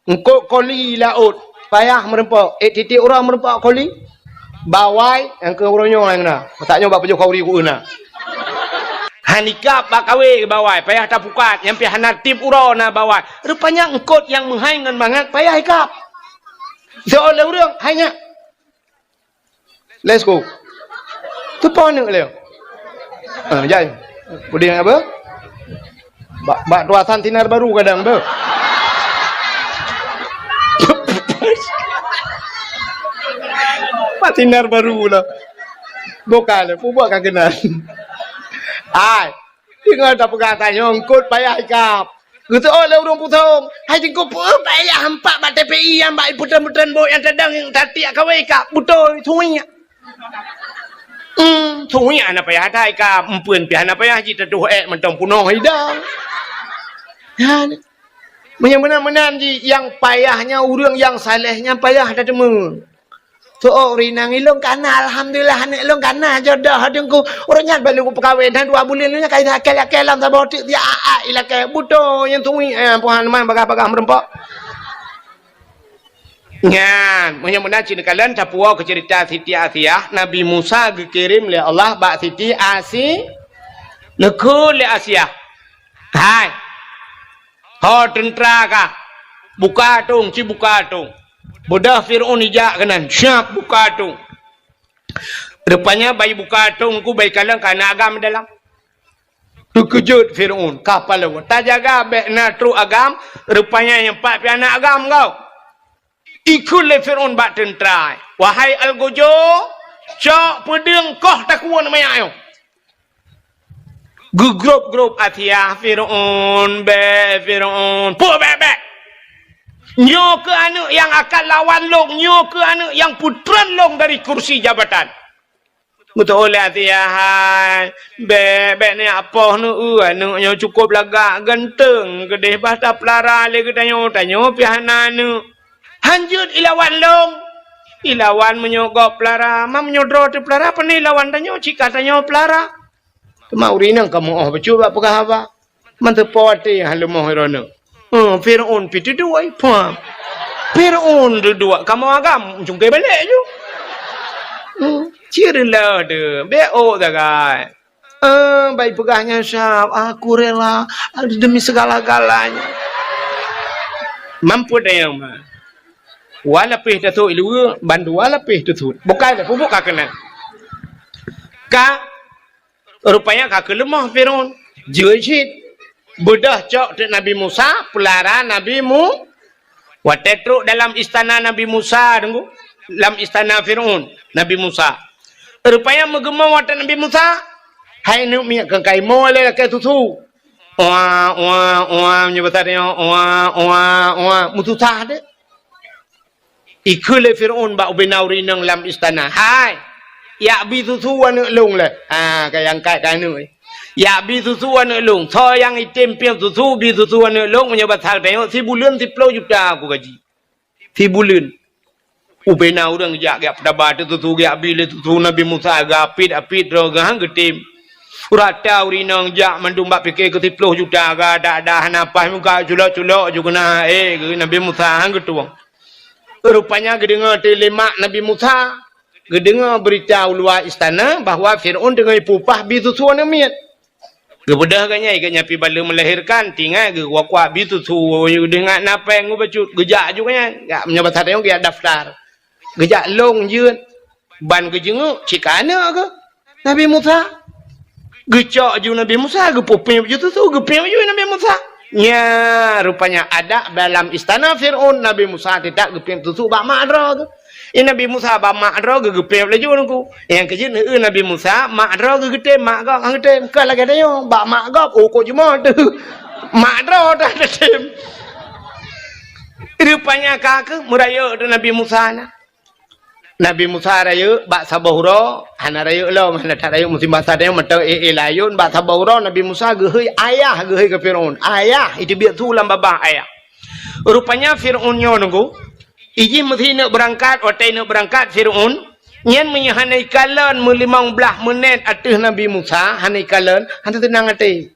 Eungkôt koli laôt, payah meurumpok. Eh, tieb-tieb uroe meurumpok koli. Bawai, nyang keu uroe nyoe nyang na. Masa nyoe bak pajoh khauri ku na. Han ikab bak kawé bawai, payah tapukat. Nyang pih hana tieb uroe na bawai. Rupanya eungkôt nyang meuhai ngon mangat payah ikab. Soe lé ureueng, hai nyak. Let's go. Teupeue aneuk lé. Ah, jai. Udeh apa? Bak, bak tuasan sinar baru kadang tu. Bak sinar baru lah. Bukan, peubuet ka keunan. Ai. Deungon tapeugah tanyoe eungkôt payah ikab. Geuseuôt lé ureueng pusong, "Hai Teungku, peue payah hampak bak T P I nyang bak putren-putren bot nyang tadong nyang tatiek kawé ikab? Beutôi, suwiek." Hmm, suwiek hana payah that ikab, eumpeuen pih hana payah jitatuh ék mantong punoh idang. Nyan. Meunyoe meunan-meunan jih, nyang payah nyan ureueng nyang saléh nyan payah tateumé. Soe ureueng inong ilôn kana, alhamdulillah, aneuk lôn kana jodoh Teungku. Ureueng nyan baru kupeukawen, dan dua buleuen nyan ka ilakèe-lakèe lam saboh teuk, siat-at ilakèe. Beutôi nyan tuwi, eh, Tuhan man bagah-bagah meurumpok. Nyan, meunyoe meunan cit neukalon tapuwoe keu ceurita Siti Asiah, Nabi Musa geukirém lé Allah bak Siti Asi-, neukheun lé Asiah. Hai, ho teuntra kah, buka atong, ci buka atong. Beudôh Fir'aun ijak keunan, siap buka atong. Rupanya bai buka atong ku bai kalon ka na agam dalam. Teukeujot Fir'aun, ka palau. Tajaga bèk na trok agam, rupanya nyang pat pih na agam kau. Ikheun lé Fir'aun bak teuntra, "Wahai Algojo, cok peudeueng koh takue manyak nyoe." Geugrôp-grôp Asiah, "Fir'aun, bèk, Fir'aun, peue bèk-bèk? Nyoe keuh aneuk nyang akan lawan lôn, nyoe keuh aneuk nyang peutreun lôn dari kursi jabatan." Geuteuôt lé Asiah, "Hai, bèk, bèk neuh apoh neuh, aneuk nyoe cukôp lagak, ganteung, keudéh bah tapeulara lé geutanyoe, tanyoe pih hana aneuk. Han jeuet ilawan lôn. Ilawan meunyoe gob peulara, ma meunyoe droe teupeulara, pane ilawan tanyoe, cit ka tanyoe peulara." Teuma ureueng inong ka meu'oh bacut bak peugah haba. Mantong po até han leumoh droeneuh. Oh, Fir'aun pih teuduek, pah. Fir'aun teuduek, kamoe agam cungké balek ju. Hmm, cit reuloh deuh, bèk ôk sagai. Eh, bai peugah nyan sab, "Aku rela demi segala-galanya." Mampu dayang mah. Dua lapéh tasut iluwa, ban dua lapéh tasut. Bukai dah, pupuk ka keunan. Ka Rupanya ka keuleumoh Fir'aun. Jeuet cit. Beudôh cok teuk Nabi Musa, peulara Nabi Mu-, watèe trok dalam istana Nabi Musa, deungoe, lam istana Fir'aun, Nabi Musa. Rupanya meugeumong watèe Nabi Musa, hai neuk miet keu kaimoe lé lakèe susu. Oa, oa, oa, meunyoe basa tanyoe, oa, oa, oa, meususah deh. Ikheun lé Fir'aun bak ubena ureueng inong lam istana, "Hai, jak bi susu aneuk lôn lé." Ha, ka angkat keu aneuk. "Jak bi susu aneuk lôn. Soe nyang item pieng susu, bi susu aneuk lôn, meunyoe basa tanyoe, sibuleuen siploh juta ku gaji. Sibuleuen." Ubena ureueng jak, jak peutaba teuk susu, jak bi lé susu Nabi Musa, geuapit-apit droe geuh han geutem. Rata ureueng inong jak mandum bak pike keu siploh juta, geuadak-adak hana paih muka, culok-culok ju keunan, eh, Nabi Musa han geutueng. Rupanya geudeungoe teuk lé mak Nabi Musa, geudeungoe beurita u luwa istana bahwa Fir'aun teungoh ipeupah bi susu aneuk miet. Geubeudôh geuh nyan, geuh nyan pih bak lheueh meulahirkan, tinggai geuh kuak-kuak bit susu, deuh ngat na péng geuh bacut, geujak ju geuh nyan. Jak meunyoe basa tanyoe geujak daftar. Geujak lôn jeuet ban geujeungeuk cit ka aneuk geuh. Nabi Musa. Geucok ju Nabi Musa, geupeupiep ju susu, geupiep ju Nabi Musa. Nya, rupanya adak dalam istana Fir'aun, Nabi Musa teutab geupiep susu bak mak droe geuh. I Nabi Musa bak mak droe geuh geupiep laju nungku. Nyang keujeuet, heu, Nabi Musa, mak droe geuh geutem, mak gob han geutem. Kon lagèe tanyoe, bak mak gob, oh, kok jeumoe teuh. Mak droe dah geutem. Rupanya ka keuh meurayeuk teuh Nabi Musa na. Nabi Musa rayeuk bak saboh uroe, hana rayeuk lom, hana that rayeuk musim basa tanyoe mantong éh-éh layôn, bak saboh uroe Nabi Musa geuhôi ayah, geuhôi keu Fir'aun. Ayah, iteubiet su lam babah ayah. Rupanya Fir'aun nyoe nungku, ijih meusineuk beurangkat, watèe neuk beurangkat Fir'aun, nyan meunyoe hana ikalon meulimong blaih meunét ateueh Nabi Musa, hana ikalon, hana teunang até.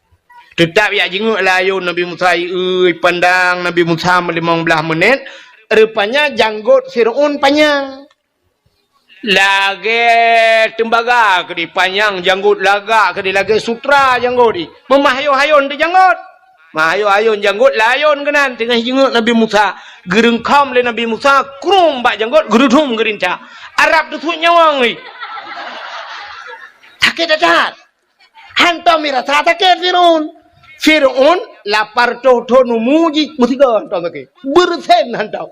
Teutab jak jingeuk layôn Nabi Musa, ieu, ipandang Nabi Musa meulimong blaih meunét, rupanya janggot Fir'aun panyang. Lagèe teumbaga keudéh panyang janggot, lagak keudéh lagèe sutra janggot jih. Meumah hayôn-hayôn teuh janggot. Mah hayôn-hayôn janggot layôn keunan teungoh jingeuk Nabi Musa. Geureungkhom lé Nabi Musa, krum bak janggot, geurudum geurintak. Arab teusuet nyawöng jih. Sakét that-that. Hantom irasa sakét Fir'aun. Fir'aun lapar toh-toh numu jih meusigoe hantom sakét. Beureusen hantom.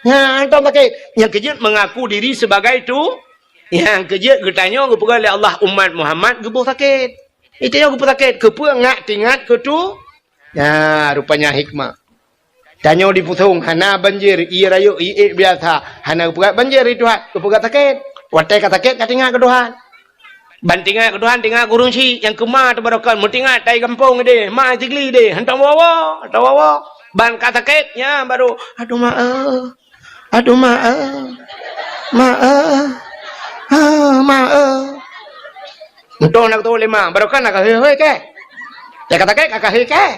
Nyan hantom sakét. Nyang keujeuet mengaku diri sebagai tu. Nyang keujeuet geutanyoe geupeugah lé Allah umat Muhammad geuboh sakét. Geutanyoe geuboh sakét. Keupeue ngat teuingat keu tu? Nyan rupanya hikmah. Tanyoe di Pusong hana banjir, ié rayeuk, ié ék biasa. Hana geupeugah banjir di Tuhan, geupeugah sakét. Watèe ka sakét ka teuingat keu Tuhan. Ban teuingat keu Tuhan, teuingat keu ureueng chik nyang keu ma teubarokan, meuteuingat tai gampông idéh, ma Sigli idéh, hantom woe-woe, hantom woe-woe. Ban ka sakét, nyan baru, "Aduh ma eh, aduh ma eh, ma eh, ah, ma eh." Mantong na geutanyoe lé ma, barokan na ka hôi-hôi kèe. Nyang ka sakét ka hôi kèe.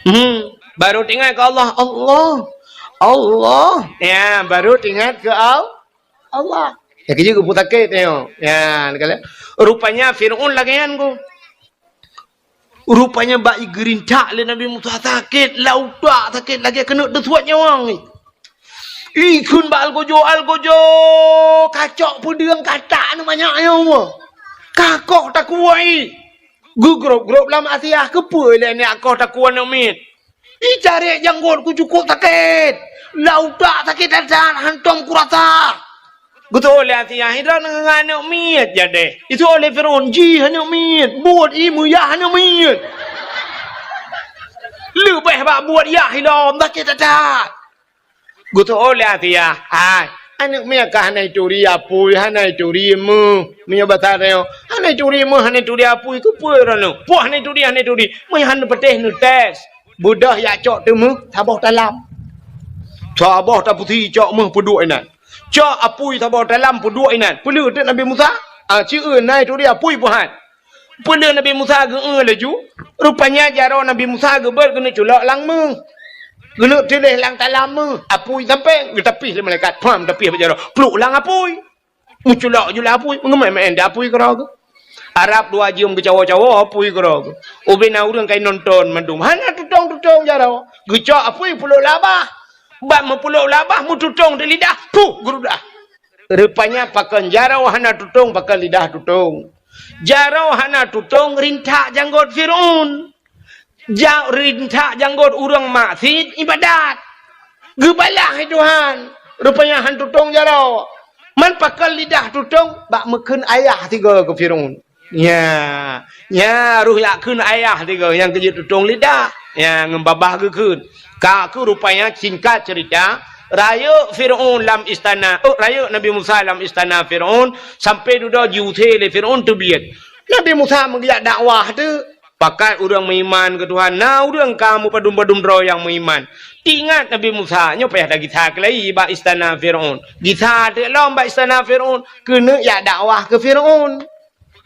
Hmm, baru teuingat keu Allah, Allah, Allah. Ya, baru teuingat keu Al-, Allah. Ya, keujeuet geupeusakét nyoe. Ya, rupanya Fir'aun lagèe nyan ku. Rupanya bak geurintak lé Nabi Musa sakét, lam utak sakét lagèe keuneuk teusuet nyawöng. Ikheun bak algojo, algojo, kacok peudeueng katak aneuk manyak nyoe. Kakoh takue. Geugrôp-grôp lam asiah, keupeue lé nyak koh takue aneuk miet. Icarek janggot ku cukôp sakét. Lam utak sakét that-that, hantom kurasa. Geutôh lé asiah, "Droeneuh ngon aneuk miet jadeh." Itôh lé Fir'aun, "Jih aneuk miet, buet i meuyah aneuk miet. Leubeh bak buet yah ilom, sakét that-that." Geutôh lé asiah, "Hai, aneuk miet ka hana ituri apui, hana ituri meuh." Meunyoe basa tanyoe, "Hana ituri meuh, hana ituri apui, keupeue droeneuh? Poh hana ituri, hana ituri." Meunyoe hana patéh neutés, beudôh jak cok teumeuh saboh talam. Saboh tapusi cok meuh peuduek inan. Cok apui saboh talam peuduek inan. Peuleueh teuk Nabi Musa, ah, ci eu na ituri apui peuhat. Peuleueh Nabi Musa geu-eu laju, rupanya jaroe Nabi Musa geubeuet keuneuk culok lam meuh. Keuneuk tuléh lam talam meuh, apui sampéng, geutapih lé malaikat, pham, tapih bak jaroe, pluek lam apui. Meuculok ju lam apui, meungeumai-mai di apui keudroe geuh. Arab dua jeuem geucawo-cawo apui keudroe geuh. Ubé na ureueng ka inonton mandum, hana tutong-tutong jaroe. Geucok apui pluek lam babah. Bak meupluek lam babah, meututong di lidah, puh, geurudah. Rupanya pakon jaroe hana tutong, pakon lidah tutong. Jaroe hana tutong rintak janggot Fir'aun. Ja-, rintak janggot ureueng maksiet ibadat. Geubalah lé Tuhan. Rupanya han tutong jaroe. Man pakon lidah tutong bak meukheun ayah sigoe keu Fir'aun. Nya, nya roh jak kheun ayah sigoe nyang keujeuet tutong lidah. Nya ngon babah geukheun. Ka keuh rupanya singkat cerita, rayeuk Fir'aun lam istana, oh, rayeuk Nabi Musa lam istana Fir'aun, sampai dudoe jiusé lé Fir'aun teubiet. Nabi Musa meugeujak dakwah teuk, pakat ureueng meuiman keu Tuhan, na ureueng ka meupadum-padum droe nyang meuiman. Teuingat Nabi Musa, nyoe payah that gisa keulai bak istana Fir'aun. Gisa teuk lom bak istana Fir'aun, keuneuk jak dakwah keu Fir'aun.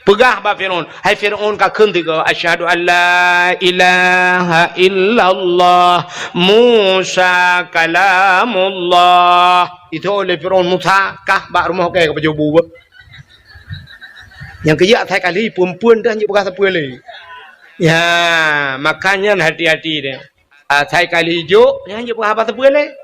Peugah bak Fir'aun, "Hai Fir'aun, kakheun sigoe, 'Asyhadu an la ilaha illallah, Musa kalamullah.'" Itôh lé Fir'aun, "Musa, kah bak rumoh kèe ka pajoh bu beuh." Nyang keujeuet asai kali, phon-phon dah nyoe peugah sapeue lé. Ya, makanya hati-hati deh. Asai kali jok, nyan jok haba teupeu lé.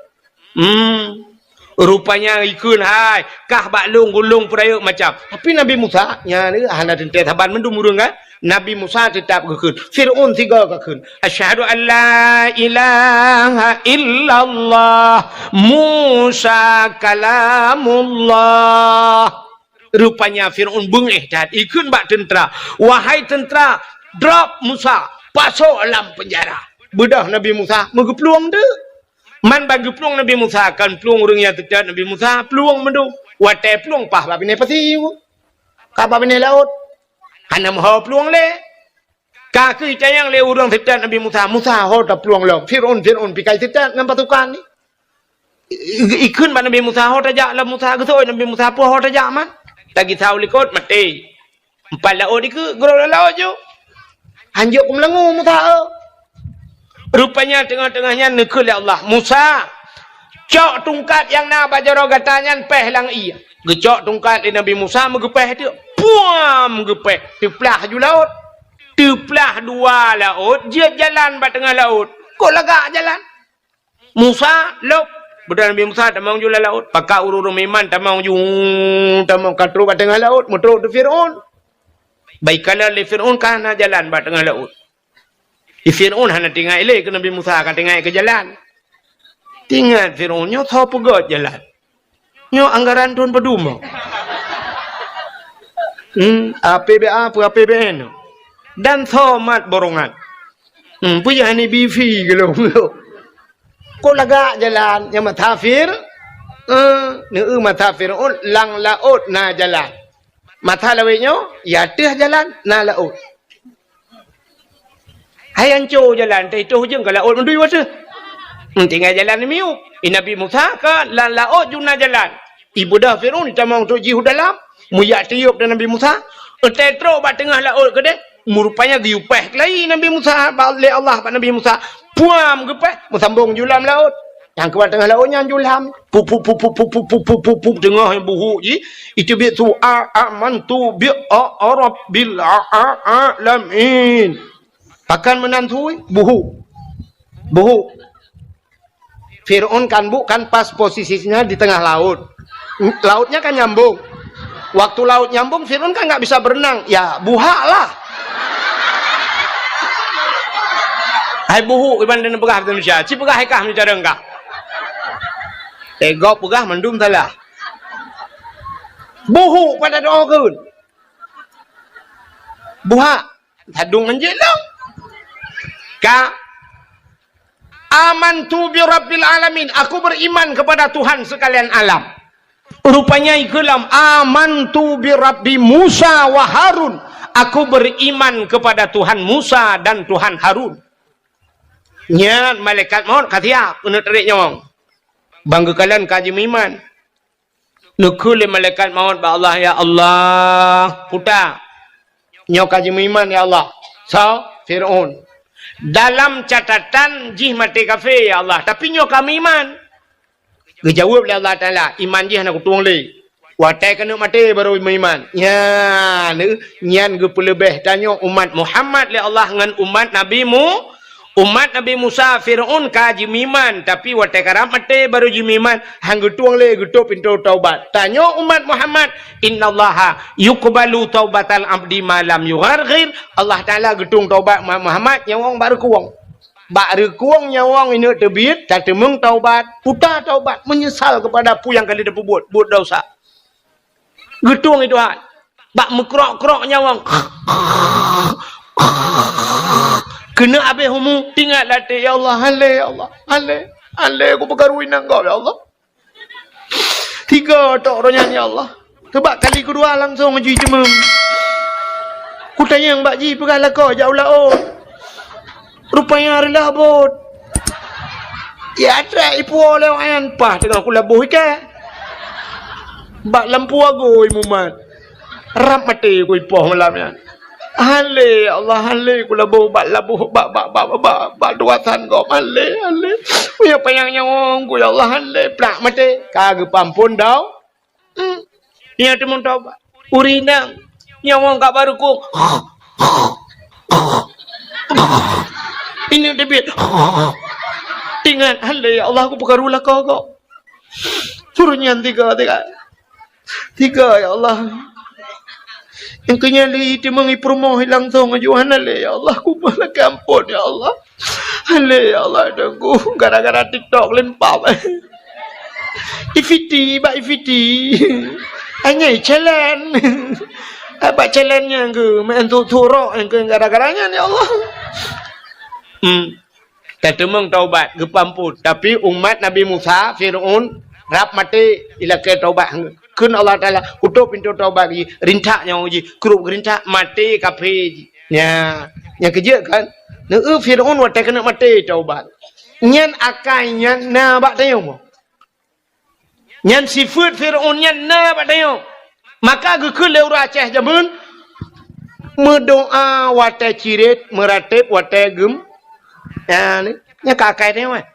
Hmm. Rupanya ikheun hai, kah bak lôn gulong peurayeuk macam. Tapi Nabi Musa, nyan hana teuntée saban mandum ureuëng kan. Nabi Musa teutap geukheun. Fir'aun sigoe geukheun. Asyhadu an la ilaha illallah Musa kalamullah. Rupanya Fir'aun beungéh that ikheun bak teuntra. Wahai teuntra, drop Musa, pasok lam penjara. Beudôh Nabi Musa, meugeuplueng deuk. Man ban geuplueng Nabi Musa, kan plueng ureuëng nyang teutab Nabi Musa, plueng mandum. Watée plueng pah bak binéh pasi. Ka bak binéh laôt. Hana meuho plueng lé. Ka keuh itanyong lé ureuëng teutab Nabi Musa, "Musa, ho taplueng lom. Fir'aun, Fir'aun pikai teutab ngon pasukan ni." I-, i-, ikheun bak Nabi Musa, "Ho tajak lam Musa." Geusoi Nabi Musa, "Peue ho tajak man?" Tagisa u likot, maté. Empat laôt dikeue, geurok lam laôt ju. Hanjeuet keumeulangô Musa, eh. Rupanya teungoh-teungoh nyan neukheun lé Allah, "Musa, cok tungkat nyang na bak jaroe gata nyan péh lam ié." Geucok tungkat lé Nabi Musa, meugeupéh teuk. Puam! Geupéh. Teuplah ju laôt. Teuplah dua laôt, jeuet jalan bak teungoh laôt. Kok lagak jalan? Musa, lôb. Beudôh Nabi Musa tamong ju lam laôt. Pakat ureuëng-ureuëng meuiman tamong ju, tamong ka trok bak teungoh laôt, meutrok di Fir'aun. Bak ikalon lé Fir'aun ka hana jalan bak teungoh laôt. Di Fir'aun hana teuingat lé keu Nabi Musa ka teuingat keu jalan. Teuingat Fir'aun nyoe soe peugöt jalan. Nyoe anggaran thon padum? Hmm, A P B A peue A P B N? Dan soe mat borongan? Hmm, peue jih hana bifi geulong. Kok lagak jalan nyang meutasafir? Eh, neu meutasafir ôn lam laôt na jalan. Mata lawét nyoe, ya teuh jalan, na laôt. Hai anco jalan, teuh itoh ujong ka laôt meudui wateuh. Tinggai jalan miyueb. I Nabi Musa ka lam laôt ju na jalan. Ibeudôh Fir'aun itamong trok jih u dalam. Meuyak tiôb dan Nabi Musa. Eutée trok bak teungoh laôt keudeh. Meurupanya geuyue péh keulayi Nabi Musa, ba-, lé Allah bak Nabi Musa. Puam geupéh, meusambong ju lam laôt. Nyang keubah teungoh laôt nyan ju lam. Pup, pup, pup, teungoh buhuk jih. Iteubiet su a, amantu bi a, a, rabbil a, a, alamin. Pakon meunan sui? Buhuk. Buhuk. Fir'aun kan bu-, kan pas posisinya di tengah laut. Lautnya kan nyambung. Waktu laut nyambung, Fir'aun kan nggak bisa berenang. Ya, buhak lah. Hai buhuk, iban dan peugah Indonesia. Ci peugah hai kah meucareng kah. Eh, gob peugah mandum salah. Buhuk pada doa keun. Buhak. Sadung anjeuk lom. Ka. Amantu bi rabbil alamin. Aku beriman kepada Tuhan sekalian alam. Rupanya ikeulam, "Amantu bi Rabbi Musa wa Harun." Aku beriman kepada Tuhan Musa dan Tuhan Harun. Nyan malaikat maut ka siap keuneuk tarék nyawöng. Bang geukalon ka jimeuiman. Neukheun lé malaikat maut bak Allah, "Ya Allah, puta, nyoe ka jimeuiman, ya Allah." Soe? Fir'aun. "Dalam catatan jih maté kafé, ya Allah, tapi nyoe ka meuiman." Geujaweueb lé Allah Taala, "Iman jih hana kutueng lé. Watée keuneuk maté barô meuiman." Nyan, nyan geupeuleubeh tanyoe umat Muhammad lé Allah ngon umat Nabi Mu-, umat Nabi Musa, Fir'aun ka jimeuiman, tapi watée karab maté barô jimeuiman, han geutueng lé geutôb pintoe taubat. Tanyoe umat Muhammad, "Innallaha yuqbalu taubatal abdi ma lam yugharghir." Allah Taala geutueng taubat umat Muhammad nyawöng bak reukueng. Bak reukueng nyawöng ineuk teubiet, tateumeung taubat, puta taubat, meunyeusal keupada peue nyang ka lheueh tapeubuet, buet desya. Geutueng i Tuhan. Bak meukrok-krok nyawöng. Keuneuk abéh umu, teuingat lam até, "Ya Allah, han lé, ya Allah, han lé, han lé kupeukaru inong gob, ya Allah." Tiga tok roh nyan, ya Allah. Teubak kali keudua langsong jih jimeuem. Kutanyong bak jih peugah lakoe jak u laôt. Rupanya reulah bot. Ya, atra ipuwoe lé awak nyan, paih teungoh kulaboh ikat. Bak lampu agôi mumat. Rab maté kuipoh malam nyan. Han lé, ya Allah, han lé kulaboh bak laboh, bak, bak, bak, bak, bak tugasan gob. Han lé, han lé. Meunyoe panyang nyawöng ku, ya Allah, han lé. Plak maté. Ka geupeuamphon dau. Hmm. Nyan teumeung taubat. Ureueng inong. Nyawöng ka bak reukueng. Ineuk teubiet. Tingat, "Alé, ya Allah, kupeukaru lakoe kok." Ureueng nyan tiga, tiga. Tiga, ya Allah. Nyang keu nyan lé teumang ipeurumoh langsong aju hana lé, ya Allah. Kumoh lakèe ampôn, ya Allah. Alé, ya Allah, Tuhanku. Gara-gara TikTok limpah. Ifiti, bak ifiti. Hanya challenge. Bak challenge nyang keu main tu turok nyang keu gara-gara nyan, ya Allah. Hmm. Tateumeung taubat, geupeuampôn. Tapi umat Nabi Musa, Fir'aun, rab maté ilakèe taubat. Kheun Allah Taala, "Kutôp pintoe taubat jih, rintak nyoe jih, krup geurintak, maté kafé jih." Nya, nyang keujeuet kan? Neu Fir'aun watèe keuneuk maté taubat. Nyan akai nyan na bak tanyoe. Nyan sifeuet Fir'aun nyan na bak tanyoe. Maka geukheun lé ureueng Aceh jameun, meudoa watèe cirét, meuratéb watèe geum-, nyan, nyan ka akai tanyoe, eh.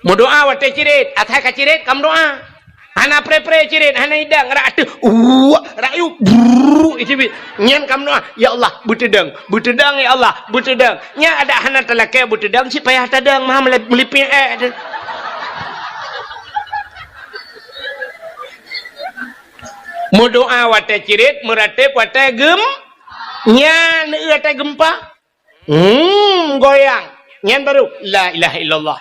Meudoa watèe cirét, asai ka cirét ka meudoa. Hana pré-pré cirét, hana idang, rak ateueh, uwak, rak yub, brrrr, iteubiet. Nyan ka meudoa, "Ya Allah, beuteudang, beuteudang, ya Allah, beuteudang." Nyan adak hana talakèe beuteudang, cit payah tadang, meuhan meuli-, meulipéng èk tu. Meudoa watèe cirét, meuratéb watèe geum-, nyan, watèe geumpa. Hmm, goyang. Nyan baru, "La ilaha illallah."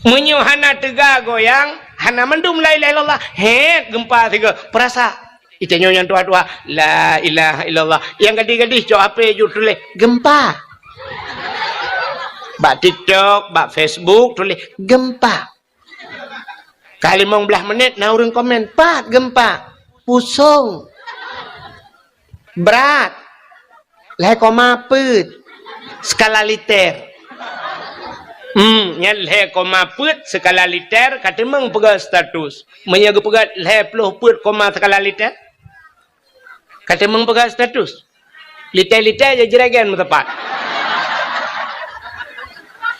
Meunyoe hana teuga goyang, hana mandum la ilaha illallah. Hét, geumpa sigoe. Peurasa. Itanyoe nyang tuha-tuha, "La ilaha illallah." Nyang gadih-gadih cok H P ju tuléh, "Geumpa." Bak TikTok, bak Facebook tuléh, "Geumpa." Ka limong blaih menit na ureueng komen, "Pat geumpa?" "Pusong." "Brat." "Lhèe koma peuet skala liter." Hmm, nyan lhèe koma peuet skala liter ka teumeung peugah status. Meunyoe geupeugah lhèe ploh peuet koma skala liter, ka teumeung peugah status. Liter-liter jeuet jiragen meuteumpat.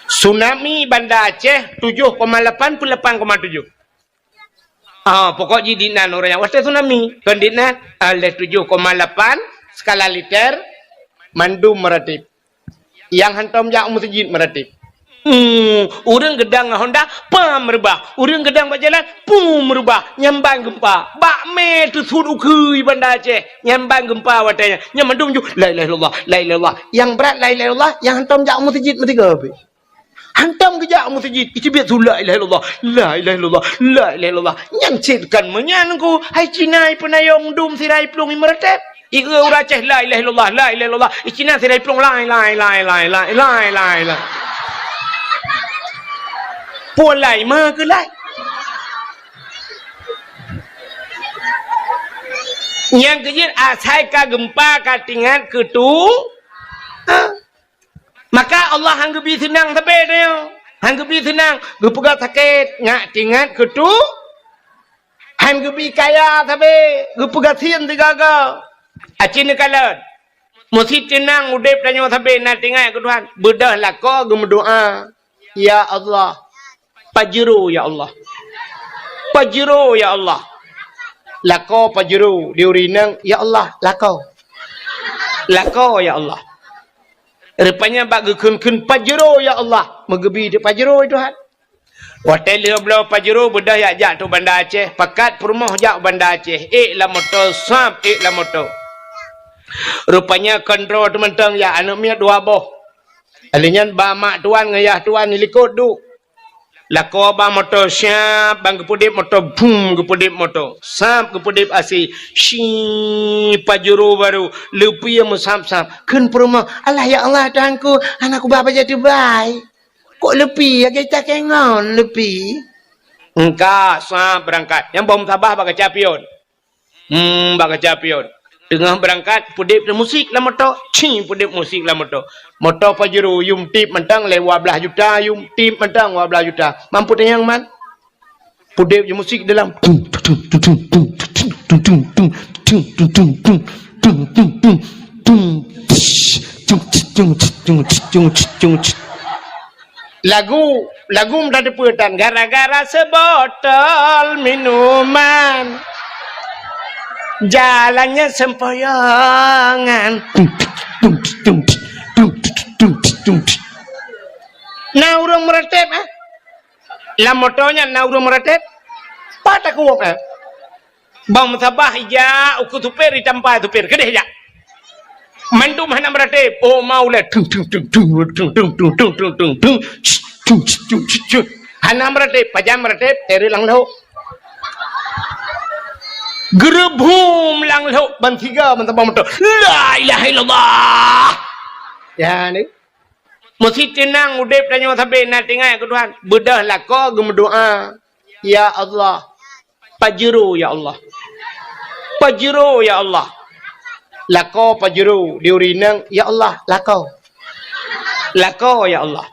Tsunami Banda Aceh tujoh koma lapan peuet lapan koma tujoh. Ah, pokok jih dinan ureueng nyang watèe tsunami. Kon dinan, ah, lhèe tujoh koma lapan skala liter mandum meuratéb. Nyang hantom jak u meuseujid meuratéb. Hmm, ureueng geudang ngon honda, pam meurubah. Ureueng geudang bak jalan, pum meurubah. Nyan ban geumpa. Bak mé teusut ukeue Banda Aceh. Nyan ban geumpa watèe nyan. Nyan mandum ju, "La ilaha illallah, la ilaha illallah." Nyang brat la ilaha illallah, nyang hantom jak u meuseujid meusigoe pih. Hantom geujak u meuseujid, iteubiet su, "La ilaha illallah, la ilaha illallah, la ilaha illallah." Nyan cit kon meunyan ku, hai Cina ipeunayong dum sira iplueng imeuratéb. Ieu ureueng Aceh, "La ilaha illallah, la ilaha illallah." I Cina sira iplueng, "Lai, lai, lai." Pulang ma keu lai. Nyang keujeuet asai ka geumpa ka tingat keu tu. Ha? Maka Allah han geubi seunang sabe tanyoe. Han geubi seunang, geupeugah sakét, ngat tingat keu tu. Han geubi kaya sabe, geupeugah sien sigaga. Aci neukalon. Meusi teunang udeb tanyoe sabe na tingat keu Tuhan. Beudôh lakoe geumeudoa, "Ya Allah, Pajero, ya Allah. Pajero, ya Allah." Lakoe pajero di ureueng inong, "Ya Allah, lakoe. Lakoe, ya Allah." Rupanya bak geukheun-kheun, "Pajero, ya Allah." Meugeubi di pajero, ya Tuhan. Watèe lheueh bloe pajero, beudôh jak, jak tu Banda Aceh. Pakat peurumoh jak Banda Aceh. Ék lam moto, sab, ék lam moto. Rupanya kondro teumeung jak, aneuk miet dua boh. Lheueh nyan ba mak tuan ngon yah tuan di likot duek. Lakoe ba moto siap, ban geupeudeb moto, bum, geupeudeb moto. Sab geupeudeb asèe, si pajero baru, leupie meusab-sab. Kheun peurumoh, "Alah ya Allah, Tuhanku, hana kuba bajèe teubai. Kok leupie lagèe takèe ngon leupie?" Engka sab beurangkat. Nyang boh meusabah bak kaca pion. Hmm, bak kaca pion. Teungoh beurangkat, peudeb musik lam moto. Cing, peudeb musik lam moto. Moto Pajero, yum tip mantong lé dua blaih juta, yum tip mantong dua blaih juta. Mampu tanyong man? Peudeb je musik dalam. Lagu, lagu meuteupeue tan, gara-gara seubotol minuman, jalannya sempoyongan. Na ureuëng meuratéb, eh? Lam moto nyan na ureuëng meuratéb? Pat takot, eh? Bang meusabah ija ukeue supir, itampa supir. Keudeh jak. Mandum hana meuratéb. Oh, mau lé. Tung, tung, tung, tung. Hana meuratéb. Pajan meuratéb, teureuk lam lhok. Geureubhum lam lhok ban siga ban tabang moto. La ilaha illallah. Ya, ni. Meusti teunang udeb tanyoe sabe na teuingat keu Tuhan. Beudôh lakoe geumeudoá, "Ya Allah, Pajero ya Allah. Pajero ya Allah." Lakoe Pajero, di ureuëng inong, "Ya Allah, lakoe. Lakoe ya Allah."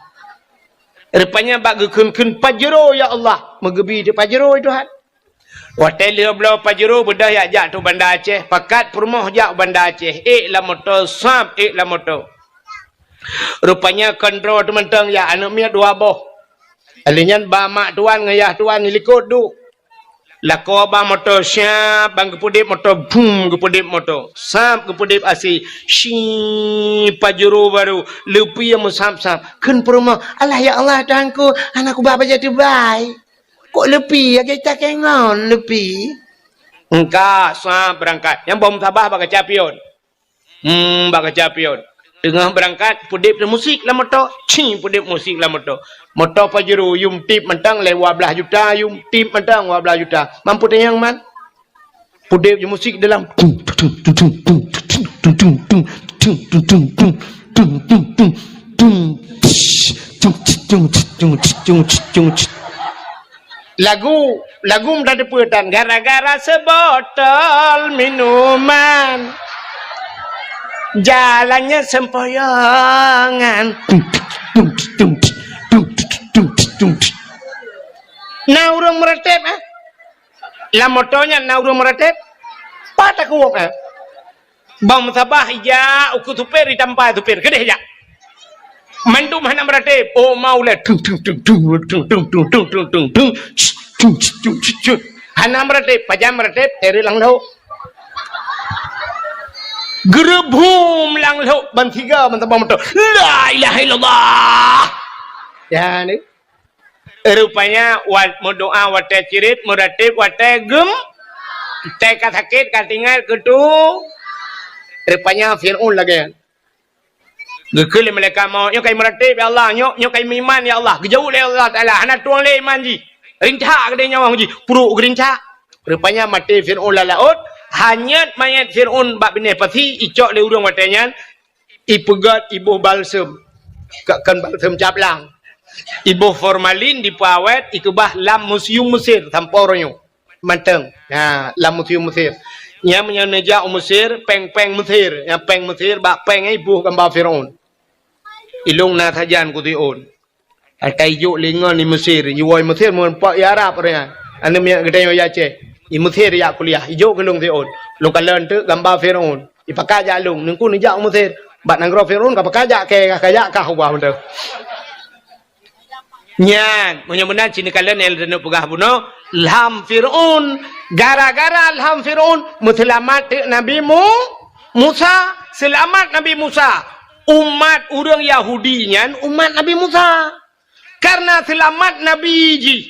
Rupanya bak geukheun-kheun, "Pajero ya Allah." Meugeubi di Pajero Tuhan. Watée lheueh bloe Pajero beudôh yak jak tu Banda Aceh, pakat peurumoh jak Banda Aceh, ék lam moto, sab ék lam moto. Rupanya kontrol tu mantong yak aneuëk miet dua boh. Alèh nyan ba mak tuan ngon yah tuan likot duek. Lakoe ba moto siab ban geupeudeb moto, bum geupeudeb moto. Sab geupeudeb asi, si Pajero baru, leupie meusab-sab. Kheun peurumoh, "Alah ya Allah Tuhanku, hana kuba bajée teubai." Kok leupie lagée cakée ngon leupie? Engka sab beurangkat. Nyang bom sabah bak kaca pion. Hmm, bak kaca pion. Teungoh beurangkat, peudeb musik lam moto. Cing, peudeb musik lam moto. Moto Pajero, yum tip mantong lé dua blaih juta, yum tip mantong dua blaih juta. Mampu tanyong man? Peudeb musik dalam. Tung, tung, tung. Lagu, lagu meutadeupeue tan, gara-gara seubotol minuman, jalannya sempoyongan. Na ureuëng meuratéb, eh? Lam moto nyan na ureuëng meuratéb? Pat takot, eh? Bang meusabah ija ukeue supir, itampa supir. Keudeh jak. Mandum hana meuratéb. Oh, mau lé. Tung, tung, tung. Hana meuratéb. Pajan meuratéb, teureuk lam lhok. Geureubhum lam lhok ban siga ban tabang moto. La ilaha illallah. Ya, ni. Rupanya, wat-, meudoá watée cirit, meuratéb watée gem-, watée ka sakét, ka tinggai keu tu. Rupanya Fir'aun lagée nyan. Geukheun lé malaikat maut, "Nyoe ka imeuratéb, ya Allah, nyoe, nyoe ka imeuiman, ya Allah." Geujaweueb lé Allah Taala, "Hana tueng lé iman jih. Rintak keudeh nyawöng jih, pruek geurintak." Rupanya maté Fir'aun lam laôt, hanyot manyét Fir'aun bak binéh pasi, icok lé ureuëng watée nyan, ipeugét iboh balsem, ka-, kon balsem caplang. Iboh formalin dipeuawét, ikeubah lam museum Mesir sampoe uroe nyoe. Mantong. Ha, lam museum Mesir. Nyan meunyoe neujak u Mesir, péng-péng Mesir. Nyan péng Mesir, bak péng nyan iboh gamba Fir'aun. Ilôn na sajan keu Fir'aun. Ata ijok lé ngon i Mesir, jiwoe i Mesir meureumpok i Arab ureuëng nyan. Aneuëk miet geutanyoe i Aceh, i Mesir jak kuliah, ijok keu lôn Fir'aun. Lôn kalon teuk gamba Fir'aun. Ipakat jak lôn, neungku neujak u Mesir. Bak nanggroe Fir'aun ka pakat jak kée, ka jak kah ubah mantong. Nyan, meunyoe meunan cit neukalon nyang lôn peugah bunoe, lham Fir'aun. Gara-gara lham Fir'aun, meuseulamat teuk Nabi Mu-, Musa. Seulamat Nabi Musa. Umat ureuëng Yahudi nyan umat Nabi Musa. Karena seulamat Nabi jih,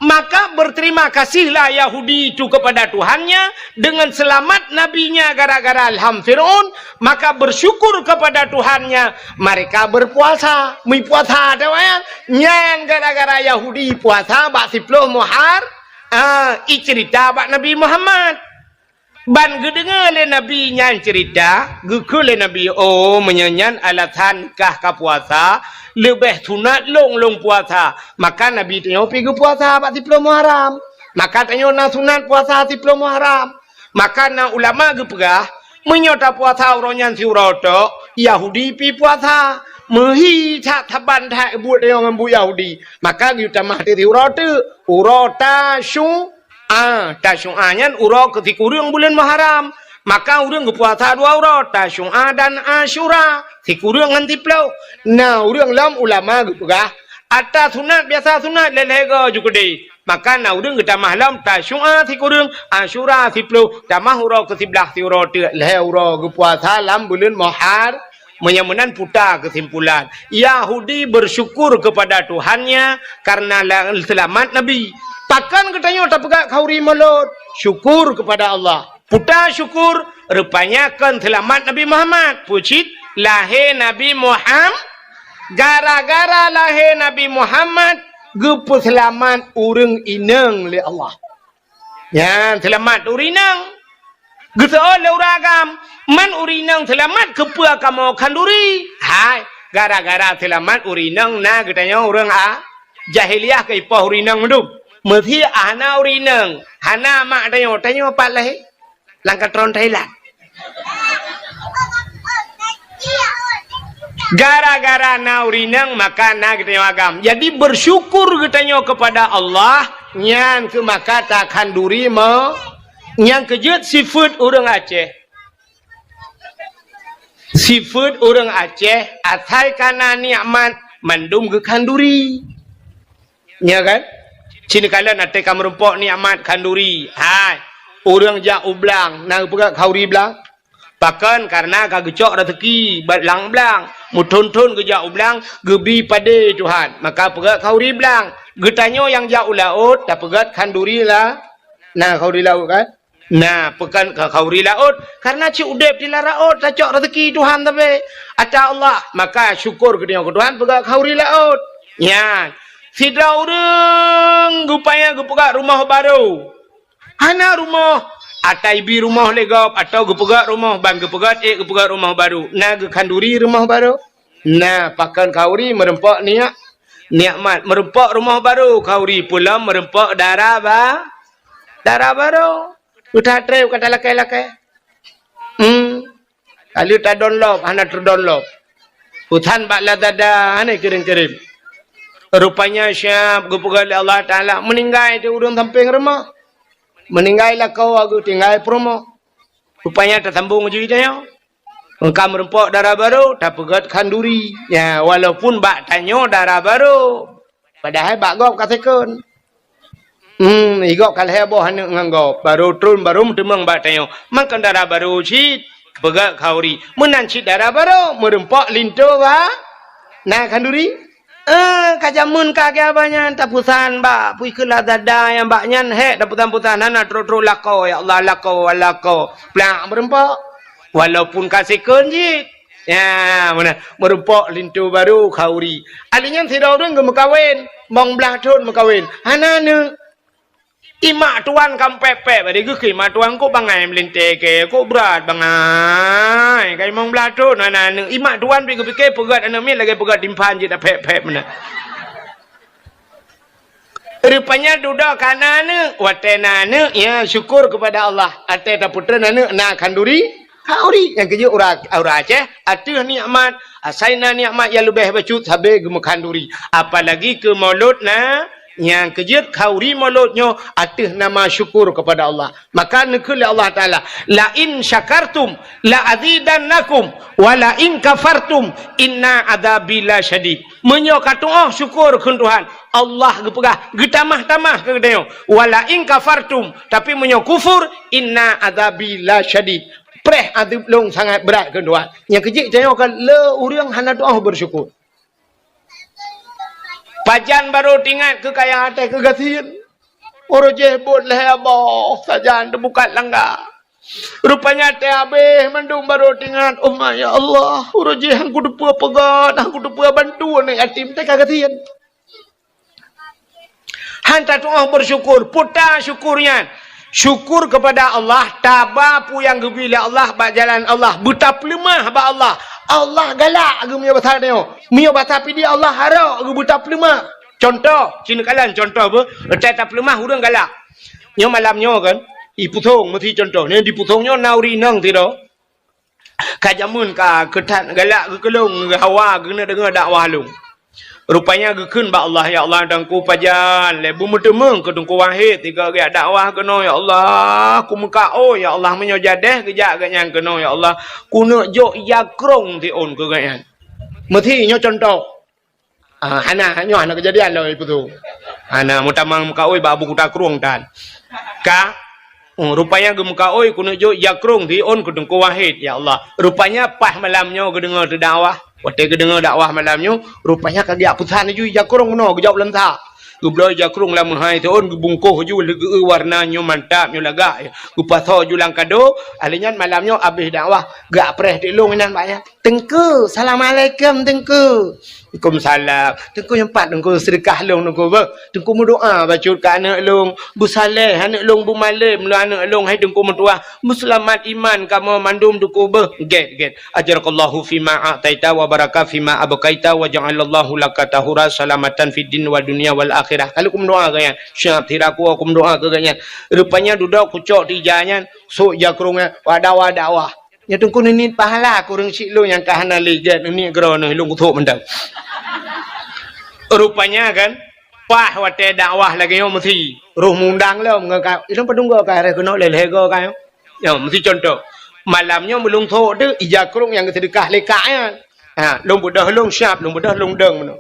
maka berterima kasihlah Yahudi itu kepada Tuhannya dengan selamat nabinya gara-gara lham Fir'aun, maka bersyukur kepada Tuhannya, mereka berpuasa. Meupuasa, tahu ya? Nyan gara-gara Yahudi puasa bak siploh Muhar-, ah, icerita bak Nabi Muhammad. Ban geudeungoe lé Nabi nyan ceurita, geukheun lé Nabi, "Oh, meunyoe nyan alasan kah ka puasa, leubeh sunat lôn lôn puasa." Maka Nabi tanyoe pi geupuasa bak siploh Muharram. Maka tanyoe na sunat puasa siploh Muharram. Maka na ulama geupeugah, meunyoe tapuasa uroe nyan siuroe tok, Yahudi pi puasa. Meuhi that saban that buet tanyoe ngon buet Yahudi. Maka geuyue tamah teuk siuroe teuk, uroe Tasyu-, A, Tasyu'a nyan uroe keu sikureueng buleuen Muharram. Maka ureueng geupuasa dua uroe, Tasyu'a dan Asyura, sikureueng ngon siploh. Na ureueng lom ulama geupeugah, ata sunat biasa sunat lhèe-lhèe go ju keudeh. Maka na ureueng geutamah lom Tasyu'a sikureueng, Asyura siploh, tamah uroe keu siblaih siuroe teuk, lhèe uroe geupuasa lam buleuen Muhar-, Meunyoe meunan puta keusimpulan, Yahudi bersyukur kepada Tuhannya karena la-, seulamat Nabi. Pakon geutanyoe tapeugah khanduri mulod? Syukur kepada Allah. Puta syukur, rupanya kon seulamat Nabi Muhammad. Peue cit? Lahé Nabi Muham-, gara-gara lahé Nabi Muhammad, geupeuseulamat ureuëng inong lé Allah. Nyan seulamat ureuëng inong. Geuseuôt lé ureuëng agam, man ureuëng inong seulamat, keupeue kamoe khanduri? Hai, gara-gara seulamat ureuëng inong na geutanyoe ureuëng a-, jahiliyah keu ipoh ureuëng inong mandum. Meusé hana ureuëng inong, hana mak tanyoe, tanyoe pat lahé? Lam katron Thailand. Gara-gara na ureuëng inong, maka na geutanyoe agam. Jadi, bersyukur geutanyoe kepada Allah, nyan keuh maka takhanduri mo-, nyang keujeuet sifeuet ureuëng Aceh. Sifeuet ureuëng Aceh, asai ka na nikmat, mandum geukhanduri. Nya kan? Cit neukalon até ka meurumpok nikmat khanduri. Hai, ureuëng jak u blang, na geupeugah khanduri blang? Pakon? Karena ka geucok raseuki bak lam blang. Meuthon-thon geujak u blang, geubi padé Tuhan. Maka peugah khanduri blang. Geutanyoe nyang jak u laôt, tapeugah khanduri la-, na khanduri laôt kan? Na, pakon ka khanduri laôt, karena cit udeb di lam laôt, tacok raseuki Tuhan sabe. Ata Allah, maka syukur geutanyoe keu Tuhan, peugah khanduri laôt. Nyan, sidroe ureuëng geupaya geupeugah rumoh barô. Hana rumoh, ata ibi rumoh lé gob, atawa geupeugah rumoh, ban geupeugah ék geupeugah rumoh barô. Na geukhanduri rumoh barô? Na, pakon khanduri? Meurumpok nia-, nikmat. Meurumpok rumoh barô khanduri, peue lom meurumpok dara ba-, dara barô. Udah treb ka talakée-lakée. Hmm. Ka lheueh tadonlop, hana teudonlop. Utan bak Lazada, hana kirém-kirém. Rupanya siab geupeugah lé Allah Taala, meuninggai di ureuëng sampéng rumoh. Meuninggai lakoe geutinggai peurumoh. Rupanya tasambong jih tanyoe. Ka meurumpok dara barô, tapeugah khanduri. Ya, walaupun bak tanyoe dara barô. Padahai bak gob ka second. Hmm, i gob ka lhée boh aneuëk ngon gob. Barô tron, barô meuteumeung bak tanyoe. Makon dara barô cit, peugah khanduri. Meunan cit dara barô, meurumpok linto ba-, na khanduri. Eh, ka jameun ka geuh abah nyan, tapusan bak, pui keu Lazada nyang bak nyan, hék, tapusan-pusan, hana trok-trok lakoe, ya Allah, lakoe, lakoe. Plak meurumpok. Walaupun ka second cit. Ya, meunan. Meurumpok linto barô khanduri. Ahli nyan sidroe ureuëng geumeukawen, limong blaih thon meukawen. Hana aneuëk. Imak tuan ka pép-pép, bari geukheun imak tuan, "Kok bangai meulintée keu, kok brat bangai." Ka limong blaih thon hana aneuëk. Imak tuan pih geupike peugét aneuëk miet lagée peugét timphan jih tapép-pép meunan. Rupanya dudoe ka na aneuëk. Watée na aneuëk, ya, syukur kepada Allah. Watée tapeutreun aneuëk na khanduri, khanduri. Nyang keujeuet ureuëng, ureuëng Aceh, ateueh nikmat, asai na nikmat nyang leubeh bacut sabe geumeukhanduri. Apalagi keu mulod na, nyang keujeuet khanduri mulod nyoe ateueh nama syukur kepada Allah. Maka neukheun lé Allah Taala, "La in syakartum la azidannakum, wa la in kafartum inna adzabi lasyadid." Meunyoe ka tuoh syukur kheun Tuhan, Allah geupeugah, geutamah-tamah keu geutanyoe. "Wa la in kafartum," tapi meunyoe kufur, "inna adzabi lasyadid." Preh azeub lôn sangat brat kheun Tuhan. Nyang keujeuet tanyoe ka le ureuëng hana tuoh bersyukur. Pajan barô teuingat keu kaya até keu gasien. Uroe jih buet lhée boh sajan teubukat langga. Rupanya até habéh mandum barô teuingat, "Oh ma, ya Allah, uroe jih han kuteupeue peugét, han kuteupeue bantu aneuk yatim teuka gasien." Han tatuoh bersyukur, puta syukur nyan. Syukur kepada Allah, taba peue nyang geubri lé Allah bak jalan Allah, beutapeuleumah bak Allah. Allah galak geumeunyoe basa tanyoe. Meunyoe basa Pidie Allah harok geubeutapeuleumah. Contoh, ci neukalon contoh beuh, teuh tapeuleumah ureuëng galak. Nyoe malam nyoe kan, i Pusong meusi contoh. Nyoe di Pusong nyoe na ureuëng inong sidroe. Ka jameun ka keuthat galak geukeulong, geuhawa geuneuk deungoe dakwah lôn. Rupanya geukheun bak Allah, "Ya Allah, Teungku pajan lé beumeuteumeung keu Teungku Wahid sigoe geujak dakwah keunoe, ya Allah. Kumeukaôi, ya Allah, meunyoe jadeh geujak gobnyan keunoe, ya Allah, kuneuk jok ija krong siôn keu gobnyan." Meusi nyoe contoh. Ah, hana, nyoe hana keujadian lom i Pusong. Hana, meutamang meukaôi bak Abu Kuta Krueng tan. Ka, Hmm, rupanya geumeukaôi keuneuk jok ija krông siôn keu Teungku Wahid, ya Allah. Rupanya paih malam nyoe geudeungoe teudakwah. Watèe geudeungoe dakwah malam nyoe, rupanya ka geujak peusan laju ija krông bunoe geujak u Lansa. Geubloe ija krông lam meuhai siôn, geubungkoh laju lagèe warna nyoe mantap, nyoe lagak. Geupasoe laju lam kado, lheuh nyan malam nyoe abéh dakwah, geujak preh teuk lôn inan bak nyan. "Teungku, assalamualaikum Teungku." "Waalaikumsalam." "Teungku, nyoe pat Teungku seudeukah lôn Teungku beuh. Teungku meudoa bacut keu aneuk lôn, beusaleh aneuk lôn, beumalém lôn aneuk lôn, hai Teungku meutuah, beuseulamat iman kamoe mandum Teungku beuh." "Gèt, gèt. Ajarakallahu fima a'taita wa baraka fima abqaita wa ja'alallahu laka tahura salamatan fid din wa dunya wal akhirah." Ka lheuh kumeudoa keu nyan. Siap, sira ku kumeudoa keu nyan. Rupanya dudoe kucok teuh ija nyan, sôk ija krông nyan, wada-wada wah. Nyoe Teungku neuniet pahala kureueng syiek lôn nyang ka hana lé gèt, neuniet keudroe neuh lôn kuthôk mantong. Rupanya kan, paih watèe dakwah lagèe nyoe meusi, roh mundang lom ngon ka, ilôn padum goe ka, hai keunoe lhèe-lhèe goe ka nyoe. Nyoe meusi contoh. Malam nyoe meulôn thôk teuk ija krông nyang geuseudeukah lé kak nyan. Ha, lôn beudôh lôn siap, lôn beudôh lôn dong meunoe.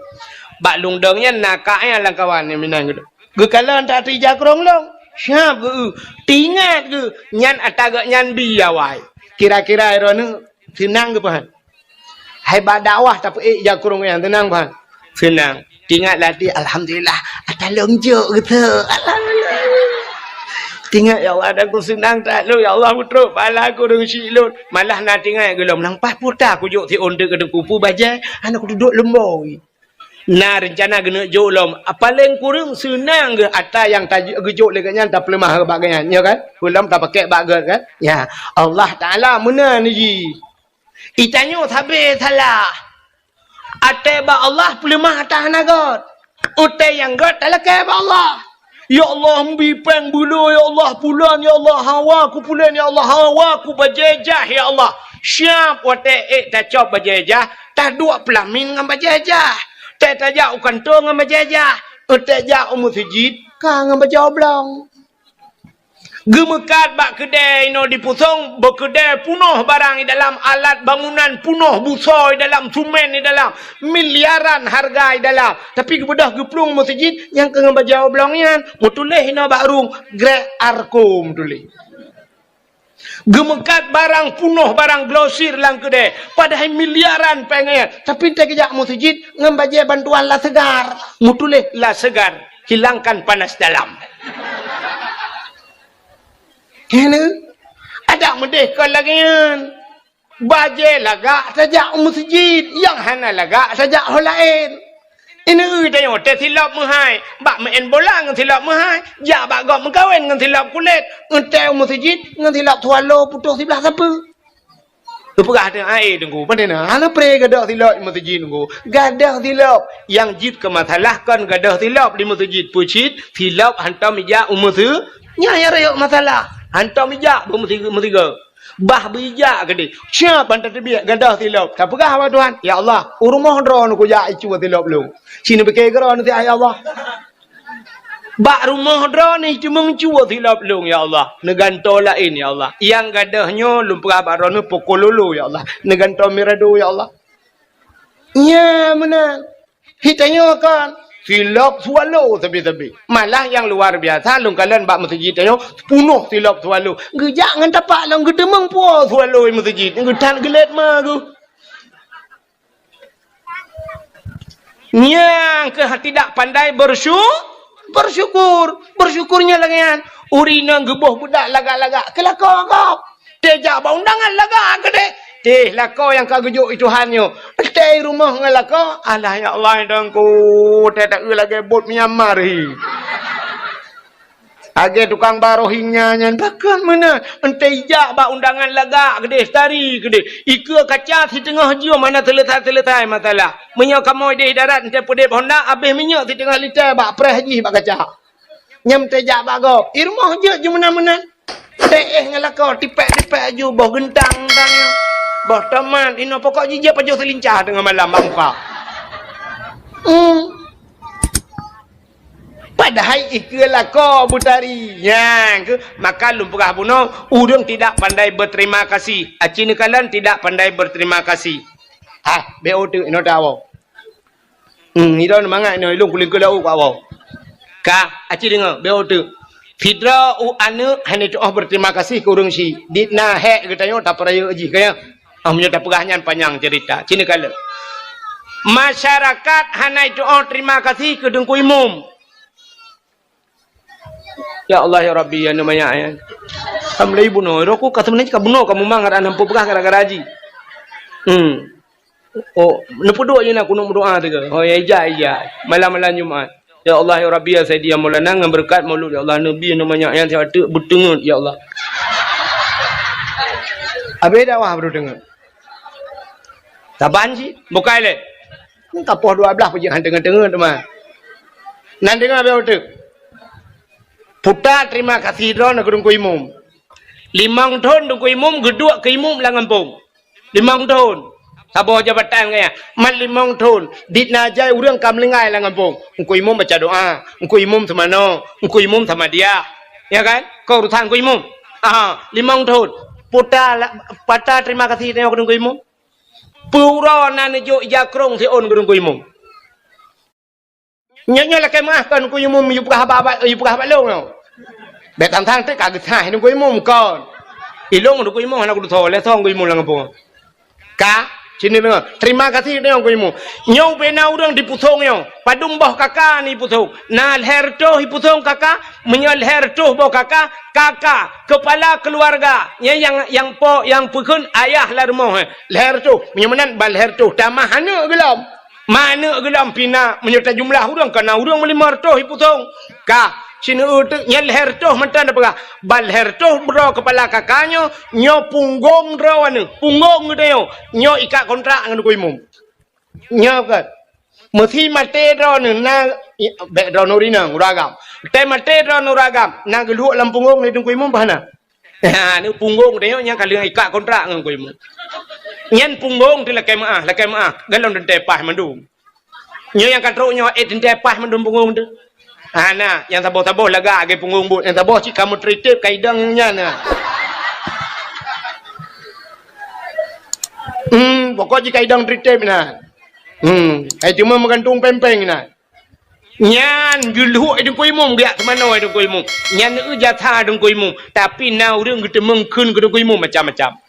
Bak lôn dong nyan na kak nyan lam kawan nyang meunan geuh. Geukalon that ija krông lôn. Siap geuh. Teuingat geuh, nyan ata geuh nyan bi awai. Kira-kira droeneuh seunang geuh pahan. Hai bak dakwah tapeuék ija krông nyan seunang pahan. Seunang. Teuingat lam até, "Alhamdulillah, ata lôn jok geuh." Alhamdulillah. Teuingat, "Ya Allah, ata kuseunang that lôn, ya Allah, meutrok pahala kureueng syiek lôn." Malah na teuingat geuh lom, "Nang paih puta kujok siôn teuk keu Teungku, peue bajèe, hana kuduek leumbôi." Na reuncana geuneuk jok lom. Paleng kureueng seunang geuh ata nyang ta-, geujok lé geuh nyan tapeuleumah bak geuh nyan, nyo kan? Peulom tapakèk bak geuh kan? Ya, Allah Taala meunan jih. Itanyoe sabé salah. Até bak Allah peuleumah ata hana gèt. Até nyang gèt talakèe bak Allah. "Ya Allah, meubi pèng beu lôn, ya Allah, pulan, ya Allah, hawa ku pulan, ya Allah, hawa ku bajèe jah, ya Allah." Siap watèe ék tacok bajèe jah, taduek peulamin ngon bajèe jah. Tée tajak u kantô ngon bajèe jah. Tée jak u meuseujid, ka ngon bajèe oblong. Geumeukat bak keudè inoe dipusong, beukeudè punoh barang i dalam, alat bangunan punoh, busoe i dalam, sumen i dalam, miliaran hareuga i dalam. Tapi geubeudôh geuplueng meuseujid nyang keu ngon bajèe oblong nyan, meutuléh inoe bak rueng, Grek Arko meutuléh. Geumeukat barang punoh, barang glosir lam keudè, padahai miliaran péng nyan. Tapi tée geujak meuseujid ngon bajèe bantuan Lasegar, meutuléh Lasegar. Hilangkan panas dalam. Keuneuk adak meudeh kon lagée nyan. Bajée lagak tajak u meuseujid, nyang hana lagak tajak ho laén. Ineuk tanyoe teusilop meuhai, bak meu'en bola ngon silop meuhai, jak bak gob meukawen ngon silop kulét, eunteuk u meuseujid ngon silop swallow putôh siblah sapeue. Teupeugah teuh, "Ai, Teungku, pane na? Hana pré gadôh silop di meuseujid, Teungku." Gadôh silop. Nyang jeuet keu masalah kon gadôh silop di meuseujid. Peue cit? Silop hantom ijak u meuseu-, nyan nyang rayeuk masalah. Hantom ijak beu meusi-, meusigoe. Bah beu ijak keudeh. Siap ban tateubiet gadôh silop. Tapeugah bak Tuhan, "Ya Allah, u rumoh droeneuh kujak icue silop lôn." Sineupike keudroe neusiah, "Ya Allah." Bak rumoh droeneuh teumeung cue silop lôn, ya Allah. Neugantoe laén, ya Allah. Nyang gadôh nyoe lôn peugah bak droeneuh poko lolo, ya Allah. Neugantoe mirado, ya Allah. Nya meunan. Hitanyoe kan silop swallow sabe-sabe. Malah nyang luar biasa lôn kalon bak meuseujid tanyoe punoh silop swallow. Geujak ngon tapak lôn geuteumeung puwoe swallow di meuseujid. Geutan geulet ma geuh. Nyang keuh tidak pandai bersyu-, bersyukur. Bersyukur nyan lagée nyan. Ureuëng inong geuboh beudak lagak-lagak keu lakoe gob. Tée jak bak undangan lagak keudeh. Teh lakoe nyang ka geujok i Tuhan nyoe. Tée i rumoh ngon lakoe, alah ya Allah, Teungku, tée taeu lagée bot Myanmar hi. Lagée tukang ba Rohingya nyan, pakon meunan. Eunteuk ijak bak undangan lagak keudeh, tari keudeh. Ikeue kaca siteungoh jeuem hana seuleusai-seuleusai masalah. Meunyoe kamoe deh darat eunteuk peudeb honda, abéh minyeuk siteungoh lita bak preh jih bak kaca. Nyan eunteuk jak bak gob. I rumoh jeuet jimeunan-meunan. Teuéh ngon lakoe, tipék-tipék aju, boh geuntang-geuntang nyan. Boh tomat, inoe pokok jih jeuet pajoh seulincah teungoh malam bak muka. Hmm. Padahai ikeue lakoe beutari. Nyan keuh, maka lôn peugah bunoe, ureuëng tidak pandai berterima kasih. Aci neukalon tidak pandai berterima kasih. Ah, bék uteuk inoe tawoe. Hmm, idong mangat inoe, ilong kuling keu laôt keu awoe. Ka, aci deungoe, bék uteuk. Sidroe u aneuk hana tu'oh beuterima kasih keu ureueng syiek. Dit na hék geutanyoe tapeurayeuk jih keu nyan. Ah, meunyoe tapeugah nyan panyang ceurita. Sinoe kalon. Masyarakat hana tu'oh terima kasih keu Teungku Imum. Ya Allah, ya Rabbi, ya Namayak, ya. Ka mulai bunoe, roh ku ka seubeunajih ka bunoe, ka mumang, adak hana peugah gara-gara jih. Hmm. Oh, neupeuduek jih na kunut meudoa teuka. Oh, ya, ija, ija. Malam-malam Jumat. Ya Allah, ya Rabbi, ya Sayyidi, ya Maulana, ngon beureukat Maulud, ya Allah, Nabi, Namayak, ya, siat teuk beuteungeut, ya Allah. Habéh dakwah baru teungeut. Saban cit, bukai lé. Nyan ka poh dua blaih peujeuet han teungeut-teungeut teuma. Nan deungoe beu teuk. Puta terima kasih droeneuh keu Teungku Imum. Limong thon Teungku Imum geuduek keu imum lam gampông. Limong thon. Saboh jabatan gaya. Man limong thon. Dit na jai ureueng ka meulinggai lam gampông. Teungku Imum baca doa. Teungku Imum seumanoe. Teungku Imum sama dia. Ya kan? Keu urusan Teungku Imum. Aha, limong thon. Puta la-, pata terima kasih tanyoe keu Teungku Imum. Peue uroe na neujok ija krông siôn keu Teungku Imum. Nyoe, nyoe lakèe meu'ah kon Teungku Imum yue peugah haba, haba, yue peugah haba lôn nyoe. Bèk tang-tang teuk ka geusaih Teungku Imum kon. Ilôn Teungku Imum hana kudutoe, lé song Teungku Imum lam gampông. Ka, sinoe deungoe. Terima kasih deungoe Teungku Imum. Nyoe ubé na ureueng di Pusong nyoe. Padum boh kaka ni Pusong. Na lhèe reutôh i Pusong kaka, meunyoe lhèe reutôh boh kaka, kaka, kepala keluarga. Nyan nyang, nyang po, nyang peukheun ayah lam rumoh, eh. Lhèe reutôh. Meunyoe meunan ban lhèe reutôh. Tamah aneuk geulom. Ma aneuk geulom pih na, meunyoe tajumlah ureueng, ka na ureueng meulimong reutôh i Pusong. Ka, sinoe teuk nyan lhèe reutôh mantong tapeugah. Ban lhèe reutôh droe kepala kaka nyoe, nyoe punggong droeneuh, punggong geutanyoe. Nyoe ikat kontrak ngon Teungku Imum. Nyoe kan. Meusi maté droeneuh na, i, bèk droeneuh rinong, ureueng agam. Teuh maté droeneuh ureueng agam, na geulhok lam punggong lé Teungku Imum bah na. Ha, ni punggong teuh nyoe nyang ka lheueh ikat kontrak ngon Teungku Imum. Nyan punggong teuh lakèe meu'ah, lakèe meu'ah. Galom teuntèe paih mandum. Nyoe nyang ka trok nyoe, eh, teuntèe paih mandum punggong teuh. Ha, na, nyang saboh-saboh lagak lagèe punggong buet. Nyang saboh cit ka meutritép ka idong nyan na. Hmm, pokok jih ka idong tritép na. Hmm, ai cuma meugantung péng-péng na. Nyan geulhok i Teungku Imum, geujak seumanoe i Teungku Imum. Nyan eu jasa Teungku Imum. Tapi na ureueng geuteumeung kheun keu Teungku Imum macam-macam.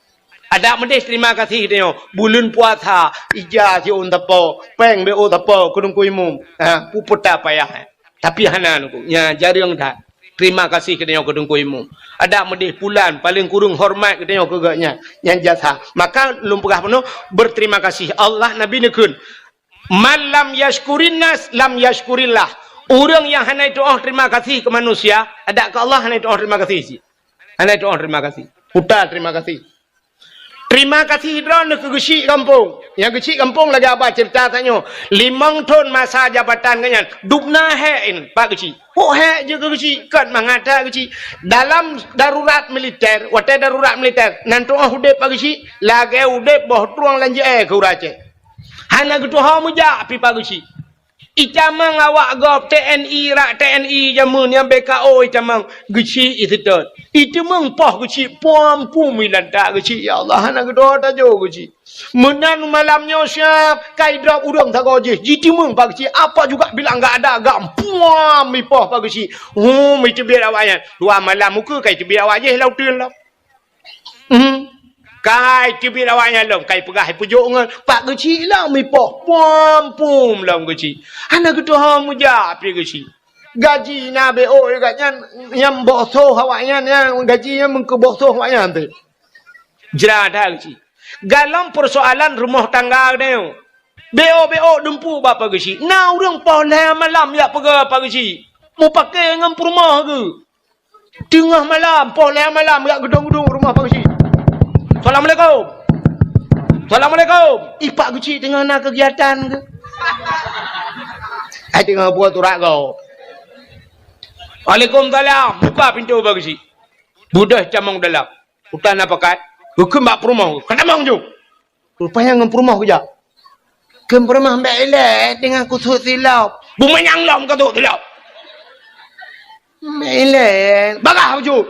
Adak meudeh terima kasih tanyoe. Buleuen puasa, ija siôn sapo, péng beu sapo keu Teungku Imum. Ha, peue puta payah. Tapi hana Teungku. Nyan jareueng that. Terima kasih keu tanyoe keu Teungku Imum. Adak meudeh pulan, paleng kureueng hormat keu tanyoe keu geuh nyan. Nyan jasa. Maka lôn peugah bunoe, berterima kasih. Allah, Nabi neukheun, "Man lam yashkurin nas, lam yashkurillah." Ureueng nyang hana tu'oh terima kasih keu manusia, adak keu Allah hana tu'oh terima kasih cit. Hana tu'oh terima kasih. Puta terima kasih. Terima kasih droeneuh keu geuchik gampông. Nyang geuchik gampông lagèe haba ceurita tanyoe. Limong thon masa jabatan geuh nyan, dum na hék nyan, Pak Geuchik. Pok hék jeuet keu geuchik, kon mangat that geuchik. Dalam darurat militer, watèe darurat militer, nan tu'oh udép Pak Geuchik, lagèe udép boh trueng lam jeu'èe keu ureueng Aceh. Hana geutuho meujak pih Pak Geuchik. Itamong awak gob T N I, rak T N I jameun nyan B K O itamong, geuchik iseutôt. Itamong poh geuchik, puam-puam ilantak geuchik, ya Allah, hana geutuho tajok geuchik. Meunan malam nyoe siap, ka idrop ureueng sagoe jih, jitamong Pak Geuchik, apa juga bilang gak ada gam, puam ipoh Pak Geuchik. Hum, iteubiet awak nyan. Dua malam muka ka iteubiet awak jih lam uteuen lom. Hmm. Kai teubiet awak nyan lom, kai peugah ipeujok ngon Pak Geuchik lom ipoh, puam-puam lom geuchik. Hana geutuho meujak pih geuchik. Gaji na B O geuh nyan, nyang boh soh awak nyan, nyang gaji nyan meukeu boh soh awak nyan teuh. Jra that geuchik. Galom peusoalan rumoh tangga geutanyoe. B O, B O dumpeue bak Pak Geuchik. Na ureueng poh lhèe malam jak peugah Pak Geuchik. Mupakè ngon peurumoh geuh. Teungoh malam, poh lhèe malam, jak geudong-geudong rumoh Pak Geuchik. "Assalamualaikum. Assalamualaikum." Ih, Pak Geuchik teungoh na keugiatan keuh. Ai teungoh buet urat gob. "Waalaikumsalam." Buka pintoe Pak Geuchik. Beudôh tamong dalam. Utan na pakat. Geukheun bak peurumoh. "Ka tamong ju." Rupanya ngon peurumoh geujak. Kheun peurumoh, "Bèk ilèe, teungoh kusut silop." "Beumanyang lom ka sut silop." "Bèk ilèe." "Bagah bacut."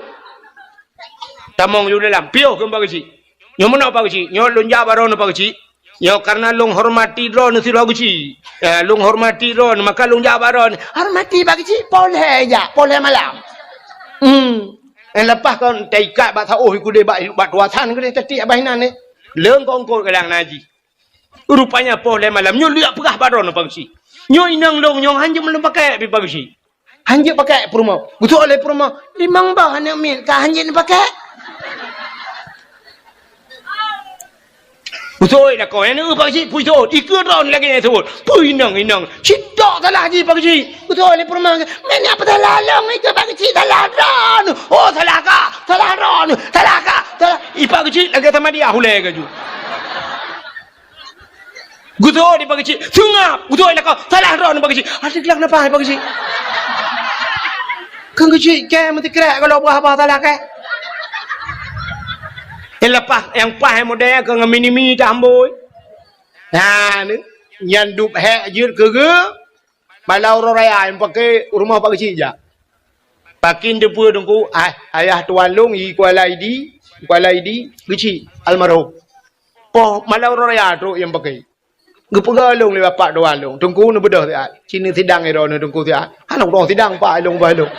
Tamong ju dalam. "Piôh," kheun Pak Geuchik. "Nyoe meunoe Pak Geuchik. Nyoe lôn jak bak droeneuh Pak Geuchik. Nyoe kareuna lôn hormati droeneuh sidroe geuchik. Ya, lôn hormati droeneuh, maka lôn jak bak droeneuh." "Hormati Pak Geuchik, poh lhèe jak, poh lhèe malam." Hmm. Eh, leupah kon taikat bak saôh keudeh bak, bak tuasan keudeh tatiek abah inan eh. Leungkot-ngkot galang naji. Rupanya poh lhèe malam nyoe lheueh peugah bak droeneuh Pak Geuchik. Nyoe inong lôn nyoe hanjeuet lôn pakai pih Pak Geuchik. Hanjeuet pakai peurumoh. Geutu'oh lé peurumoh, "Limong boh aneuk miet ka hanjeuet neupakai." Beutôi lakoe nyan, Pak Geuchik, beutôi. Ikeue droeneuh lagèe nyan seubut. Pui inong, inong. Cit tok salah jih Pak Geuchik. Beutôi lé peurumoh. Meunyo peusalah lôn ikeue Pak Geuchik, salah droeneuh. Oh, salah kah? Salah droeneuh. Salah kah? Salah. I Pak Geuchik lagèe sama dia hulèe gaju. Geutu'oh di Pak Geuchik. Seungab. Geutu'oh lakoe. Salah droeneuh Pak Geuchik. Adak lak napa Pak Geuchik? Keu Geuchik kèe meusikrek kalau bah-bah salah kèe. Nyang leupah, nyang paih model keu ngon mini-mini tambôi. Nah, ni. Nyan dub hék jeuet keu geu. Malam uroe raya nyang pakai rumoh Pak Geuchik jak. Pakin teupeu teungku, ah, ayah tuan lôn i Kuala Idi, Kuala Idi, Geuchik, almarhum. Poh malam uroe raya trok nyang pakai. Geupeugah lôn lé bapak tuan lôn, "Teungku neubeudôh siat. Cit neusidang droeneuh Teungku siat." Hana udong sidang pak lôn bah lôn.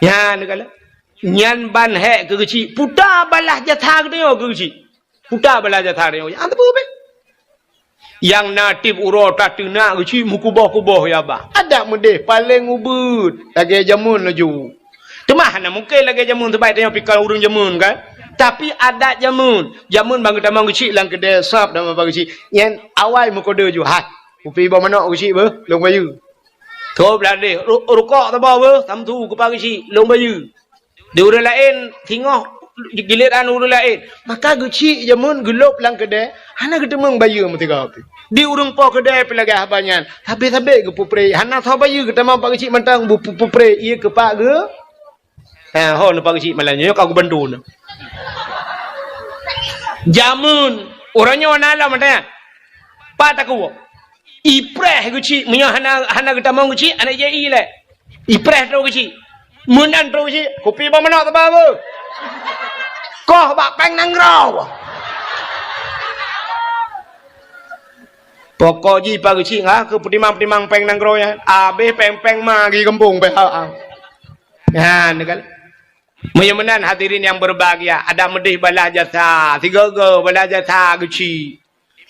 Nyan kala. Nyan ban hék keu Geuchik. Puta balah jasa geutanyoe keu Geuchik. Puta balah jasa geutanyoe. Hana teupeu beh. Nyang na tiep uroe tateunak Geuchik meukuboh-kuboh ya bah. Adak meudeh paleng ubeuet lagèe jameun laju. Teuma hana mungken lagèe jameun, sabab tanyoe pih ka ureueng jameun kan. Tapi adat jameun, jameun ban geutamong Geuchik lam keudè sab dan ban Geuchik. Nyan awai meukodeu ju, "Hai, kupi boh manok Geuchik beuh, lôn bayeue." Tôb ladeh, ru-, rukok saboh beuh, samsu kupa Geuchik, lôn bayeue. Di ureueng laén singoh giliran ureueng laén. Maka Geuchik jameun geulôb lam keudè, hana geuteumeung bayeue meusigoe pih. Di ureueng po keudè pih lagèe haba nyan, sabé-sabé geupeupreh, hana soe bayeue geutamong Pak Geuchik mantong beu-, beu-, beupreh, ié keu Pak Geu-, ha, ho neu Pak Geuchik malam nyoe ka geubantu neu. Jameun, uroe nyoe na lom mantong nyan. Pat takue. Ipreh Geuchik, meunyoe hana, hana geutamong Geuchik, aneuk jih i lé. Ipreh trok Geuchik. Meunan trok Geuchik, kupi boh manok teuba beuh. Koh bak péng nanggroe. Pokok jih Pak Geuchik ngah keu peutimang-peutimang péng nanggroe nyan. Abéh péng-péng ma geugampông péng ha-, ha. Nyan kan. Meunyoe meunan hadirin nyang berbahagia, adak meudeh balah jasa, sigoe-goe balah jasa Geuchik.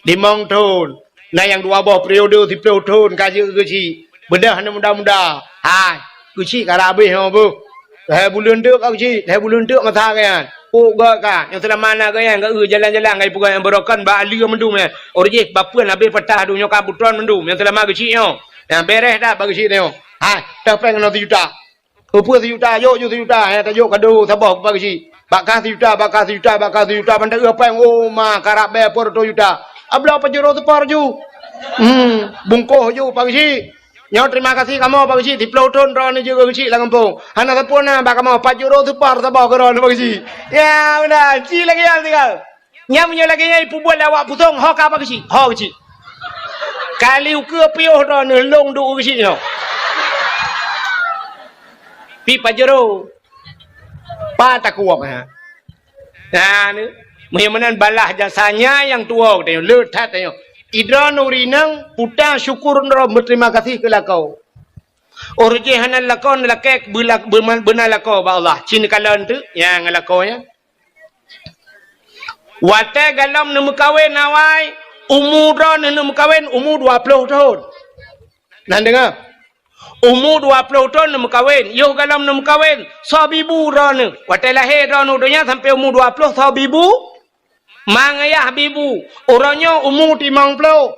Limong thon. Na nyang dua boh periode siplôh thon ka jeuet Geuchik. Beudôh aneuk muda-muda. Hai, Geuchik ka habéh nyoe beuh. Lhèe buleuen teuk ka Geuchik, lhèe buleuen teuk masa nyan. Pok gèt ka, nyang seulama na gèt nyan, geuh jalan-jalan ngon ipeugah nyang beurokon bak aleue mandum nyan. Ureueng jih bapeuen habéh patah dum nyoe ka butron mandum, nyang seulama Geuchik nyoe. Nyang bèrèh that bak Geuchik nyoe. Hai, teuh péng keunoe sijuta. Peue-peue sijuta, jok ju sijuta, eh, tajok kado saboh bak Geuchik. Bak kah sijuta, bak kah sijuta, bak kah sijuta, ban taeu péng, oh, ma, karab bèe peuet reutôh juta. Abloe Pajero Super ju. Hmm, bungkôh ju Pak Geuchik. Nyoe terima kasih kamoe Pak Geuchik, siplôh thon droeneuh jeuet keu Geuchik lam gampông. Hana sapeue na bak kamoe, Pajero Super saboh keu droeneuh Pak Geuchik. Ya, meunan, ci lagèe nyan sigoe. Nyan meunyoe lagèe nyan ipeubuet lé awak Pusong, ho ka Pak Geuchik, ho Geuchik. Kali ukeue piôh droeneuh lôn duek Geuchik nyoe. Pi Pajero. Pat takue, ha. Nah, ni. Meunyoe meunan balah jasa nyan nyang tuwoe tanyoe, le that tanyoe. Idroeneuh ureueng inong, puta syukur droe, beuterima kasih keu lakoe. Ureueng jih hana lakoe, lakèe beula-, beuma-, beuna lakoe bak Allah. Ci neukalon teuk nyang lakoe nyan. Watèe galom neumeukawen awai, umu droeneuh neumeukawen umu dua plôh thon. Nan deungö, umu dua plôh thon neumeukawen, yoh galom neumeukawen, soe bibu droeneuh. Watèe lahé droeneuh donya sampoe umu dua plôh soe bibu, ma ngayah bibu. Uroe nyoe umu limong plôh,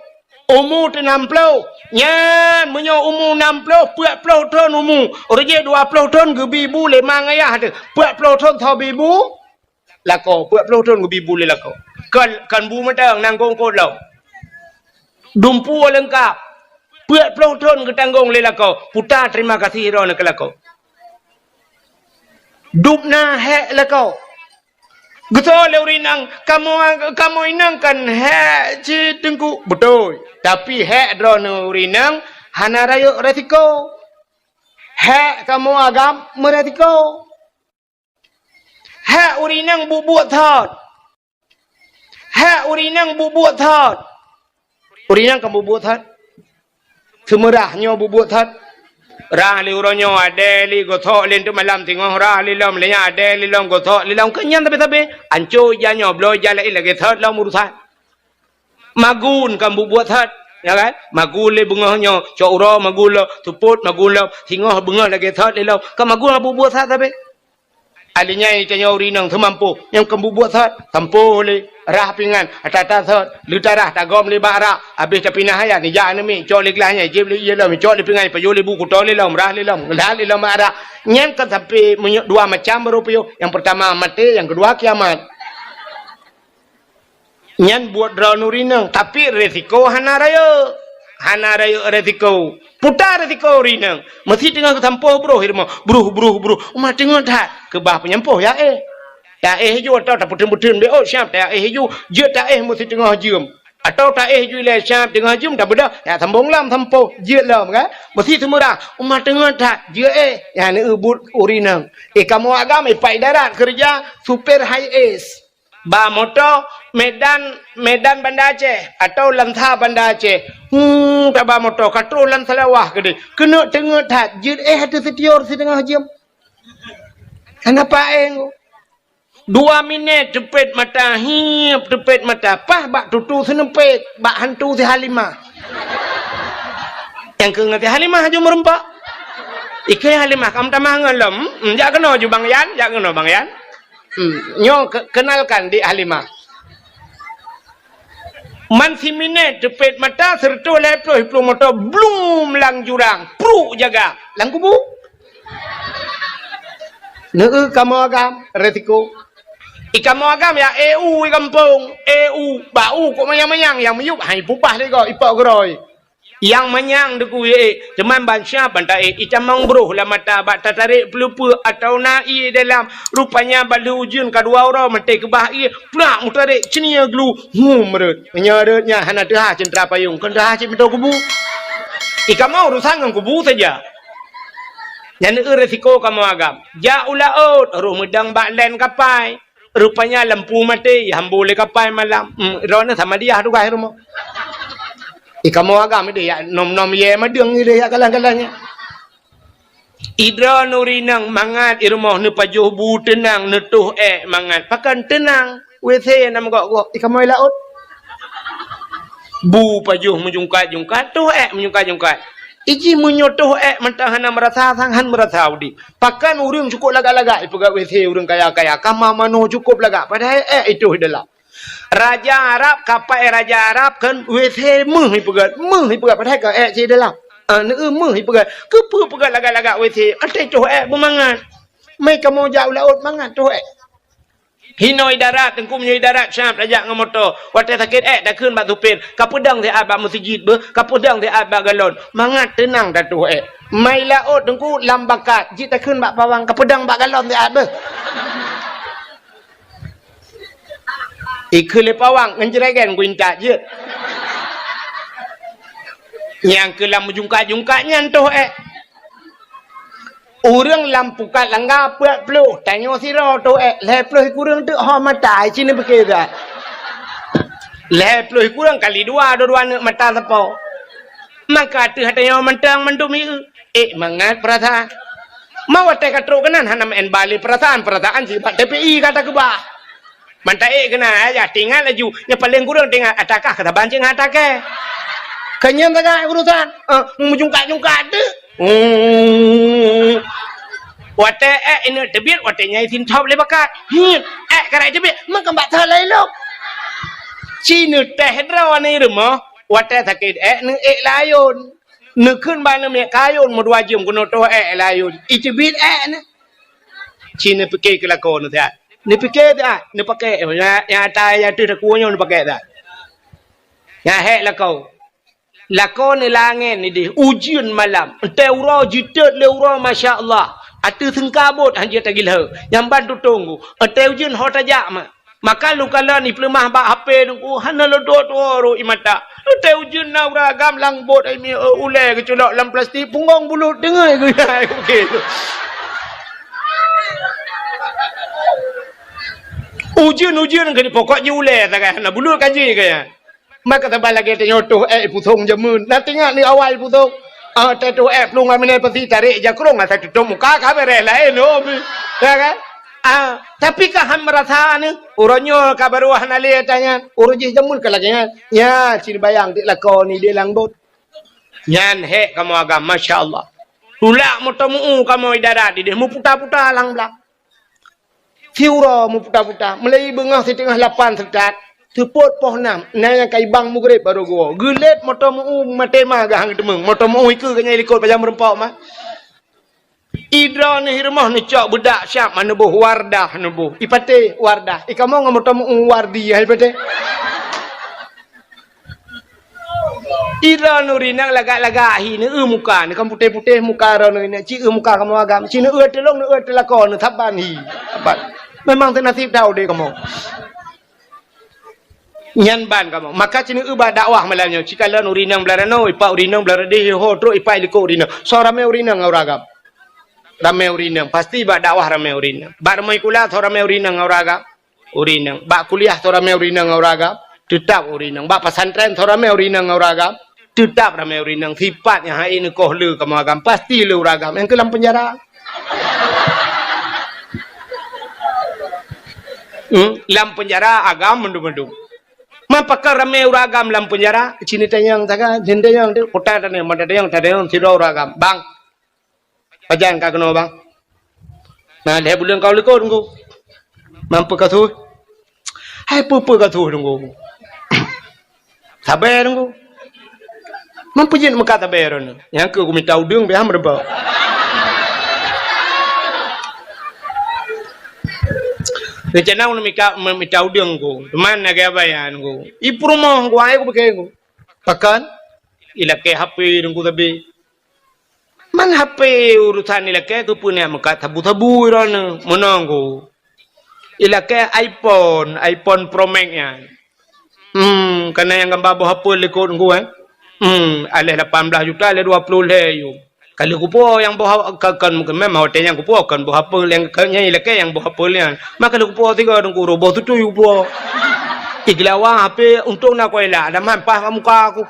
umu nam plôh. Nyan meunyoe umu nam plôh, peuet plôh thon umu. Ureueng jih dua plôh thon geubi bu lé ma ngayah teuh. Peuet plôh thon soe bibu. Lakoe, peuet plôh thon geubi bu lé lakoe. Kon, kon bu mantong, nanggung kot lom. Dumpeue leungkap. Peuet plôh thon geutanggong lé lakoe. Puta terima kasih droeneuh keu lakoe. Dub na hék lakoe. Geusoe lé ureueng inong, "Kamoe, kamoe inong kan hék cit Teungku." Beutôi. Tapi hék droeneuh ureueng inong hana rayeuk resiko. Hék kamoe agam meuresiko. Hék ureueng inong buet-buet thot. Hék ureueng inong buet-buet thot. Ureueng inong kan buet-buet thot. Seumeurah nyoe buet-buet thot. Rhah lé uroe nyoe, adèe lé gosok lé teuk malam singoh, rhah lé lom lé nyan, adèe lé lom gosok lé lom, keu nyan sabe-sabe. Anco ija nyoe, bloe ija laén lagèe thot lom urusan. Magun kan bubuet that, ya kan? Magun lé beungoh nyoe, cok uroe magun lom, seupôt magun lom, singoh beungoh lagèe that lé lom. Kan magun bubuet that sabe. Alinyan tanyoe ureueng inong seumampoh, nyang kan bubuet that, sampoh lé, rhah pingan, ata-ata that, leutarah tagom lé bak rak, abéh tapinah ayat, nijak aneuk miet, cok lé glah nyan, jieb lé ié lom, cok lé pingan, pajoh lé bu, kuto lé lom, rhah lé lom, ngeulat lé lom bak rak. Nyan kan sampoe meunyoe dua macam baru piôh. Nyang peurtama maté, nyang keudua kiamat. Nyan buet droeneuh ureueng inong, tapi resiko hana rayeuk. Hana rayeuk resiko. Puta resiko ureueng inong. Meusi teungoh geusampoh broh i rumoh. Broh, broh, broh. Uma teungeut that. Keubah peunyampôh jak éh. Taéh ju atawa tapeuteun-peuteun beuôt siab taéh ju. Jeuet taéh meusi teungoh jeuem. Atawa taéh ju ilèe siab teungoh jeuem tabeudôh. Jak sambông lom sampoh. Jeuet lom kan. Meusi seumeurah. Uma teungeut that. Jeuet éh. Nyan buet ureueng inong. Eh, kamoe agam, eh, pat idarat keureuja supir high S. Ba moto Medan, Medan Banda Aceh, atawa Lansa Banda Aceh. Hmm, taba moto, ka troh lam Seulawah keudéh. Keuneuk teungeut that, jeuet éh ateueh seutior siteungoh jeuem. Hana paéng. Dua minèt teupet mata, hiep teupet mata, paih bak tutu seuneupet, bak hantu si Halimah. Nyang keu ngon si Halimah aju meureumpok. Ikeu Halimah, kam tamah ngon lom. Hmm, jak keunoe ju Bang Yan, jak keunoe Bang Yan. Hmm, nyoe ke-, kenalkan Dik Halimah. Man siminèt teupet mata, seureutôh lhèe ploh iplueng moto, blum lam jurang, pruk jaga, lam kubu. Neu kamoe agam, resiko. I kamoe agam ya E U i gampông, E U, bak u kok manyang-manyang, nyang miyueb hai pubah lé gob, ipok geurôi. Nyang manyang deukui ék, teuma ban siab ban taék, itamong broh lam mata bak tatarek peuleupeuk atawa na ié dalam. Rupanya ban lheueh ujeuen ka dua uroe maté keubah ié, prak meutarek ceunie glu, hum rhot. Meunyoe rhot nyan hana teuhah ceuntra payong, kon teuhah cit meutoe kubu. I kamoe urusan ngon kubu saja. Nyan eu resiko kamoe agam. Jak u laôt, roh meudong bak lén kapai. Rupanya lampu maté, ihambô lé kapai malam. Hmm, droeneuh Samadiyah tugaih rumoh. I kamoe agam ideh yak nom-nom yé madeueng ideh yak galan-galan nyan. I droeneuh ureueng inong mangat i rumoh neupajoh bu teunang, neutoh ék mangat. Pakon teunang? W C na meugok-gok. I kamoe laôt. Bu pajoh meujungkat-jungkat, toh ék meujungkat-jungkat. Iji meunyoe toh ék mantong hana meurasa sang, han meurasa udeb. Pakon ureueng cukôp lagak-lagak ipeugah W C ureueng kaya-kaya, kama manoe cukôp lagak, padahai ék itoh i dalam. Raja Arab, kapai raja Arab kan W C meuh ipeugah, meuh ipeugah, padahai ka ék cit i dalam. Ah, neu meuh ipeugah, keupeue peugah lagak-lagak W C, até toh ék beumangat. Mé kamoe jak u laôt mangat toh ék. Hinoe i darat, Teungku, meunyoe i darat siab tajak ngon moto. Watèe sakét ék takheun bak supir, kapeudong siat bak meuseujid beuh, kapeudong siat bak galon. Mangat teunang tatoh ék. Mai laôt, Teungku, lam bakat, jeuet takheun bak pawang, kapeudong bak galon siat beuh. Ikheun lé pawang ngon jregen kuintat jeuet. Nyang keu lam meujungkat-jungkat nyan toh ék. Ureueng lam pukat langga peuet ploh, tanyoe sidroe toh ék, lhèe ploh kureueng teuk ho mata, ci neupike that. Lhèe ploh kureueng kali dua, dua-dua neuk mata sapo. Maka ateueh tanyoe mantong mandum ieu, ék mangat peurasaan. Ma watèe ka trok keunan hana meu'en bale peurasaan, peurasaan sibak T P I ka takeubah. Mantong ék keunan, ayah, tingat laju. Nyang paleng kureueng tingat, ata kah keu saban cit ngon ata kèe. Keu nyan sagai urusan. Eh, meujungkat-jungkat teuk. Hmm. Watèe ék ineuk teubiet, watèe nyan isinthop lé bakat. Hmm. Ék karai teubiet, meukeubak that laén lom. Ci neuteh droe nibak rumoh, watèe sakét ék neuék layôn. Neukheun bak aneuk miet kayôn meudua jeuem keunoe toh ék layôn. Iteubiet ék nyan. Ci neupike keu lakoe neuh siat. Neupike siat, neupakèk, nyang, nyang ata nyang ateueh takue nyoe neupakèk siat. Nyang hék lakoe. Lakoe neulangèe nideh, ujeuen malam. Watèe uroe jitot lé uroe, masya Allah. Ateueh seungkabot han jeuet tagilheu. Nyang ban tutông ku. Watèe ujeuen ho tajak ma. Maka lôn kalon ipeuleumah bak H P Teungku, hana lôn tuwoe-tuwoe rot i mata. Watèe ujeuen na ureueng agam lam bot ai mi, eh, ulèe geuculok lam plastik, punggong bulut deungon geuya. Ujeuen-ujeuen keu pokok jih ulèe sagai hana bulut ka jih kaya. Maka saban lagèe tanyoe toh ék ipusong jameun. Na teuingat ni awai ipusong. Ah, tatu'oh plueng ngon minai pasi, tarek jakrong, asai tutôp muka, ka beres laén, oh, ya kan? Ah, tapi ka han meurasa ni, uroe nyoe ka baru hana lé ata nyan, uroe jih jameun ka lagèe nyan. Nya, cit bayang dik lakoe ni di lam bot. Nyan hék kamoe agam, masya Allah. Tulak moto meu-eu kamoe di darat idéh, meuputa-puta lam blang. Siuroe meuputa-puta, meulai beungoh siteungoh lapan seutat, seupôt poh nam, na nyang ka ibang mugreb barô geuwoe. Geulét moto meu-eu maté ma geuh han geuteumeung, moto meu-eu ikeue geuh nyan ilikot pajan meurumpok ma. Idroeneuh i rumoh neucok beudak siab ma neuboh Wardah neuboh. Ipatéh Wardah. Ikamoe ngon moto meu-eu Wardi hai patéh. Idroeneuh ureueng inong lagak-lagak hi, neueu muka, neuh kan putéh-putéh muka droeneuh inong, ci eu muka kamoe agam, ci neueu teulông, neueu teulakô, neusaban hi. Saban. Memang teunasib that udép kamoe. Nyan ban kamoe. Maka ci neueu bak dakwah malam nyoe, ci kalon ureueng inong blah ranoe, ipak ureueng inong blah radeh, ho trok ipak ilikot ureueng inong. Soe ramé ureueng inong ngon ureueng agam? Ramé ureueng inong. Pasti bak dakwah ramé ureueng inong. Bak rumoh sikula soe ramé ureueng inong ngon ureueng agam? Ureueng inong. Bak kuliah soe ramé ureueng inong ngon ureueng agam? Teutap ureueng inong. Bak pesantren soe ramé ureueng inong ngon ureueng agam? Teutap ramé ureueng inong. Sipat nyang hai neukoh le kamoe agam, pasti le ureueng agam. Nyang keu lam peunjara. Hmm? Lam peunjara agam mandum-mandum. Man pakon ramé ureueng agam lam peunjara? Ci neutanyong sagai, ci neutanyong di kota tadi, mata tanyong, tanyong sidroe ureueng agam. Bang, pajan ka keunoe, Bang? Na lhèe buleuen ka u likot, Teungku. Man peue ka su? Hai peue-peue ka su, Teungku. Sabe, Teungku. Man peue jeuet meukat sabe droeneuh? Nyang keu kumita udeueng biasa meureubah. Rencana ulôn mika-, me-, mita udeueng, Teungku. Teuma lagèe abang nyan, Teungku. I peurumoh, Teungku, hai kupike, Teungku. Pakon? Ilakèe H P, Teungku, sabe. Man H P urosan ilakèe keupeue neuk meukat sabu-sabu droeneuh, meunoe, Teungku. Ilakèe iPhone, iPhone Pro Max nyan. Hmm, ka na nyang gamba boh apel likot, Teungku, eh. Hmm, aléh lapan blah juta, aléh dua ploh lhèe yuem. Ka lheueh kupuwoe nyang boh ha-, ka, kon, memang watèe nyan kupuwoe kon boh apel nyang ka, nyan ilakèe nyang boh apel nyan. Maka lheueh kupuwoe sigoe, Teungku, roh boh tutui kupuwoe. Igeulawa H P untông na kuela, ada man paih bak muka ku.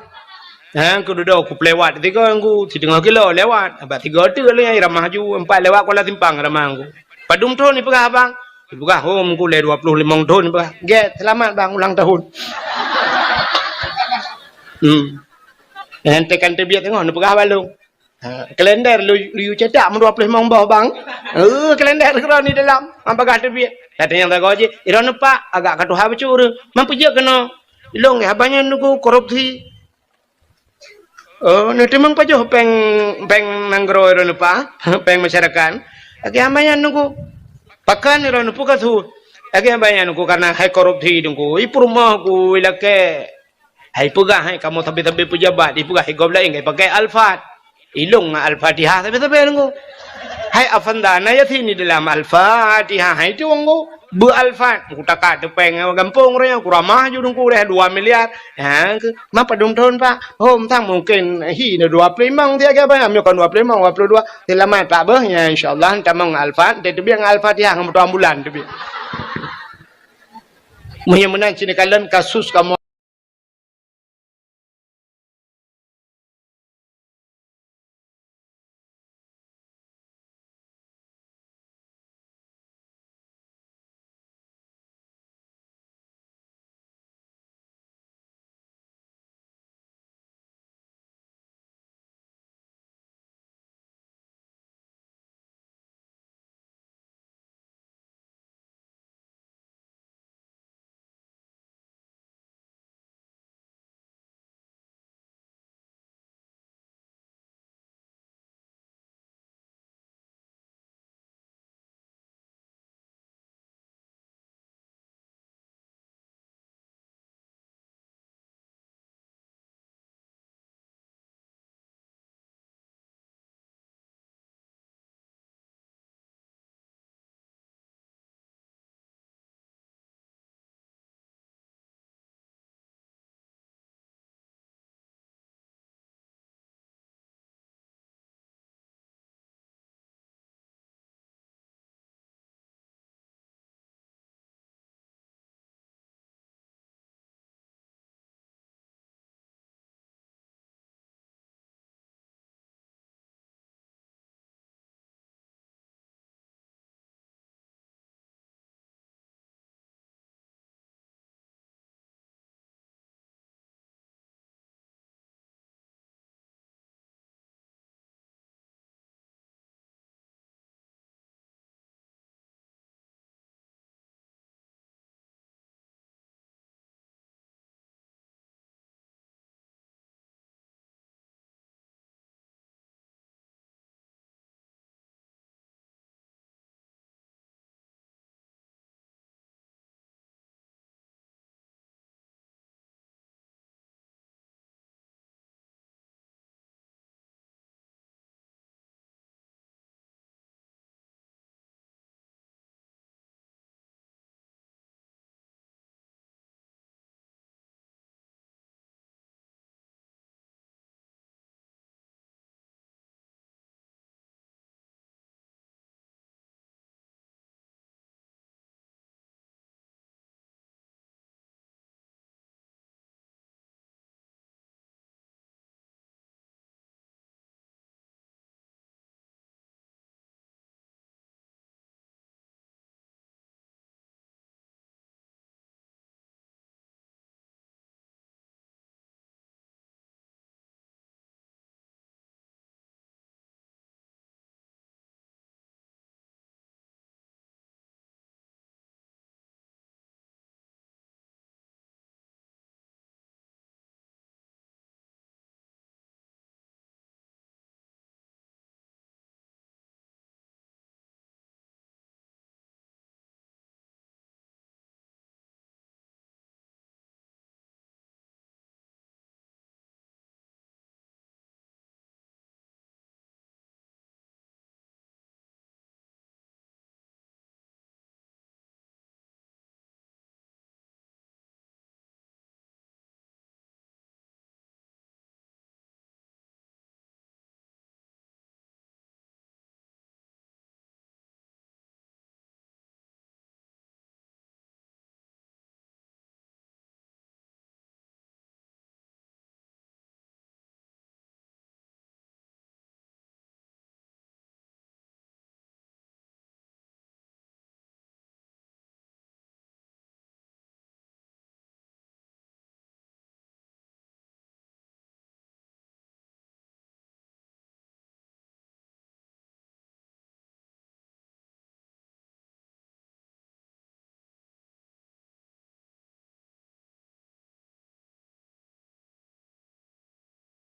Ha, keu dudoe kupeulewat sigoe, Teungku, siteungoh kilo lewat. Bak sigoe teuk lé nyang ramah ju, empat lewat Kuala Simpang ramah, Teungku. Padum thon ipeugah, Bang? Ipeugah, "Hom, Teungku, lé dua ploh limong thon," ipeugah. "Gèt, seulamat, Bang, ulang tahun." Hmm. Nyang tekan teubiet teungoh neupeugah bak lôn. Ha, kalender lu, lu cetak meudua ploh limong boh, Bang. Eh, kalender keudroe ni dalam, han peugah teubiet. Tatanyong sagoe jih, "Droeneuh, Pak, agak ka tuha bacut ureueng. Man peue jeuet keunoe?" "Ilôn, haba nyan, Teungku, korupsi." "Oh, neuteumeung pajoh péng, péng nanggroe droeneuh, Pak? Péng masyarakat?" "Lagèe haba nyan, Teungku." "Pakon droeneuh, peue ka su?" "Lagèe haba nyan, Teungku, kareuna hai korupsi, Teungku. I peurumoh ku ilakèe." Hai peugah, hai kamoe sabe-sabe peujabat, ipeugah, "Hai gob laén ka ipakai Alphard." Ilôn ngon Al-Fatihah sabe-sabe, Teungku. Hai Avanda, na Yasin di dalam Al-Fatihah, hai Teungku. Beu Alphard, kutaka teupeng gampông ureueng, kuramah ju, Teungku, deh dua miliar. Ha, keu, "Man padum thon, Pak?" "Hom, sang mungken hi na dua ploh limong siat, Abang, meunyoe kon dua ploh limong, dua ploh dua." "Seulamat, Pak, beuh." "Nya, insya Allah, tamong ngon Alphard, teubiet ngon Al-Fatihah, ngon moto ambulan teubiet." Meunyoe meunan, ci neukalon kasus kamoe